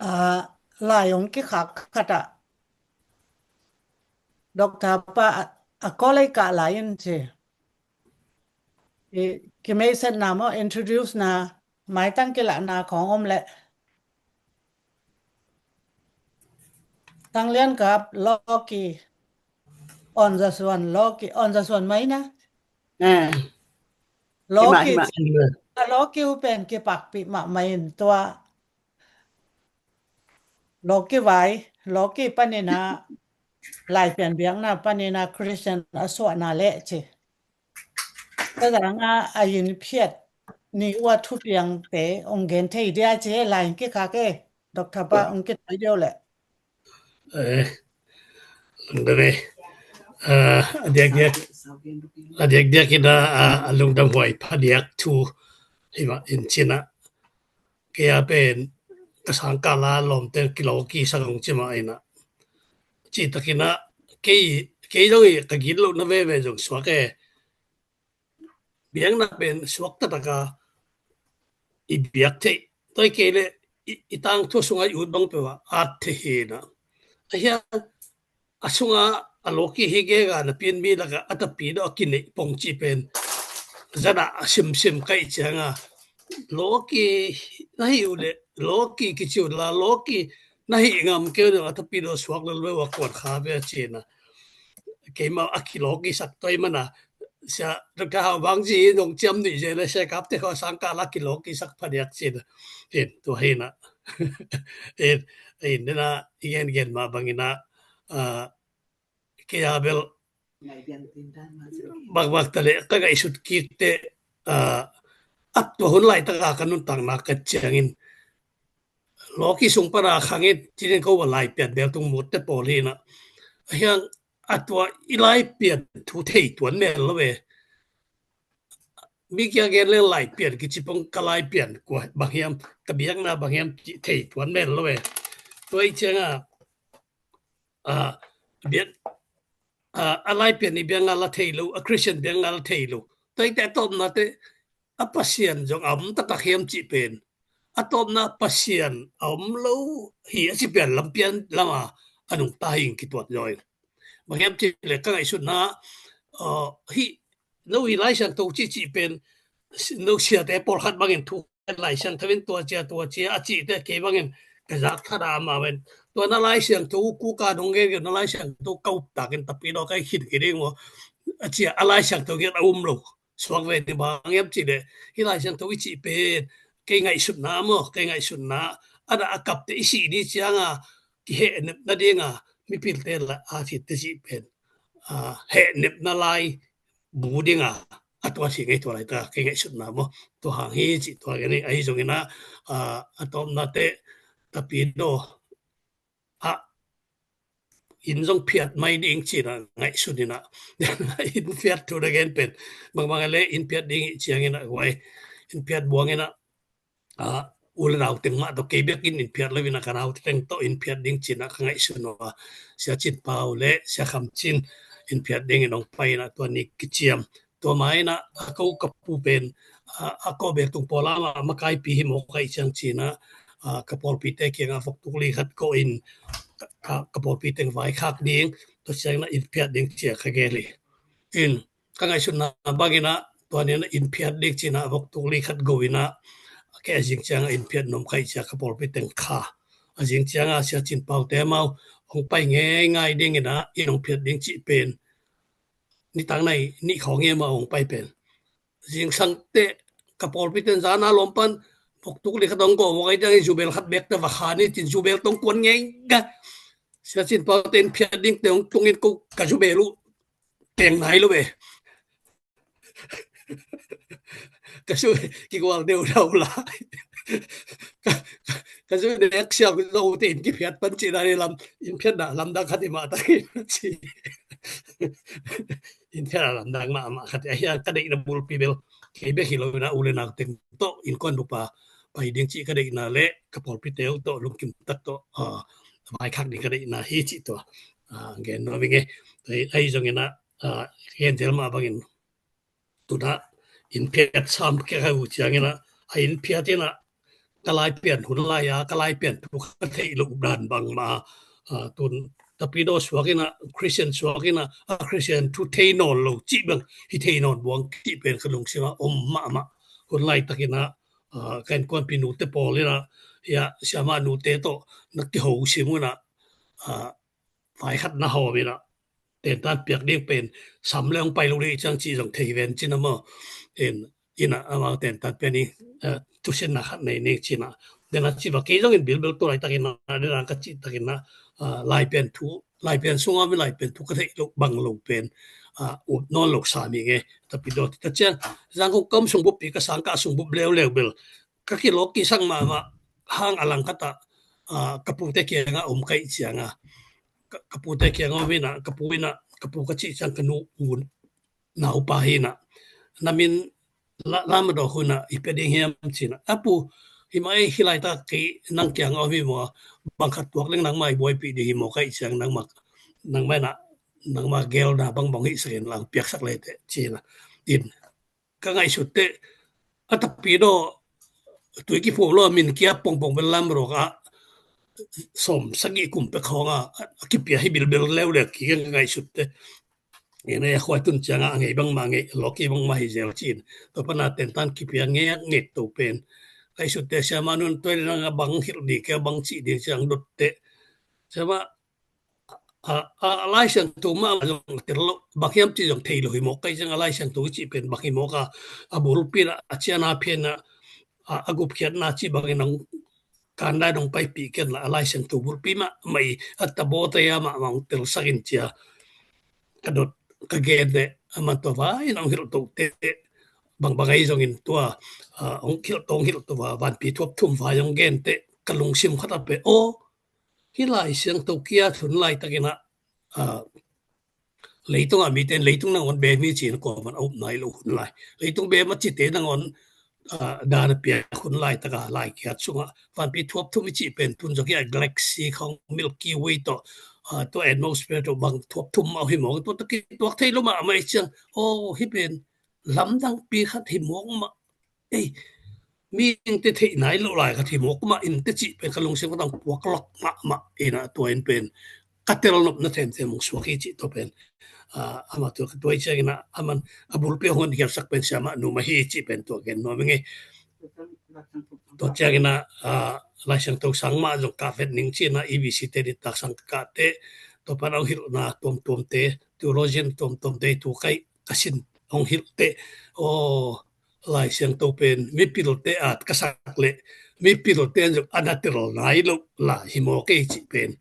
Ah, lai ong kikhak khat ah Doctor pa a, a kawlei kah lai in ci. I, kimeisetna maw, introduce na, maitang kilahna khawng om leh. Tang Lian Kap, Lawki, On Za Suan, Lawki, On Za Suan mai na. Eh. Lawki, hima, hima. A Lawki uh pen kipakpih mahmah in tua. Lawki vai, Lawki panina Laipian biakna panina Christian a suahna leh ci. Ka zanga a yin phiat ni ua thupiangte ong gen thei dia ci, lai ong kikhak e, Doctor pa ong kithai deuh leh. Eh, lungdam e. Ah, a diakdiak, a diakdiak in a, a lungdam huai phadiak thu hi mah in cina. Kei a pen ka sangkah la lawmte kilawki sak ong ci mah ina. Cih takin a kei, kei zong i ka gitlohna veve zong suak e. Biakna pen suak taktak a i biak theih. Tua kei leh i, i tangthu sungah i ut bang peuh a at thei hi na. A hiang a sunga a lawki hi gega na pian mi laka a tapidaw a kineih pong cih pen zana a simsim kaih cianga lawki na hi uh leh lawki kici uh la lawki na hih ngam keu deuh a tapidaw suak lel ve ua kuan kha ve a cina. Keimah a kilawki sak toi mana sia ka hau bang zi nong ciam nih ze le sia kapte kho sangkah la kilawki sak phadiak cina. Hin tua hina. Hin, hin dena i gen gen mah bangina, ah, kei a bel bakbak ta le ka ngaihsut kikte, ah, at tua hun laitaka ka nuntakna ka ciangin lawki sung pana khangin cinin ko va Laipian bel tung mutte pawl hina. A hiang a tua i Laipian thu thei tuan mel lo ve. Mi kia gen le Laipian kici pong ka Laipian kua bang hiam, ka biakna bang hiam cih thei tuan mel lo ve. Tua i cianga, ah, biak, ah, a Laipian i biakna la thei lo, a Christian biakna la thei lo. Tua i te a tawpna te a Pasian zong a om taktak hiam cih pen a tawpna Pasian a om lo hi a ci pian lampian lama a nungta hi ing kituat zaw ing. Bang hiam cih le ka ngaihsutna, ah, hi no hi Lai Siangtho cih cih pen no siate pawlkhat bangin thu Lai Siangtho in tua cia, tua cia a cihte kei bangin ka zak thada amau in tua na Lai Siangtho kuka nong gen na Lai Siangtho ka uptakin tapidaw ka i khin kiding maw a cia a Lai Siangtho ngiat a um lo suak ve ni bang hiam cih le hi Lai Siangtho i cih pen kei ngaihsutna maw, kei ngaihsutna a dah a kapte i sih ni cianga kihehnep nadinga mipilte la a cihte cih pen, ah, hehnepna lai bu dinga a tua si ngei tua lai ta kei ngaihsutna maw. Tua hang hi cih tua geni ahi zongina, ah, a tawpna te tapidaw ah in zong phiat mai ding cina ngaihsun ina in phiat thu na gen pen bangbang le in phiat ding i ciangina guai in phiat buangina, ah, u le nau teng mah tawh kei bekin in phiat lo ina ka nau teng tawh in phiat ding cina ka ngaihsun ua Sia Cin Pau le Sia Kham Cin in phiat ding in ong pai ina tua ni kiciam. Tua maina a ko ka pu pen, ah, a ko bek tung pawlama makaipi hi mawk ahi ciang cina, ah, ka pawlpite kianga voktuk li khat ko in ka, ka pawlpi teng vaikhak ding tua ciangna in phiat ding cia ka gel hi. In ka ngaihsutna bangina tua nina in phiat ding cina voktuk li khat go ina kei a zing cianga in phiat nom ka hi cia ka pawlpi teng kha a zing cianga Sia Cin Pau te mau hong pai ngei ngai dingina in hong phiat ding cih pen nitang nai nih khawng hi a ma hong pai pen. Zingsang teh ka pawlpi ten zana lawm pan voktuk li khat hong gawh vok ahi tiang in zubel khat bek te va kha ni cin zubel tong kuan ngei ga. Sia Cin Pau ten phiat ding te hong tungin ko ka zubel uh teng nai lo ve. Ka sui kigual deuh deuh lai. Ka, ka, ka sui nek siam zo te in kiphiat pan cih dan i lam, in phiatna lamdang khat i mah takin ci. In phiatna lamdang mahmah khat i a hiang ka deihna bulpi bel kei bek hi lo in a u le nau teng tawh innkuan bupa pai ding cih ka deihna le ka pawlpi teu tawh lungkim tak tawh, ah, vaikhak ding ka deihna hi cih tua, ah, gen nuam ing e. Ahi zongin a, ah, gen zel mah bangin tuna in phiat sam kei ka uh ciangin a, a in phiat in a ka lai pian hun lai a ka lai pian thu ka theih loh dan bangmah, ah, tun Tapidaw suak in a Christian suak in a, a Christian thu thei nawn lo cih bang hi thei nawn buang cih pen ka lungsim a om mahmah. Hun laitakin a, ah, ka innkuanpi nute pawl in a, ia, siamah nute tawh na kiho sim un a, ah, vai khat na hawm in a, tentan piak ding pen sam le hong pai lo dih ciang cih zong thei ven cin a maw. In, in a amau tentan piak ding, eh, thusinna khat nei ning cin a. Den a ci va kei zongin bilbel tu laitakin a, den a ka cih takin a, ah, lai pian thu, lai pian sung a mi lai pian thu ka theih loh bang lo pen, ah, up nawn lo sa mi nge. Tapidaw ti ta ciang, zang kong kam sung bup pi ka sang ka sung bup leuleu bel ka kilawk kisang mahmah hang a lang khat ah, ah, ka pute kiangah om ka hih ciangah, ka, ka pute kiangah om in a, ka pu in a, ka pu ka cih ciang ka nu u naupa hi in a, na min la, Lam Madaw hun a i pia ding hiam ci in a, a pu, hi mah ei, hi laitak kei nang kiangah om hi maw, bang khat tuak leng nangmah i buaipih ding hi maw ka hih ciang nangmah, nangmah in a, nangmah gelna bangbang hih sak in lang piaksak le teh ci in a, in ka ngaihsut teh, a Tapidaw tui kiphum lo a min kia pongpong bel Lam Madaw ah sawm sagih kum pek khawng a, a kipia hi bilbel leuleu ki ka ngaihsut teh. Ina a khuai tun ciangah a ngei bangmah ngei, lawki bangmah hi zel cin. Tua pana tentan kipia ngei a ngei to pen. Ngaihsut teh siamah nun tua nang a bang hilh ding kia bang cih ding ciang dot teh. Siamah a, a, a Lai Siangtho mah zong tel lo, bang hiam cih zong thei lo hi mawk ka hih ciang a Lai Siangtho i cih pen bang hi mawk a, a bulpi in a, a ciana phian a, a, a gupkhiatna cih bangin a kan dai dong paipih ken la a Lai Siangtho bulpi mah, mah i a tabaw taya mah mah hong telsak in cia. Ka dot ka gen leh a man tua vai in hong hilh to teh, bang bang ahi zongin tua, a, hong hilh to, hong hilh to va, vanpi thuap thum vai hong gen teh, ka lungsim khat a pe, aw, hih Lai Siangtho kia thun laitakin a, a, leitungah mite in leitung nangawn bem hi ci-in a kuaman a up nai lo hun lai. Leitung bem a cite nangawn, a, dan a piak hun laitaka lai kiat sungah vanpi thuap thum i cih pen tun zong hi a galaxy khawng Milky Way tawh, a, tua atmosphere tawh bang thuap thum mah hi mawk. Tua tawh kituak thei lo mahmah i ciang, aw, hih pen lamdangpi khat hi mawk mah. Ei, mihingte theih nai loh lai khat hi mawk mah in teh cih pen ka lungsim ka tang puak lok mahmah in a, tua in pen ka tel nopna themthem hong suak hi cih tua pen, a, amah tua ka tuai ciangin a, aman a bulpi hong honkhia sak pen siamah nu mah hi cih pen tua gen nuam ing e. Tua ciangin a, a, Lai Siangtho sang mah zong kah vet ning ci-in a, E B C te nitak sang ka kah teh, tua pan hong hilhna tuamtuamte, theologian tuamtuamte tu kai ka sin hong hilh teh, aw, Lai Siangtho pen mipilte at ka sak leh mipilte in zong a na tel nai loh lai hi mawk ei cih pen,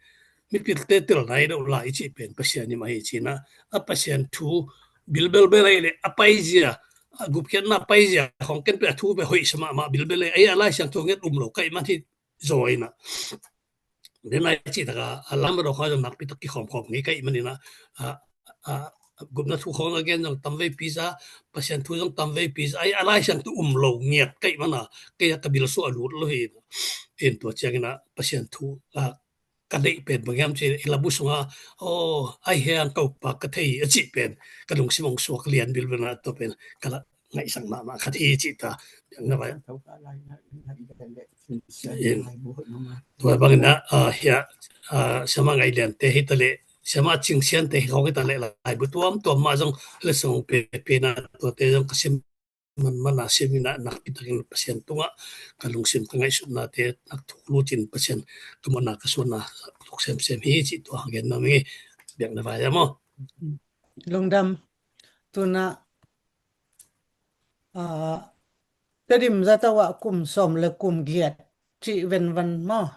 mipilte tel nai loh lai i cih pen Pasian i mah hi ci-in a, a Pasian thu bilbel bel ahi leh a paizia, a gupkhiatna paizia khawng ken pe a thu pe hoih sa mahmah bilbel ahi, a Lai Siangtho nget um lo ka hih man hi zaw in a. Den a i cih takah a Lam Madaw khawng zong nakpi tak kikhawmkhawm ngei ka hih manin a, a, a, gupna thu khawng a gen zong tamveipi za, Pasian thu zong tamveipi za, a, a Lai Siangtho um lo ngiat ka hih mana, kei a ka bil suah lut lo hi. In tua ciangin a Pasian thu, a, ka deih pen bang hiam cih i labu sungah, aw, ahi hang ka upa ka thei a cih pen ka lungsim hong suak lian bilbel a, tua pen ka la ngaihsak mahmah khat hi cih ta. Biakna vai. In. Tua bangin a, a, hia, a, siamah Ngaih Liante hi ta leh, siamah Cing Siante hi khawng hi ta leh, laibu tuamtuam mah zong letsong pehpehna tuate zong ka sim manmana sim in a, nakpi takin Pasian tungah ka lungsim ka ngaihsutnate nak thuk lut in Pasian ka muanna ka suanna thuk semsem hi cih tua gen nuam ing e. Biakna vai a maw. Lungdam. Tuna, a, Tedim zato ah kum sawm le kum giat cih venvan maw.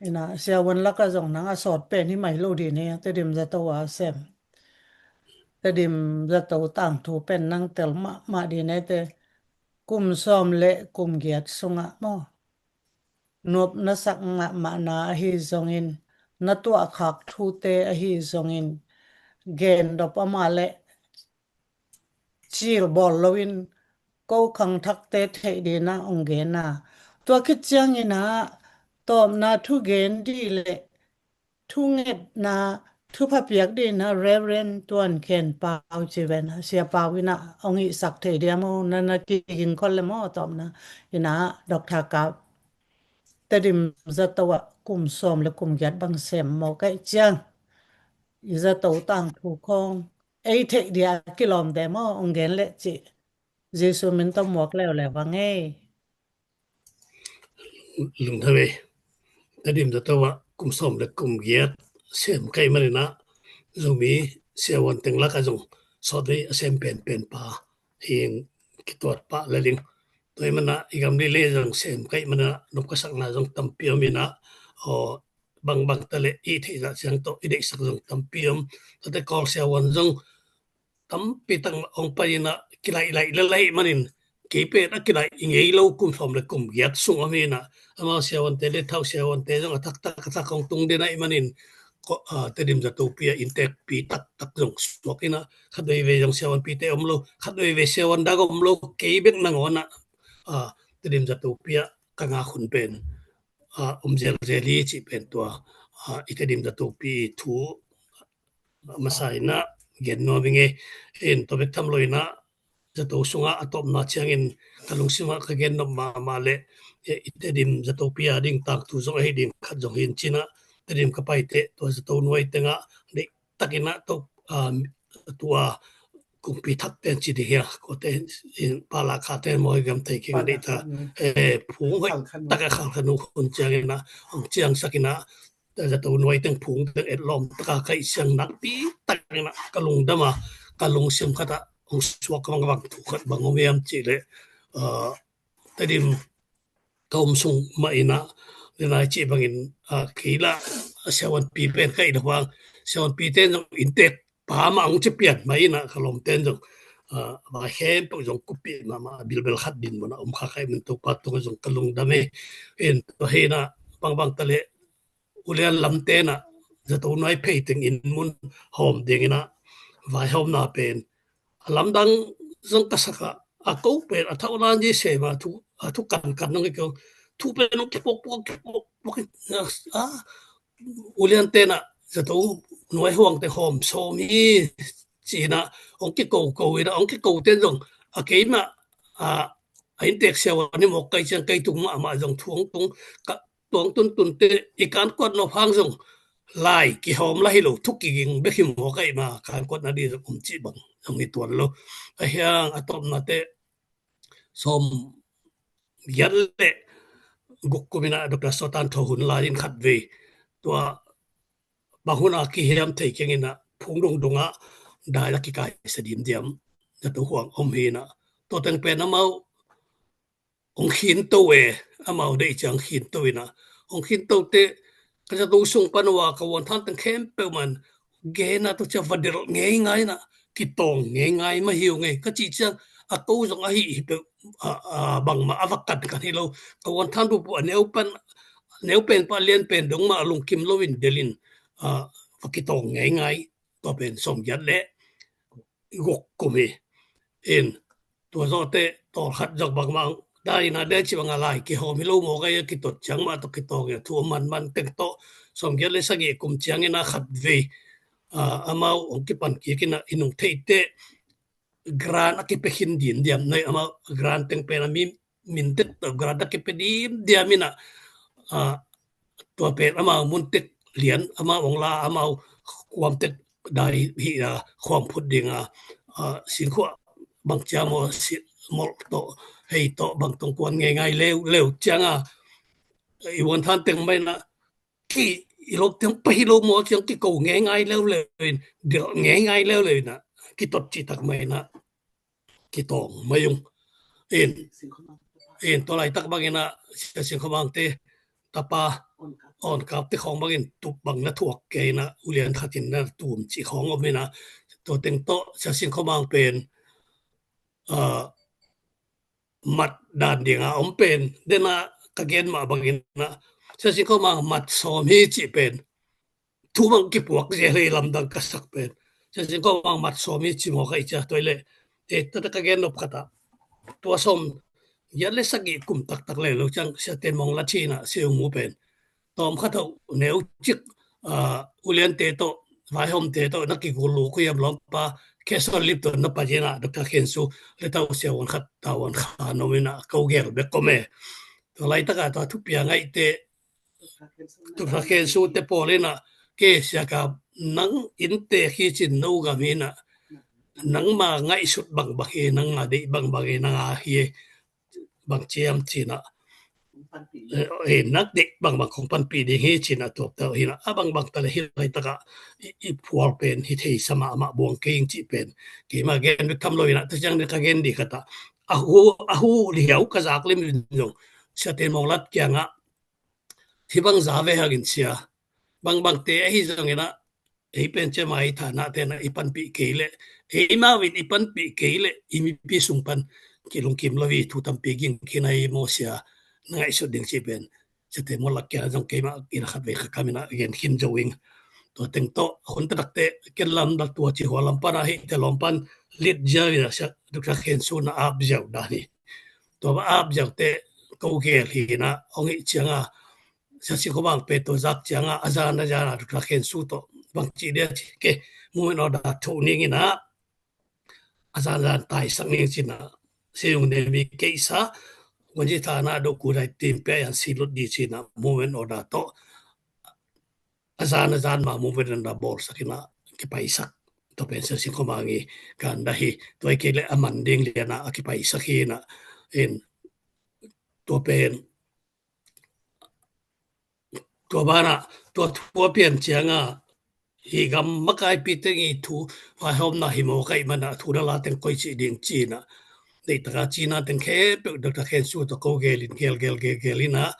Ina, siavuan laka zong nang a sawt pen hi mai lo dih ni, Tedim zato ah a sem. Tedim zato tangthu pen nang tel mahmah dih nete. Kum sawm le kum giat sungah maw, nopna sak mahmahna ahi zongin, na tuahkhak thute ahi zongin, gen dop amah le cil bawl loin ko khangthakte theih dina ong gena. Tua khit ciangina tawpna thugen dih le thungetna thupha piak dina Reverend Tuan Ken Pau ci vena, Sia Pau ina ong ihsak thei dia maw, na na kiging khol le maw tawpna ina Doctor Kap. Tedim zato ah kum sawm le kum giat bang sem maw kaih ciang i zato tangthu khong ei theih dia kilawmte maw ong gen le cih Jesu min tawh muak leuleu va ngei. Lungdam ei. Tedim zato ah kum sawm le kum giat sem kaih manina Zomi siavuan teng laka zong sawt vei a sem penpen pa hi kituat pah le ling. Tua i mana i gam lile zong sem kaih mana nop ka sakna zong tampi om ina, aw, bangbang ta le i theih zah ciang tawh i deihsak zong tampi om. Tate Kawl siavuan zong tampi tak ong pai ina kilaih laih le laih manin kei pen a kilaih i ngei lo kum sawm le kum giat sung om hi ina. Amau siavuante le thau siavuante zong a thaktak a thak hong tung den aih manin Tedim zatopi a inntekpi taktak zong suak ina, khat veivei zong siavuanpite om lo, khat veivei siavuan dak om lo, kei bek nangawn ah Tedim zatopi ah ka ngak hun pen om zelzel hi cih pen tua i Tedim zatopi thu masa ina gen nuam hi ngei. In tua bek tham lo ina zato sungah a tawpna ciangin ka lungsimah ka gen nop mahmah le i Tedim zatopi a ding tangthu zong ahi ding khat zong hin cina Tedim ka paite tua zato nuai tengah deih takin ah to tua kumpi thak ten ci ding hia kote in pala kha ten mawi gam thei kinga deih ta phung hoih tak a khal khanu hun ciangin ah hong ciangsak ina zato nuai teng phung teng etlawm taka kaih siang nakpi takin ah ka lungdam a ka lungsim khat ah hong suak ka bang bang thu khat bang om hiam cih le Tedim ka om sung mah ina le nai cih bangin kei lah siavuanpi pen ka ina vang siavuanpi ten zong inntek pa mah hong ci pian mah ina ka lawmten zong vai khempeuh zong kuppih mahmah bilbel khat din muna om kha kaih min Topa tungah zong ka lungdam e. In tua hi ina bangbang ta le ulian lamte na zato nuai phei teng inn mun hawm ding ina vaihawmna pen a lamdang zong ka sak a a ko pen a thauh nan ji sema thu a thu kankan nong kikong thu pen nong kipokpok kipokpok a ulian te na zato nuai huang te hawm sawm hi ci ina hong kiko ko ina hong kiko ten zong a keima a a inntek siavuan i mawk kai ciang kai tung mahmah zong thu hong tung ka tuang tuntunte i kankuat nop hang zong lai kihawm la hi lo thu kiging bek hi mawk aih ma kankuatna dih zong um cih bang zong hi tuan lo. A hiang a tawpnate sawm giat le guk kum ina Doctor Sotan Tho hun lai in khat vei tua bang hun a kihiam thei keng ina phung dungdung ah dai la kikai sa dimdiam na tu huang om hi ina tua teng pen amau hong khinto e amau deih ciang khinto ina hong khinto te ka zato sung pan ua ka uan than teng khempeuh man gena to cia va delh ngeingai na kitawng ngeingai ma hiu ngei ka cih ciang a ko zong ahi hi peuh bangmah a va kan kan hi lo ka uan than bupu a neu pan neu pen pa lian pen dong mah a lungkim lo in delh in va kitawng ngeingai tua pen sawm giat le guk kum hi. In tua zawhte tawlkhat zong bangmah dai ina dai ci banga lai kihawm hi lo mawk ahi a kitot ciang mah tawh kitawng ia thu a manman teng tawh sawm giat le sagih kum ciang ina khat vei amau hong kipan kik ina i nung theihte grant a kipia khin din diam noi amau grant teng pen a mi min tek tawh grant a kipia dim diam ina tua pen amau mun tek lian amau hong la amau kuam tek dai hi a khuam phut ding a singkhuah bang ciam aw molh tawh hei tawh bang tong kuan ngeingai leuleu ciang a i uan than teng mai na ki i lop teng pai hi lo maw ciang kiko ngeingai leuleu in delh ngeingai leuleu ina kitot cih tak mai na kitawng mai ung. In in tua laitak bangin ah Sia Sing Khua Mangte tapa awn kapte khawng bangin tup bang na thuak kei ina ulian khatin na tum cih khawng om ina Tua teng tawh Sia Sing Khua Mang pen, ah, mat dan dinga om pen, dena ka gen mah bangin ah, Sia Sing Khua Mang mat sawm hi cih pen thu bang kipuak zel hi, lamdang ka sak pen. Sia Sing Khua Mang mat sawm hi ci mawk ahi cia, tua hi leh, eh, tata ka gen nop khat ah, tua sawm giat le sagih kum taktak le lo ciang Sia Ten Mawng Lat hi in ah, Sia U Mu pen tawm khat ah neu cik, ah, uliante tawh, vaihawmte tawh na kiguluk uh hiam lawmpa, Khe Suan Lip tawh na pai in ah, Doctor Khen Su le tau Sia Uan Khat, tau Uan Khan om in ah, ko gel bek om e. Tua laitak ah tua thupiang ngaihte, Doctor Khen Su te pawl in ah, ke Sia Kap, nang inntek hi cin, no gam hi in ah, nangma ngaihsut bangbang hi, nangma deih bangbang hi, nang a hi, bang ciam cin ah, eh, eh, nak deih bangbang kong panpih ding hi cin ah, tuak tau hi in ah, a bangbang ta le hi laitak ah i, i phual pen hi thei sa mahmah buang kei ing cih pen keima gen bek tham lo in ah, tua ciang ka gen ding khat ah, a hu, a hu liau ka zak lim in zong Sia Ten Mawng Lat kiangah, hih bang za ve hang in Sia, bangbangte ahi zongin ah, ei pen ciamah i thanahte in ah i panpih kei leh, eimau in i panpih kei leh, i mipi sung pan kilungkim lo hi, thu tampi ging khin ahi maw Sia, na ngaihsut ding cih pen Sia Ten Mawng Lat kiangah zong keimah in ah khatvei ka kam in ah gen khin zo ing. Tua teng tawh hun taktakte ken lam dak tua ci hua lam pan ah hihte lawm pan lit ziau in ah, Sia Doctor Khen Su na ap ziau dan hi. Tua ba ap ziau te ko gel hi in ah, hong hih ciang a, Sia Sing Khua Mang pen tua zak ciang a, a zan a zan a Doctor Khen Su tawh bang ci dia ci ke, movement order thoh ning in ah, a zan zan taisak ning cin ah, Sia Yung Ne Mi keisa, Guan Ci Tha na do ku dai tim pia yan si lut di cin ah, movement order tawh a zan a zan ma movement order bawlsak in ah, kipaisak. Tua pen Sia Sing Khua Mang i kan da hi, tua i kei le a man ding lian ah a kipaisak hi in ah, in tua pen tua banah, tua thu a pian ciangah, hih gam makaipi teng i thu vaihawmna hi mawk ahih manah, thu na la teng koi cih ding ci-in ah, deihtak a cina teng khempeuh Doctor Khen Su tawh ko gelin, gel, gel, gel, gel in ah,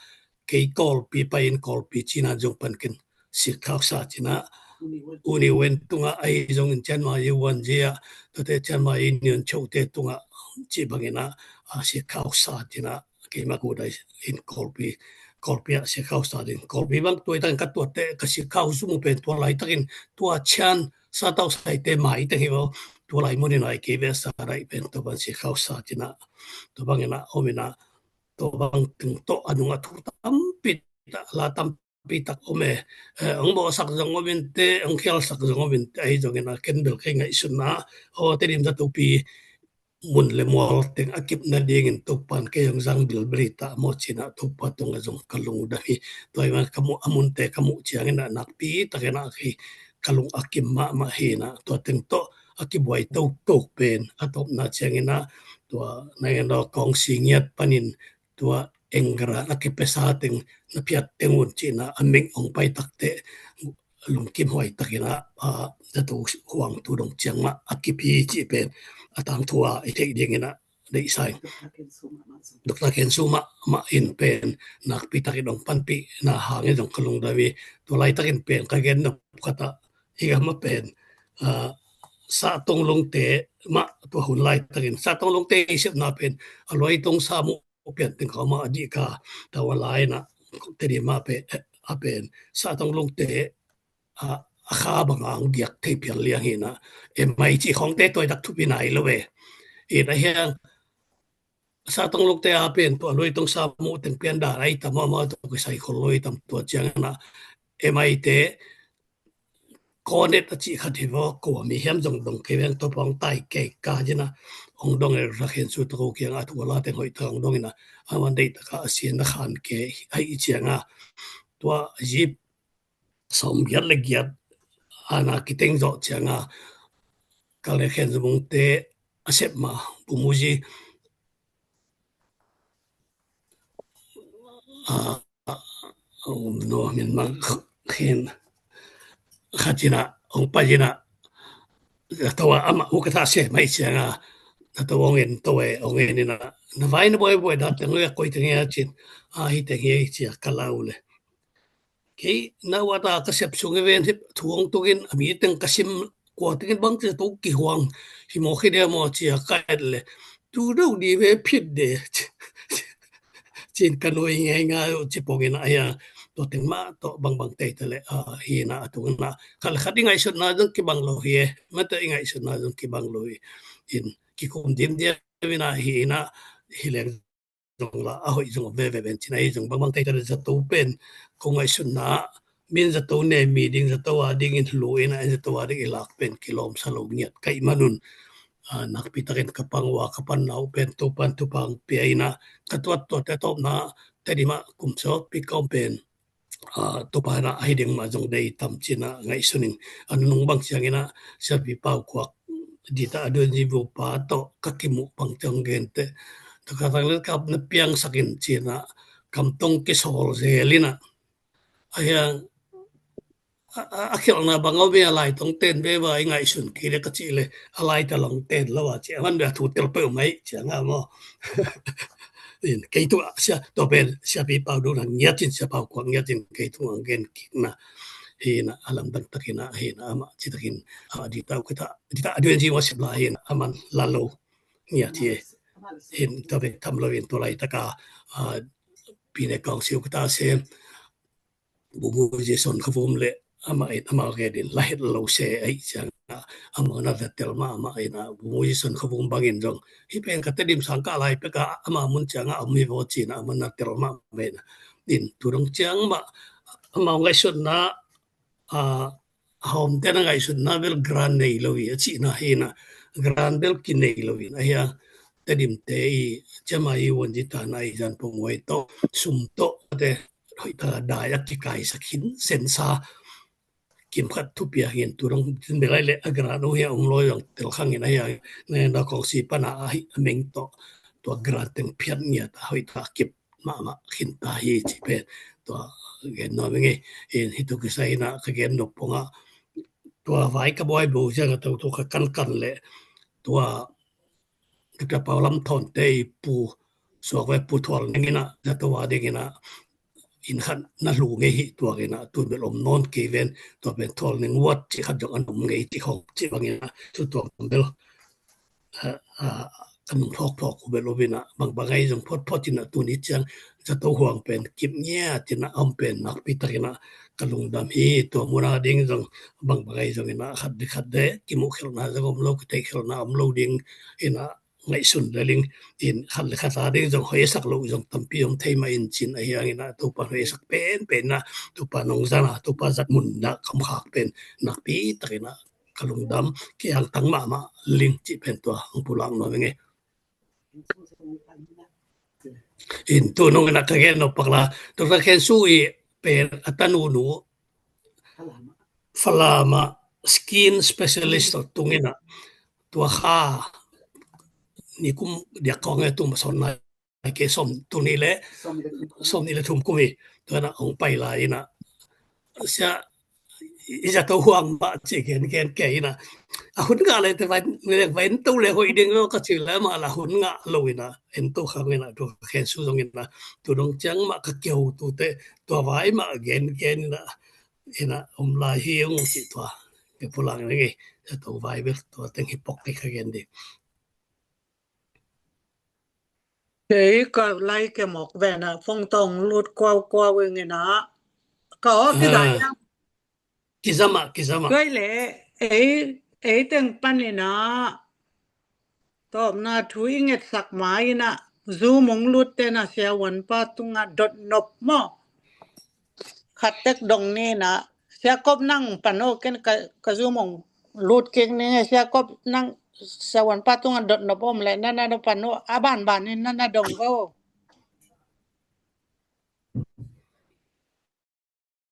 kei Kawlpi pai-in Kawlpi cina zong pan ken sikkhausa cina, U Ne Win tungah ahi zongin Chiang Mai U N G ah, tuate Chiang Mai Union chote tungah cih bangin ah, a, sikkhausa cina, keimah kudai in Kawlpi, Kawlpi ah sikkhausa ding. Kawlpi bang tua i takin ka tuatte, ka sikkhau zum uh pen tua laitakin tua Chin satau saite mai teng hi vo. Tua lai munin ai kei ve sa daih pen tua bang sikkhausa cina. Tua bangin ah om in ah, tua bang teng tawh a nungah thu tampi tak, la tampi tak om e. Eh, hong bawhsak zong om in teh, hong khialsak zong om in teh, ahi zongin ah ken bel kei ngaihsutna ah, aw, Tedim zatopi mun le mual teng a kip nadingin Topa'n kei hong zang bilbil hi ta maw cina, Topa tungah zong ka lungdam hi. Tua hi man ka muh, a munte ka muh ciangin ah nakpi takin ah kei ka lung a kim mahmah hi in ah, tua teng tawh a kibuai toktok pen a tawpna ciangin ah, tua nangin ah kong si ngiat panin tua Engara a kipesa teng na phiat teng un cina, a meng hong pai takteh lungkim huai takin ah, a, na to huang tu dong ciang mah a kipi cih pen a tangthu a i theih dingin ah deihsa ing. Doctor Khen Su mahmah in pen nakpi takin hong panpihna hangin zong ka lungdam hi. Tua laitakin pen ka gen nop khat ah, i gam ah pen, a, Sah Tong Lungte mah tua hun laitakin, Sah Tong Lungte i sepna pen a Luai Tong Sam uh pian teng kau mah a dih ka, tua lai in ah, Tedim ah pen, a pen Sah Tong Lungte, a, a kha banga hong giak thei phial liang hi in ah, M I cih khawngte tua i tak thupi nai lo ve. In ah hiang Sah Tong Lungte a pen tua Luai Tong Sam uh teng pian dan ai tam, amau tua kisai khol lo i tam, tua ciangin ah M I te Cornet a cih khat hi vo, kua mi hiam zong dong kei veng, tua pawng tai kei ka cina, hong dong e, Doctor Khen Su tawh ko kiangah thu a la teng hoih tak hong dong in ah, a man deih takah a sian a khan kei ahi ciangah, tua zip sawm giat le giat ana kiteng zawh ciangah, Kale Khen Zu Mungte a sep ma, Bumuzi, a, um, no, min mang khin khat cina, hong pai cina, tawa ama, hu ka tha se mai cianga, tawa hong en, tawa hong en ina, na vai na boi boi da teng le koi teng ya cin, a hi teng hi cia ka lau le. Kei na wata ka sep sung e ven hip thuang tukin a mi teng ka sim kua tengin bang ci zato kihuang hi maw, khi dia maw ci a ka et le tu deuh di ve phit de. Cin ka nuai ngeingai uh ci pongin a hia, tua teng mah tawh bangbang teite le a hi na a tung na khat le khat i ngaihsutna zong kibang lo hi e, mate i ngaihsutna zong kibang lo hi. In kikum dim dia mina hi na hi leng zong la a hoih zong veve ben cin a hi zong bangbang teite le zato pen ko ngaihsutna min zato ne mi ding zato a ding in hlu in a zato a ding i lak pen kilawm sa lo ngiat ka ih manun. Nakpi takin ka pang ua ka pan nau pen Topan thupang pia in a ka tuat tuat te tawpna Tedim ah kum sawt pi ka om pen Topa in a ahi ding mah zong dei tam cin a ngaihsun in a nunung bang ciangin a Siapi Pau Kuak dita a duan zibu pa tawh ka kimuh pang ciang gente. Taka tang le kap na piangsak in cin a kamtong kisawl zel in a a hiang a khialhna bang om hi a, lai tong ten ve va i ngaihsun kei le ka cih le a lai ta long ten lo a ci a man ve a thu tel peuh mai ciang a maw. Kei tu a sia tua pen Siapi Pau duh na ngiat in Sia Pau Kuak ngiat in kei tu ang gen kik na hi na a lamdang takin a hi na amah ci takin a dita ukita dita a duan ji wa siap la hi na a man la lo ngiat hi. Hin tua ve tham lo in tua lai taka pine kong siu kita sem bumu Jason khavum le amah in amah gen in la het lo se ahi ciang a amah na ve tel mah amah in a bumu Jason khavum bangin zong hi pen ka Tedim sang ka lai pek a amah mun ciang a om hi vo cin a amah na tel mah ve na in tu dong ciang mah amah ngaihsutna a hawmte na ngaihsutna bel grant nei lo hi a cihna hi na grant bel kinei lo hi na hia Tedim te i ciama i won ji ta na i zan pong wai to sum to te hoih ta dai a kikaisak hin sensa kim khat thupi a ngin tu dong tin belai le a grant uh hi a um lo zong tel khang in a hi a ne na kong si pana a hi a meng to tua grant teng phiat ngiat a hoih ta kip mahmah khin ta hi ci pen tua gen nuam ing e. In hi tu kisai in a ka gen nop pong a tua vai ka buai bu ziang a to tu ka kan kan le tua Doctor Pau Lam Thawn te i pu suak ve Pu Thual Neng in a zato a ding in a inn khat na hlu ngei hi tua in a tun bel om nawn kei ven tua pen Thual Neng wat ci khat zong an om ngei ci khong ci bang in a tu tuang tam bel a, a, kan nung phawk phawk uh bel uh in a bang bang ai zong phot phot in a tuni ciang zato huang pen kip ngiat in a om pen nakpi tak in a ka lungdam hi. Tua mun a ding zong bang bang ai zong in a khat ding khat ding kimuh khelhna zong om lo, kithei khelhna om lo ding in a ngaihsun le ling in khat le khat a ding zong hoih a sak lo zong tampi om thei mah in cin a hiang in a Topa hoih a sak pen pen in a Topa nong zan a Topa zat mun in a kam khak pen nakpi tak in a ka lungdam kiang tang mahmah ling cih pen tua hong pulak nuam ing e. In tu nung in a ka gen nop pak la Doctor Khen Su i pen a tanu nu Falama skin specialist tawh tung in a tua kha nikum diak kong e tung ma son nai ke som tuni le som ni le thum kum hi tua na ong pai lai in a sia i zato huang mah ci gen gen kei in a a hun ngah le te vai ne vai en to le hoih ding lo ka ci le mah la hun ngah lo in a en to khang in a tua Khen Su zong in a tu dong ciang mah ka keu tu te tua vai mah gen gen in a in a om lai hi ung ci tua ke pulang ne nge zato vai bel tua teng hi pok ke ka gen ding. Kei ka lai ke mok ve na phone tong lut kuau kuau ing in a ka aw kizai a kizama kizama. Tuai le ei ei teng pan in a tawpna thu i ngetsak ma in a Zoom ong lut te na siavuanpa tunga dot nop maw? Khat tek dong ni na siakop nang pan aw ken ka Zoom ong lut kik ni nge siakop nang siavuanpa tunga dot nop om le na na pan aw a ban ban ni na na dong go.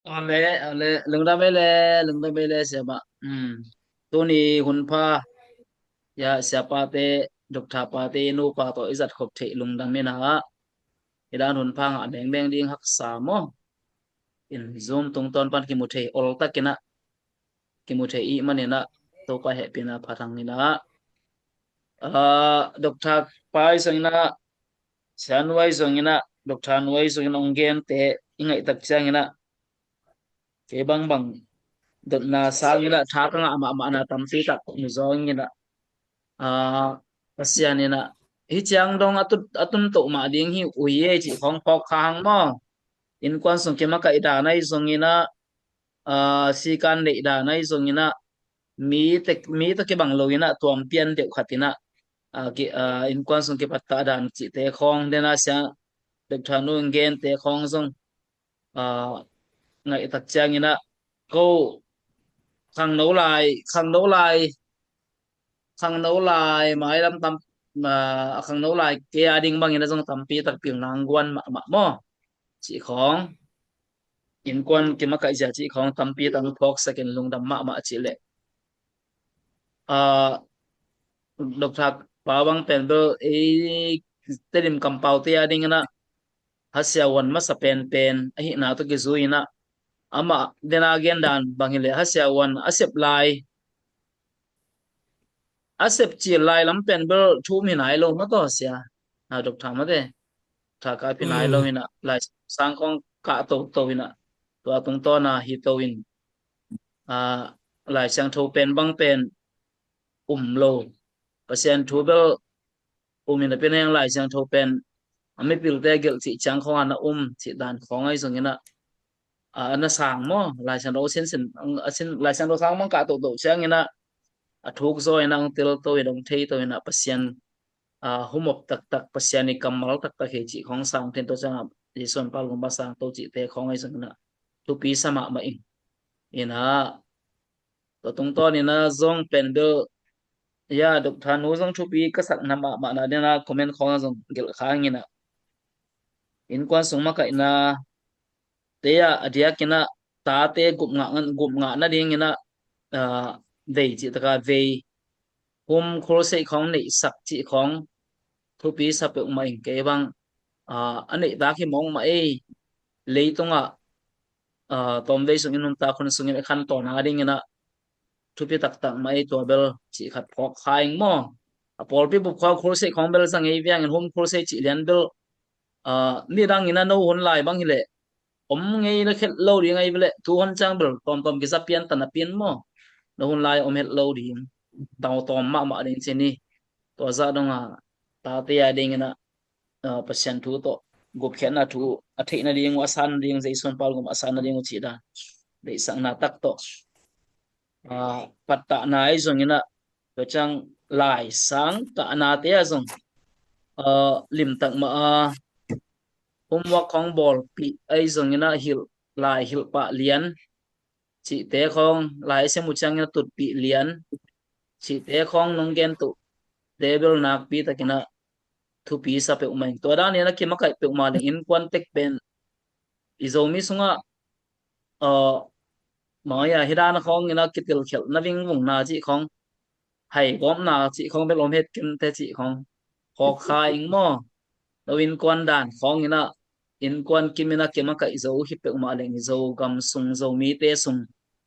Ole ole lungdam ei le lungdam ei le siapa. Tuni hun pha ya siapa te Doctor pa te nupa tawh i zat khop theih lungdam in a i dan hun pha ngah bengbeng ding haksa maw? In Zoom tungtawn pan kimu thei ol tak in a kimu thei i man in a Topa hehpihna phat hang in a Doctor pa i sang in a Sia Nuai zong in a Doctor Nuai zong in a ong gen te i ngaih tak ciang in a kei bangbang dotna sangin ah tha ka ngah mahmahna tampi tak mu zawngin ah, aa, Pasian in ah hih ciang dong a tut, a tun toh mah ding hi uh hi ei cih khawng phawk kha hang maw. Innkuan sung kimakaih dan ahi zongin ah, aa, sikan neih dan ahi zongin ah, mi te, mi tawh kibang loin ah tuam pian deuh khat in ah, aa, ki, aa, innkuan sung kipattah dan cihte khawng, den a sia Doctor Nu in gente khawng zong, aa, ngaih tak ciangin ah, ko khangno lai, khangno lai, khangno lai mailam tam, aa, a khangno lai ke a ding bangin ah zong tampi tak pilna guan mahmah maw. Cih khawng, innkuan kimakaih zia cih khawng tampi tak phawksak in lungdam mahmah cih leh, aa, Doctor Pa bang pen bel ei Tedim kampaute a dingin ah Hasia Wan masa penpen ahihna tawh kizui in ah, amah den a gen dan bang hileh Hasia Wan a sep lai, a sep cil lai lam pen bel thu um hi nai lo maw, tua sia. Na Doctor mate, Doctor Kap hi nai lo in ah, Lai Sang khawng kah toto in ah, tua tungtawn a hi to in, aa, Lai Siangtho pen bang pen um lo. Pasian thu bel um in a pen heng Lai Siangtho pen a mipilte gelh cih ciang khawng a na um cih dan khawng ahi zongin ah, a, a na sang maw, Lai Siangtho a sinsin, a sin, Lai Siangtho sang bang kah toto ciangin ah, a thuk zaw in ah hong tel to in ah hong thei to in ah Pasian, a, humop taktak, Pasian i kammal taktak hi cih khawng sang ten to ciang ah Jesu in palgum ba sang to cihte khawng ahi zongin ah thupi sa mahmah ing. In ah, tua tungtawn in ah zong pen bel, ya, Doctor Nu zong thupi ka sakna mahmahna den a comment khawng ah zong gelh kha ing in ah, innkuan sung makaihna te ah a diakin ah tate gup ngah, gup ngah nadingin ah, aa, vei cih taka vei, home crusade khawng neihsak cih khawng thupi sa peuhmah ing. Kei bang, aa, a neih tak hi mawk mah ei, leitungah, aa, tawmvei sungin nuntak hun sungin i khantawn a dingin ah thupi taktak mah ei, tua bel cih khat phawk kha ing maw. A pawlpi bup khua crusade khawng bel zang ei viangin home crusade cih lian bel, aa, nidangin ah no hun lai bang hileh om ngei na khelh lo ding ahi veleh, tu hon ciang bel tawmtawm kiza pian tana pian maw. No hun lai om het lo ding, tawmtawm mahmah ding ci ni. Tua zah dong a tate a dingin ah, aa, Pasian thu tawh gupkhiatna thu a theih nading uh, a san nading, Jesu in palgum a san nading uh cih dan deihsakna tak tawh, aa, pattahna ahi zongin ah, tua ciang Lai Sang kahnate ah zong, aa, limtak mah a homework khawng bawlpih ahi zongin ah hilh lai, hilh pah lian cihte khawng, lai a sem uh ciangin ah tutpih lian cihte khawng nong gen tuhte bel nakpi takin ah thupi sa peuhmah ing. Tua danin ah kimakaih peuhmah leng innkuan tek pen i Zomi sungah, aa, maya hi dan khawngin ah kitilkhelhna vingvungna cih khawng, haigawpna cih khawng bel om het kei inteh cih khawng phawk kha ing maw. No innkuan dan khawngin ah, innkuan kimin ah kimakaih zo hi peuhmah leng i Zogam sung, Zomite sung,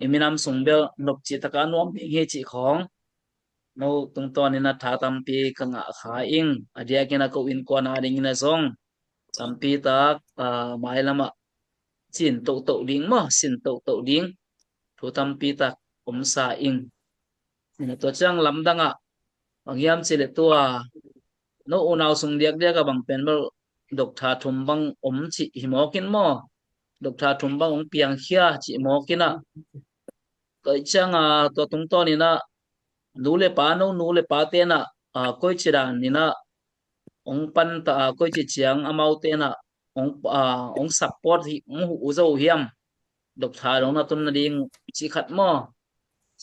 i minam sung bel nop cih taka nuam ding hi cih khawng no tungtawnin ah tha tampi ka ngah kha ing. A diakin ah ko innkuan a dingin ah zong tampi tak, aa, mailamah cin tohtoh ding maw, sin tohtoh ding thu tampi tak om sa ing. Ina tua ciang lamdangah bang hiam cih leh tua no unau sung diakdiak ah bang pen bel Doctor thum bang om cih hi mawk in maw, Doctor thum bang hong piangkhia cih mawk in ah, tua ciang a, tua tungtawnin ah nu le pa, no nu le pate in ah, aa, koici danin ah hong pan ta a, koici ciang amaute in ah hong, aa, hong support hi, hong huh zo hiam, Doctor dong na tun nading cih khat maw.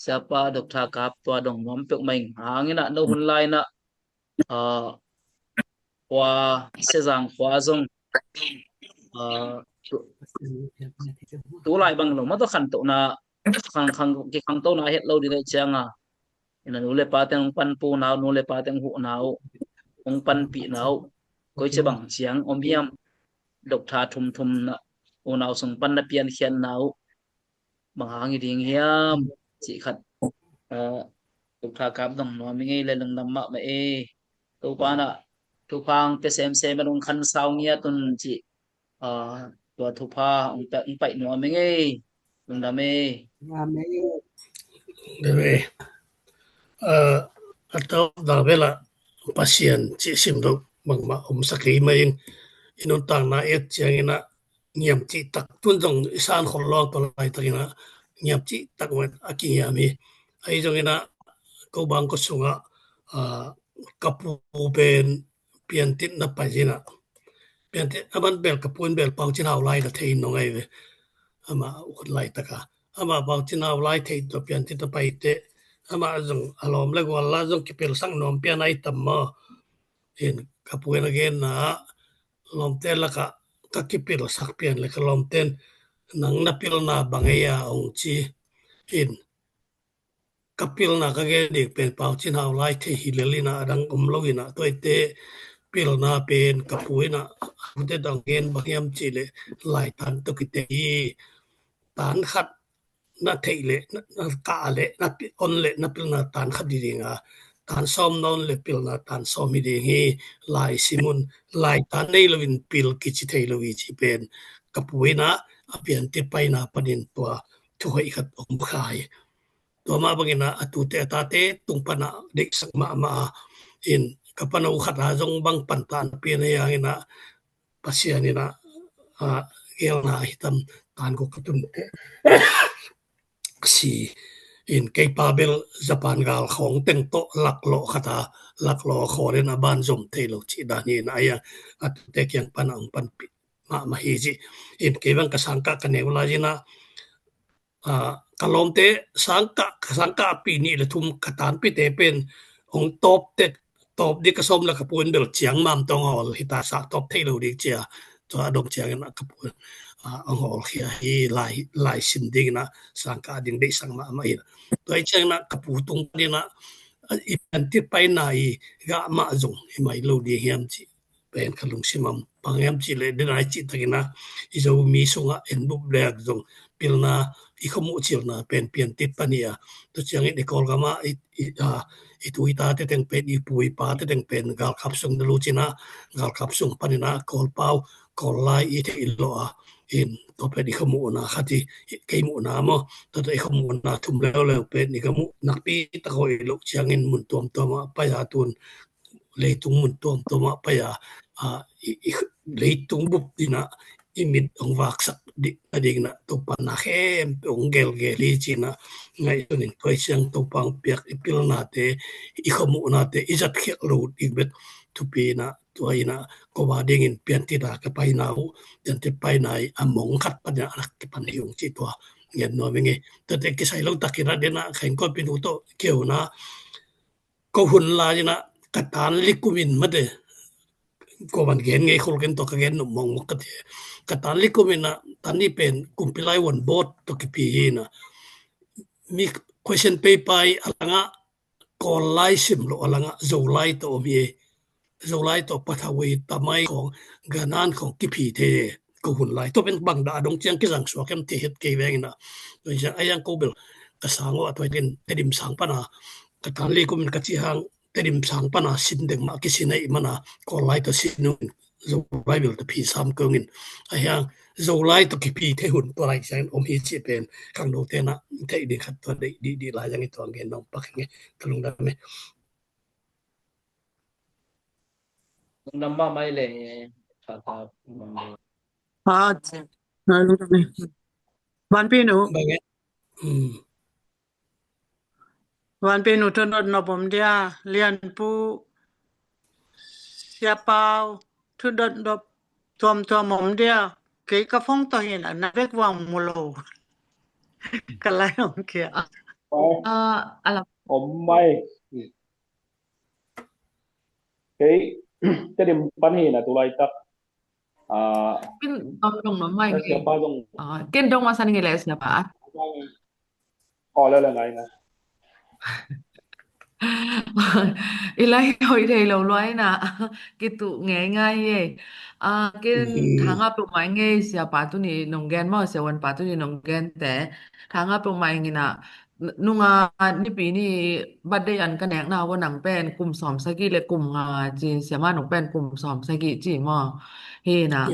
Siapa Doctor Kap, tua dong nuam peuhmah ing. Hangin ah no hun lai in ah, aa, khua, Sezang khua zong, aa, tu, tu lai bang lo mah tawh khantohna, khang, khang, kikhangtona het lo ding leh ciang a, ina nu le pa teng hong panpihna uh, nu le pa teng hong huhna uh, hong panpihna uh, koici bang ciang om hiam, Doctor thum thum na unau sung pan na piankhiatna uh bang hang hi ding hiam cih khat, aa, Doctor Kap dong nuam ing ei le, lungdam mahmah ei. Topa in ah thupha hong pia semsem in, hong khansa ngiat un cih, aa, tua thupha hong pia, hong paih nuam ing ei. Lungdam e. Amen. Amen. A, a tawp dak bel ah Pasian cih sim loh bangmah om sak hi mai ing. I nuntakna et ciangin ah ngiam cih tak, tun zong i san khol luang tua laitakin ah ngiam cih tak mah a kingiam hi. Ahi zongin ah ko bang ko sungah, a, ka pu pen piantit na pai in ah, piantit a man bel ka pu in bel Pau Cin Hau lai na thei in nong ai ve. Amah hun laitak a, amah Pau Cin Hau lai thei tua piantit na pai teh, amah zong a lawm le gual la zong kipilsak nuam pian ai tam maw. In ka pu in a genna ah, lawmte lakah ka kipilsak pian le ka lawmte in, nang na pilna bang ei a, hong ci. In ka pilna ka gen ding pen Pau Cin Hau lai thei hi lel in ah, a dang om lo in ah, tua hi teh pilna pen ka pu in ah, a pu te dang gen bang hiam cih leh laitan tawh kitei hi. Tan khat na theih leh, na, na kah leh, na pi-, on leh na pilna tan khat hi ding a, tan sawm na on leh pilna tan sawm hi ding hi. Lai sim un, laitan nei loin pil kici thei lo hi cih pen ka pu in ah a piantit paina panin tua thu hoih khat om kha hi. Tua mah bangin ah a tute a tate tung pan ah deihsak mahmah a, in ka pano khat a zong bang pan tan pian a, hiang in ah Pasian in ah, a, gelna hi tam, tan ko ka tun teh si in, kei pa bel Japan gal khawng teng tawh laklawh khat a, laklawh khawl in a ban zom thei lo cih dan hi in ah, a, a tute kiang pan ah hong panpih mahmah hi cih. In kei bang ka sangkah ka neu lai in ah, a, ka lawmte sangkah, ka sangkah a pi nih le thum ka tanpite pen hong tawp tek, tawp ding ka sawm le ka pu in bel ciang mam tawh hong hawl hi ta, sa tawp thei lo ding ci a. Tua a dong ciangin ah ka pu in, a, hong hawl khia hi, lai, lai sim dingin ah sangkah ding deihsak mahmah hi. Tua hi ciangin ah ka pu tung panin ah, a, i piantit paina i gah mah zong hi mai lo ding hiam cih pen ka lungsim ah om. Bang hiam cih leh den a i cih takin ah i Zomi sungah en bup lek zong pilna, i khuamuh cilna pen piantit pan hi a. Tua ciangin i Kawlgam ah i, i, a, i tu i tate teng pen, i pu i pate teng pen galkap sung na lut in ah, galkap sung panin ah Kawlpau, Kawllai i theih loh a, in tua pen i khuamuhna khat hi, kei muhna maw. Tua tawh i khuamuhna thum leuleu pen i ka muh nakpi tak hoih loh ciangin mun tuamtuam ah pai a, tun leitung mun tuamtuam ah pai a, a, i, i, leitung bup in ah i mit hong vaksak ding, a ding in ah Topa na khempeuh hong gelgel hi ci in ah ngaihsun in, tua hi ciang Topa hong piak i pilnate, i khuamuhnate i zatkhialh loh ding bek thupi in ah, tua in ah ko a dingin piantit a ka paina uh, piantit paina i a mong khat pan in ah a lak kipan hi ung cih tua ngen nuam ing e. Tuate kisai lo takin ah den ah ka innkuanpihnu tawh keu in ah, ko hun lai in ah ka tan li kum in mate, ko van gen ngei khol ken, tua ka gen nop mawkmawk ka ti. Ka tan li kum in ah, tan li pen kumpi lai huan bawt tawh kiphi hi in ah, mi question paper i a langah Kawllai sim loh a langah Zolai tawh om hi. Zolai tawh Pathawi, Tamai khawng, Ganan khawng kiphi thei hi. Ko hun lai tua pen bang dah a dong ciang kizang suak hiam thei het kei veng in ah. Tua hi ciang a hiang ko bel ka sang uh a, tua hi ken Tedim sang pan a, ka tan li kum in ka cih hang Tedim sang pan a sin deng mah kisin ahih man a, Kawllai tawh sin uh in Zolai bel tawh phi sam kei ung in. A hiang Zolai tawh kiphi thei hun tua lai ciangin om hi cih pen khangnote in ah theih ding khat tua deih dihdih lai ciangin tua gen nong pak ing e. Ka lungdam e. Lungdam mahmah e le. Tha, tha, lungdam e. Ah, na lungdam e. Vanpinu. Bang e. Hmm. Vanpinu, thudot nop om dia, Lianpu, Sia Pau, thudot nop tuamtuam om dia, kei ka phone tawh hi in ah na bek vang mu lo. Ka lai om khia. Ah, a lam. Om mai. Kei, Tedim pan hi in ah tu laitak. Ah, ken dong dong mah mai, siapa dong. Ah, ken dong masa ning le siapa. Oh, le le ngai na. I lai hoih thei lo lua in ah, kituh ngeingai hi e. Ah, ken, hmm, thangah peuhmah ing e, siapa tuni nong gen maw, sia Van pa tuni nong gen te. Thangah peuhmah ing in ah, nunga nipi ni birthday an ka nekna uh nang pen kum sawm sagih le kum nga ci, siama nung pen kum sawm sagih ci maw? Hi na.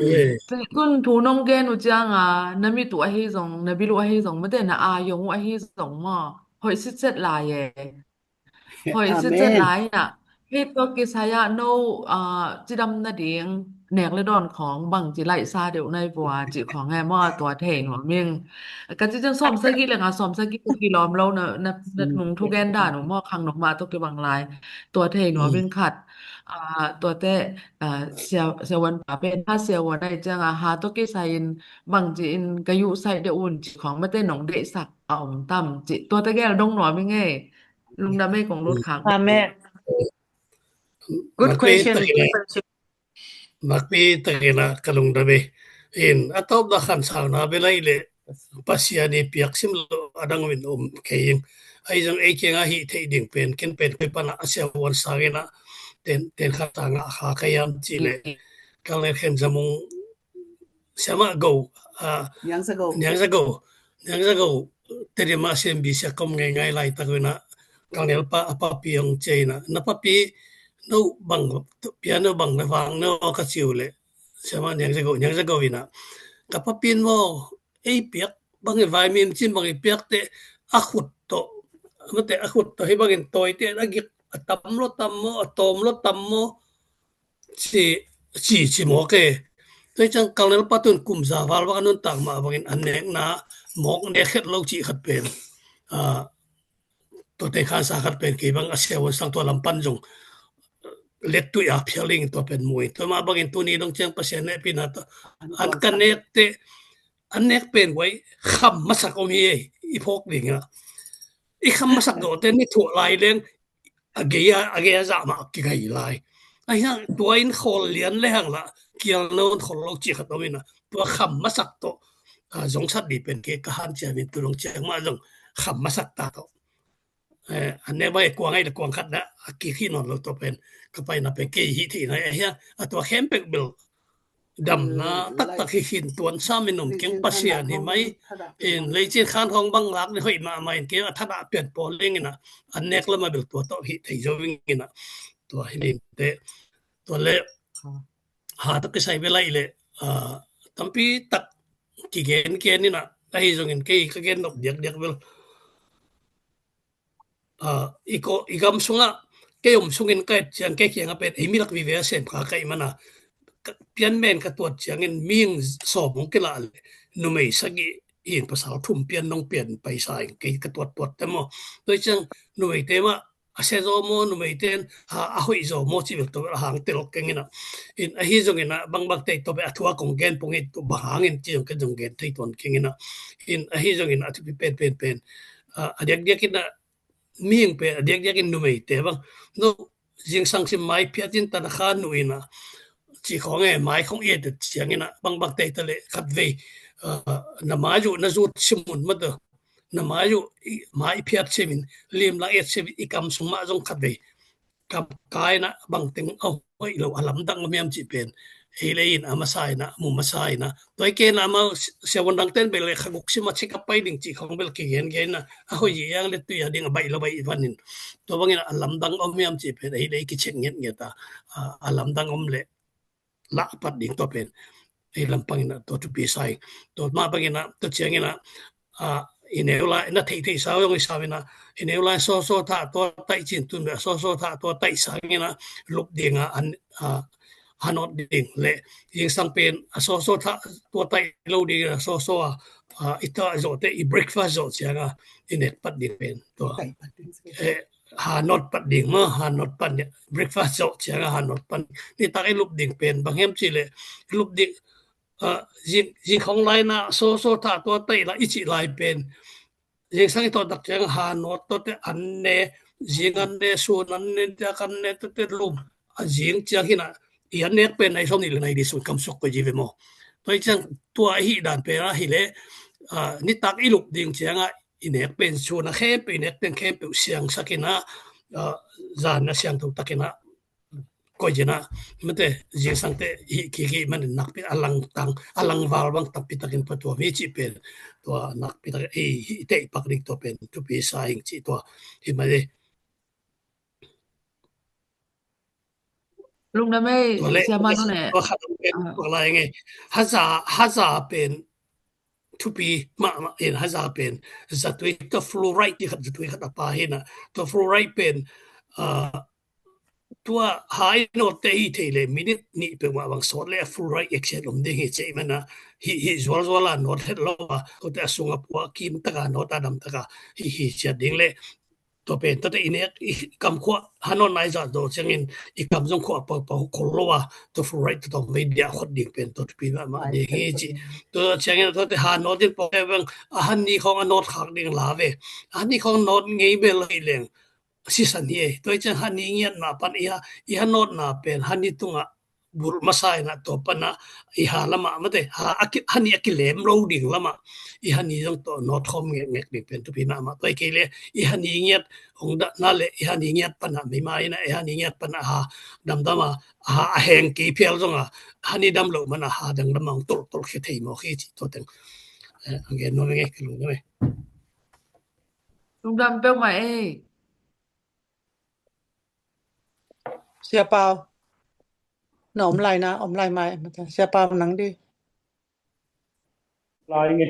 Tun thu nong gen uh cianga na mit uh ahi zong, na bil uh ahi zong, mate na aa yong uh ahi zong maw, hoih sitset lai e. Hoih sitset lai na. Hei tua kisai ah no cidam nading nek le dawn khong bangci laihsa deuh nai vua cih khong he maw, tua thei nuam ing. Ka ci ciang sawm sagih le nga, sawm sagih tua kilawm lo na, na nung thugen dan uh maw, khang nong mah tua kibang lai. Tua thei nuam ing khat. Tuate siavuan pa pen ha siavuan ahi cianga ha tua kisai in bangci in ka yuhsaih deuh un cih khong mate nong deihsak a om tam cih tuate gel dong nuam ing ei. Lungdam ei kong lut khak. Amen. Good question. Nakpi takin a ka lungdam ei. In a tawpna khansauna bel ahih leh Pasian i piak sim lo a dang min om kei ing. Ahi zong ei kiangah hih theih ding pen ken pen koi panah a siavuan sangin ah ten khansanga kha ka hiam cih leh Colonel Khen Za Mung siamah go, Niang Za Go, Niang Za Go, Tedim ah C M B C a ka om ngeingai laitak uh inah Colonel pa a papi hong ciah inah na papi no bang piano bang na vang no ka ci uh leh siamah Niang Za Go, Niang Za Go inah ka papi in maw ei piak bang i vaimim cin bang i piak teh a khut tawh mate a khut tawh hih bangin tawi teh a gik a tam lo tam maw a tawm lo tam maw ci ci ci mawk e. Tua hi ciang Colonel pa tun kum za val bang a nuntak mah bangin a nekna mawk nek het lo cih khat pen tua teng khansa khat pen kei bang a siavuan sang tua lam pan zong lettuih a phial ding tua pen mu in tua mah bangin tuni dong ciang Pasian nehpihna tua an ka nek teh an nek pen guai kham masak om hi ei i phawk ding a i kham masak dawh teh ni thuah lai leng a gei a a gei a zah mah kigai lai. Ahi hang tua in khawl lian le hang lah kial nawn khawl lo cih khat om inah tua kham masak tawh zong sat dih pen kei ka hanciam in tu long ciang mah zong kham masak ta tawh. An ne bai kuang ai le kuang khat dah a kik hi nawn lo tawh pen ka paina pen kei hi thei nai ahi a tua khempeuh bel damna taktak hi khin tuan sam in om keng Pasian hi mai. In leicin khan hong bang lak ni hoih mahmah in kei a thadah pian pawl ding inah an nek lama bel tua tawh hi thei zo ing inah tua hi ning teh tua le ha tawh kisai bel ahi leh tampi tak kigen gen inah ahi zongin kei ka gen nop diakdiak bel i gam sungah kei om sungin ka et ciang kei kiangah pen ei milak vive a sem kha ka ih mana pian men ka tuat ciangin mihing sawm hong kilah le numei sagih in pasal thum pian nong pian paisa in kei ka tuat tuat te maw. Tua ciang numeite mah a sia zaw maw numeite in a hoih zaw maw cih bel tua bel a hang telok keng inah in ahi zong inah bangbang tei tua bel a thu a kong gen pong in tua bang hangin ci zong ken zong gen thei tuan keng inah in ahi zong inah a thupi pen pen pen a diakdiak inah mihing pen a diakdiak in numeite bang no zingsang sim mai phiat in tana kha nu inah ci khong e mai khong et ciang inah bangbang tei ta le khat vei na mai uh na zut sim un mata na mai uh mai phiat sim in lim lang et sim in i kam sung mah zong khat vei kam kai na bangteng a hoih lo a lamdang om hiam cih pen ei le in a masa ina mu masa ina tua i kena ma siavuan dang ten bel le kha guk sima chika pai ding cih khong bel kigen gen na a hoih i ang le tui a ding a baih lo baih i vanin tua bangin a lamdang om hiam cih pen ei le i kichek nget nget a a lamdang om le lah a pat ding tua pen ei lampang ina tua thupi sa ing tua mah bangin a tua ciangin a i neu lai na theih theih sau zong i sau ina i neu lai sawsaw thah tua taih cin tun beh sawsaw thah tua taih sangin a lup ding a an hanawt ding le zingsang pen a sawsaw thah tua taih lo ding a sawsaw a i ta zawh te i breakfast zawh ciang a i nek pat ding pen tua hanawt pat ding maw hanawt pat ding breakfast zawh ciang a hanawt pat nitak i lup ding pen bang hiam cih le lup ding zing khong lai na sawsaw thah tua taih la i cih lai pen zingsang i tawh tak ciang hanawt tawte an ne zing an ne sun an ne tiak an ne tawte lum a zing ciang hina i an nek pen nai sawm nih le nai li sun kamsuk ko ji ve maw. Tua i ciang tua i hih dan pen a hi le nitak i lup ding ciang a i nek pen sun a khempeuh i nek pen khempeuh siangsak ina zan a siangtho tak ina koi cina mate, zingsang te hi kiki man nakpi a lang tang a lang val bang tampi takin patuam hi ci pen tua nakpi tak hi hi te pak dik tua pen tupi sa hing ci tua hi mate. Lungdam ei, tua le, Sia Manu le. Tua khat pen, ah, tua lai nge. Haza, haza pen thupi mahmah in, haza pen zatui, tua fluoride ti khat, zatui khat a pa hi na. Tua fluoride pen, ah, tua hai nawt te hi thei le minute nih peuhmah bang sawt le a fluoride exchange om ding hi ci mana hi, hi zualzual a nawt het lo a, tua te a sung a pua kim taka nawt a dam taka hi, hi ciat ding le tua pen, tua te i nek, i kam khua, ha nawt nai zat zaw ciangin, i kam zong khua pau pau khol lo a, tua fluoride tua tawm vei dia khot ding pen, tua thupi mahmah ding hi ci. Tua ciangin, tua te ha nawt in pau te bang, a han ni khawng a nawt khak ding la ve. A han ni khawng nawt ngei bel hi leng, sisan hi e. Tua ciang ha ni ngiat mah pan i ha, i ha nawt na pen, ha ni tungah, bulh masa in a tua pan a i ha lamah mate, ha a ki, ha ni a kilem lo ding lamah i ha ni zong tawh nawt khawm ngekngek ding pen thupi mahmah. Tua i kei le i ha ni ngiat hong dah na le i ha ni ngiat pan a mima in a i ha ni ngiat pan a ha damdam a ha a heng kei phial zong a ha ni dam lo man a ha dangdam a hong tolh tolh khia thei mawk hi ci tua teng. Eh, ang gen nuam nge ka lungdam e. Lungdam peuhmah e. Sia Pau. Na om lai na, om lai mai. Sia Pau nang di. Lai nge.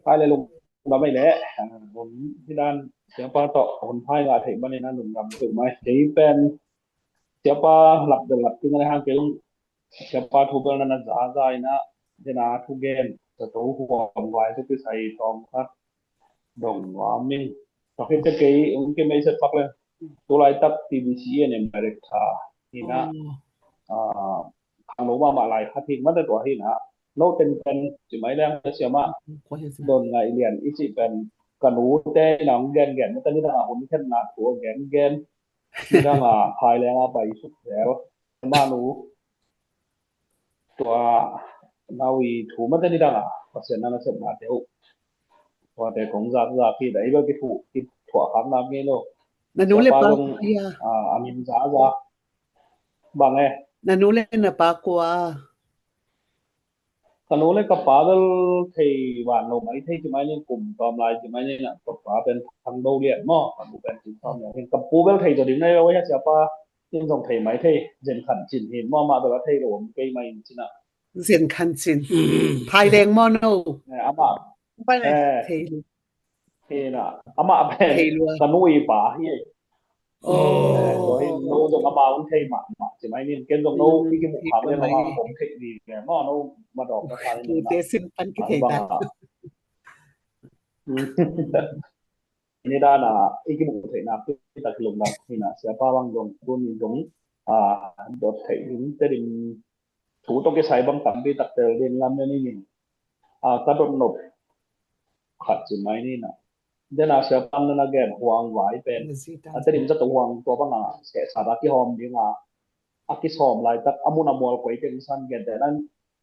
Lai le lungdam mai le. Om hi dan Sia Pau tawh om phai nga thei mani na lungdam tu mai. Kei pen Sia Pau lap de lap tu ngai hang kei lung Sia Pau thu bel na na za za ina, dena thu gen, zato huam vai tu kisai tawm khat dong nuam ing. Tua khit ciang kei ung kei mei set pak le. Tulaitak T V C N M director hi na, ah, khangno mahmah lai khat hi mate tua hi na. No teng pen ci mai leng sia mah, Don Ngai Lian i cih pen ka nu te na hong gen gen mate nidang a hun khetna thu a gen gen. Nidang a phai leng a pai suk zel. Manu tua nau i thu mate nidang a Pasian na nasepna te uh. Tua te kong zak zak hi da i bel kithu, kithuah khak nak ngei lo. Na nu le pa, a min za za. Bang e. Na nu le na pa kua. Ka nu le ka pa bel thei van lo mai thei ci mai ning kum tawm lai ci mai ning a ka pa pen Thang Do Lian maw, ka nu pen Cin Thang Lian. Ka pu bel thei zaw ding nai lo hia sia pa in zong thei mai thei Zen Khan Cin hin maw, mah bel a thei lo om kei mai in cin a. Zen Khan Cin. Phai Veng maw no. Amah thei lo. Hi na, amah pen ka nu i pa hi. Tua hi no zong amah un thei mahmah ci mai nin, ken zong no i kimuh khak lian amah om thei ni le maw, no ma dawk na sa in. Tute sin pan kithei ta. Ni dan a i kimuh theihna pi tak lungdam hi na, sia pa bang zong tuni zong a dot theih ding te ding thu tawh kisai bang tampi tak tel ding lam ne ni nin. A ka dot nop khat ci mai ni na. Den a sia pan na na gen huang vai pen a te ding zato huang tua bang a sehsat a kihawm ding a, a kisawm laitak a mun a mual koi teng san gen te nan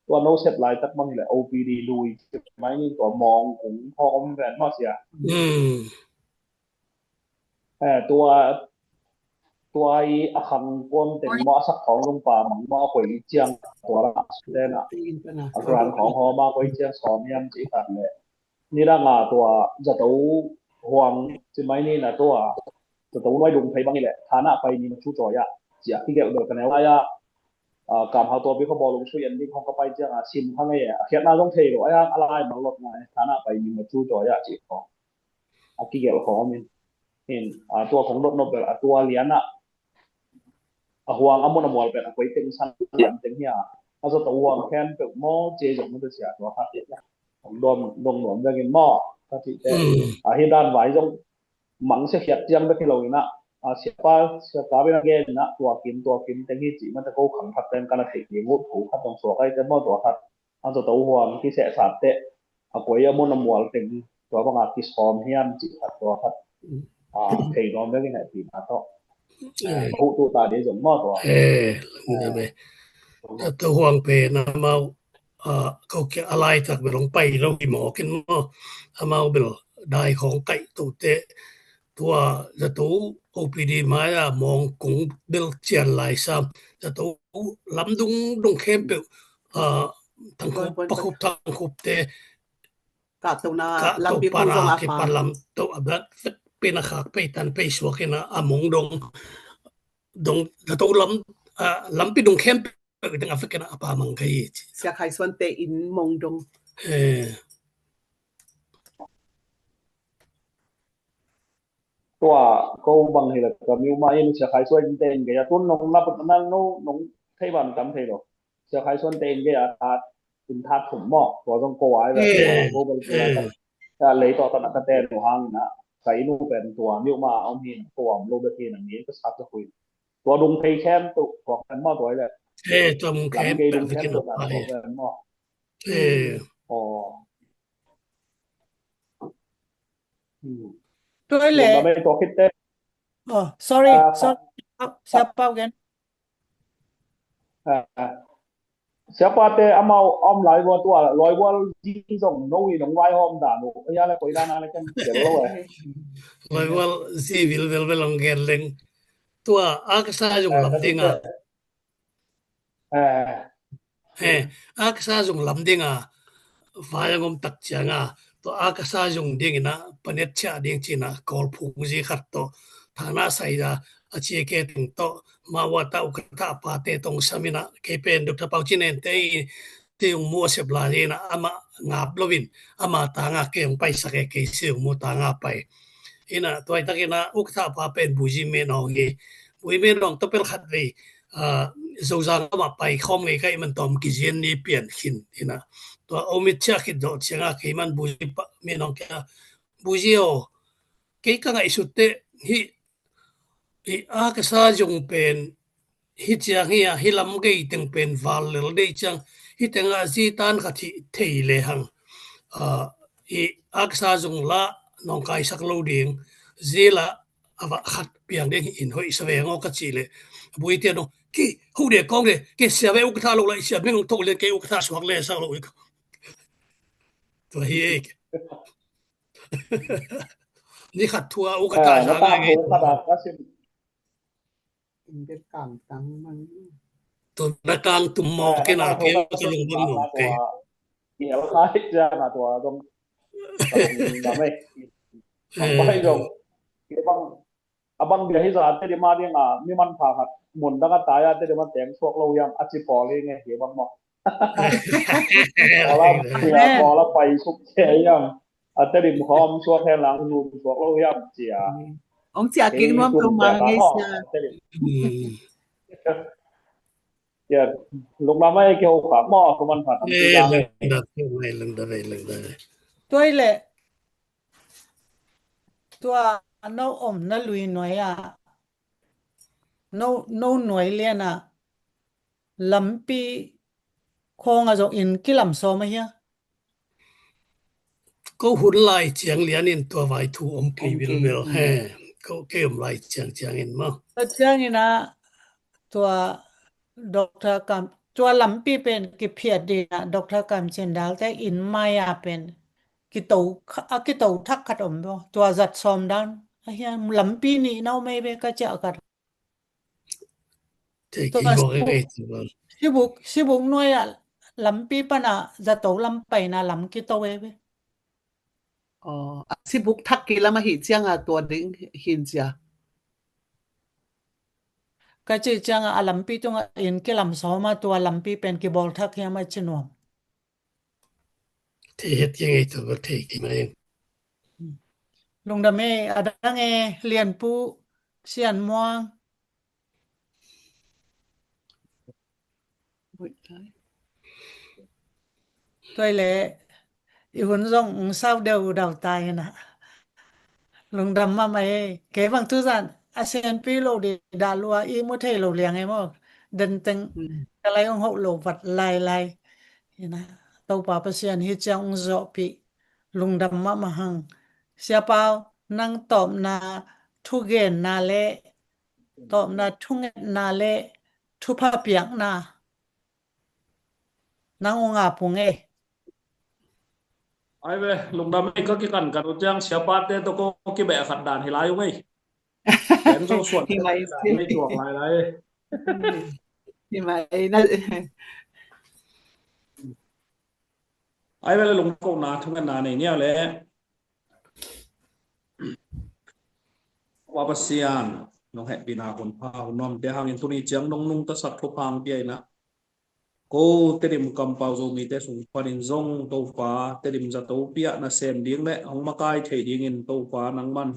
tua no sep laitak bang hi le O P D lui ci mai ni tua mawng kung hawm ven maw sia. Tua tua i a khang kuam teng maw a sak khawng lungpa mang maw a koi ciang tua la a su ten a a gran khawng hawm a koi ciang sawm hiam ci khat le. Nidang a tua zato huang ci mai ni na tua zato nuai lung phei bang i le thanah pai ni ma cu cawi ah ci a kigelh bel ka neu lai ah. Kam hau tua pi kha bawlung sui an ding hong ka pai ciang a sim kha ngei a khiatna zong thei lo a yang a lai mal lot ngai thanah pai ni ma cu cawi ah ci khawng a kigelh khawm in. Hin a tua khong dot nop bel a tua lian ah a huang a mun a mual pen a koi teng san lian teng hi a, a zato huang khen peuh maw ci zong na sia tua khat dong nuam vengin maw ka cih te. A hi dan vai zong mangsia khiat ciang bek hi lo in ah, a siapa siapa bek a gen in ah tua kim tua kim teng hi cih mate ko khang khat teng kana theih ding uh thu khat zong suak ai te maw tua khat. A zato huang kisehsat teh a koi a mun a mual teng tua banga kisawm hiam cih khat tua khat. Thei nuam vek in hehpihna tawh ka huh tuh ta ding zong maw tua. Zato huang pen amau ko kia a laitak bel hong pai lo i mawk in maw, amau bel dai khawng kaih to teh tua zato hopih ding mai-ah mawng kung bel cian lai sam. Zato lam dungdung khempeuh, ah, Thangkhup, Pakhup, Thangkhupte kahto pana kipan lam to a bel pena khak pei tan pei suak ina a mawng dong, dong zato lam, ah, lampi dung khempeuh ding a vekina a pa mang kai hi ci. Sia Khai Suante in mawng dong. Eh. Tua ko bang hi la ka miu ma in Sia Khai Suante in gei a tun nong na put na no nong thei ban tam thei lo. Sia Khai Suante in gei a that in that thum maw. Tua zong ko ai ba ko bang ta lei to ta na ka te no hang na ka inu pen tua miu ma om hi na ko am lo be hi na mi ka sak ka hui. Tua dung thei khem tu tua kan maw tua le. Eh, tua mung khem pen dung khem tu na tua kan maw. Eh. Oh. Tua le. Tua khit te. Oh, sorry, sorry. Siapa again? Siapa te amau om lai bua tua loi bual jing zong no i nong vai hom dan u. Ya le koi dan a le kan kel lo eh. Loi bual zi vil vel vel ong gen leng. Tua a ka sa zong lam ding a. Eh, a ka sa zong lam ding a, vai a ngom tak ciang a, tua a ka sa zong ding ina, panet chia ding cina, kol phung zi khat to, thana sai da, a chia ke ting to, ma wa ta u ka ta pa te tong samina, ke pen Doctor Pau Cin en te i, te ung mu a sep la ina, ama ngap lovin, ama tanga ke ung pai sa ke ke si ung mu tanga pai. Ina, tuai tak ina, u ka ta pa pen bu zi me nong hi, bu zi me nong to pel khat vei, ah, Zozang lamah pai khawm ngei ka i man tawm kizian ni pian khin ina. Tua omit chia khit dawh cianga kei man buzi pah mi nong kia buzi aw. Kei ka ngaihsut teh hih i a ka sa zong pen hih ciang hi a hih lam gei teng pen val lel dei ciang hih tengah zi tan khat hih thei le hang. Ah, i a ka sa zong lah nong kaisak lo ding zi lah a va khat piang ding hi in hoih sa veng aw ka cih leh a bui tian aw ki hu de kong de ke sia ve u ka tha lo lai sia meng tho le ke u ka tha suak le sa lo ik. Tua hi ei. Ni khat thua u ka tha sa ngai ngai. Tua na kang tum maw ke na ke ka lung bang maw ke. Ni a la ka hik sia na tua dong. Ka lung na me. Bang bai dong. Ke bang a bang bia hi zate dima ding a mi manpha khat mun dang a tai a te dima teng suak lo hiam a ci pawl hi nge hi bang maw. Pawl a pai suk cia hiam a te dim khawm suak hen lang zu suak lo hiam cia. Ong cia kik nuam tu ma ngei sia. Cia lungdam ei ke ho kha maw ko manpha tam ti da. Tuai le. Tua no omna lui nuai ah no, no nuai lian ah lampi khawng a zong inn kilam sawm a hia? Ko hun lai ciang lian in tua vai thu om kei vilvel he. Ko kei om lai ciang ciang in maw? Tua ciang in ah tua Doctor Kam, tua lampi pen kiphiat ding ah Doctor Kam Cin Dal te inn mai ah pen kito, a kito thak khat om bo. Tua zat sawm dan a hian lampi nih na om ei ve ka ciah khat. Tua sibuk, sibuk nuai ah lampi pan ah zato lam paina lam kito ei ve. Aw, a sibuk thak kilam ahi ciang a tua ding hin cia. Ka ci ciang a lampi tung a inn kilam sawm a tua lampi pen kibawl thak hiam a ci nuam. Thei het kei ngei tua thei kei mai. Lungdam e, a dang e, Lianpu, Sian Muang. Tuai le i hun zong sau deu dau tai na. Lungdam mahmah e. Kei bang tu zan a sianpi lo di dah lua i mu thei lo liang e maw. Den teng ka lai ong hoh lo vat lai lai. Ina Topa Pasian hi ciang ong zawhpih. Lungdam mahmah hang. Siapau nang tawpna thugenna le tawpna thungetna le thupha piakna nang ong a pung e. Ai ve, lungdam e ka kikan kan u ciang siapate tawh ko kibeh khat dan hi lai ung ei. Ken zong suan hi mai lai, lai tuak lai lai. Hi mai na. Ai vel lungkona thungetna nei nia le. Pa Pasian, nong hehpihna hun pha hun nuamte hangin tuni ciang nong nungtasak thupha hong pia in ah, ko Tedim kampau Zomite sung panin zong Topa, Tedim zato piah nasem ding le hong makai thei dingin Topa nangman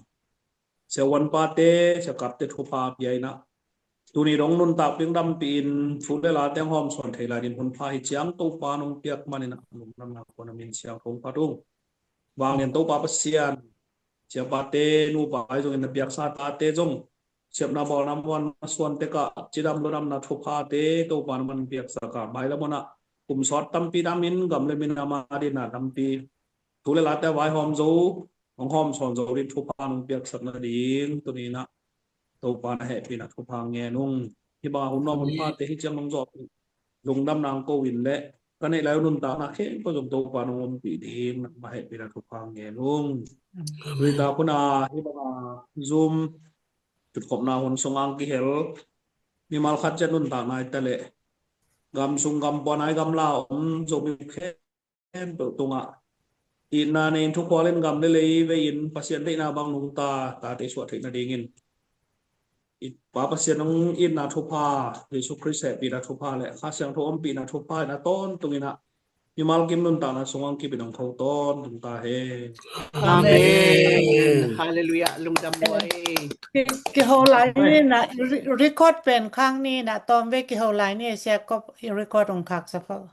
siavuanpate, siakapte thupha pia in ah, tuni dong nuntak ding dampi in thu le late hong hawmsawn thei lai ding hun pha hi ciang Topa nong piak manin ah, lungdamna kong a min siang kong phat ung. Vanglian Topa Pasian, siapate, nupa ahi zongin na piaksa tate zong siapna bawlna muanna suan tekah cidam ludamna thuphate Topa na man piaksak a, mailam hun ah kum sawt tampi damin gam le minam a dingin ah tampi thu le late a vaihawm zo, hong hawmsawn zo ding thupha nong piaksak nading tuni in ah Topa na hehpihna thupha ngen ung. Hih bang a hun nuam hun phate hi ciang nong zawhpih lungdamna hong ko in le ka neih lai uh nuntakna khempeuh zong Topa nong ompih ding nangma hehpihna thupha ngen ung. Amen. Tuni tak hun a hih bang a Zoom tutkhopna hun sungah hong kihel mimal khat ciat nuntakna hi ta leh gam sung gam pua a, gamla om Zomi khempeuh tungah itna nei in thukhual in gam le lei vei in Pasian deihna bang nungta tate suah theih nadingin i Pa Pasian nong itna thupha, Jesu Khrist hehpihna thupha le Kha Siangtho ompihna thupha in a tawntung in ah mimal kim nuntakna sungah hong kip in hong tho tawntung ta hen. Amen. Amen. Hallelujah. Lungdam nuai. Ki, kiho lai ni na, re-, record pen khang ni na, tawm ve kiho lai ni, sia kop record hong khak sa kho.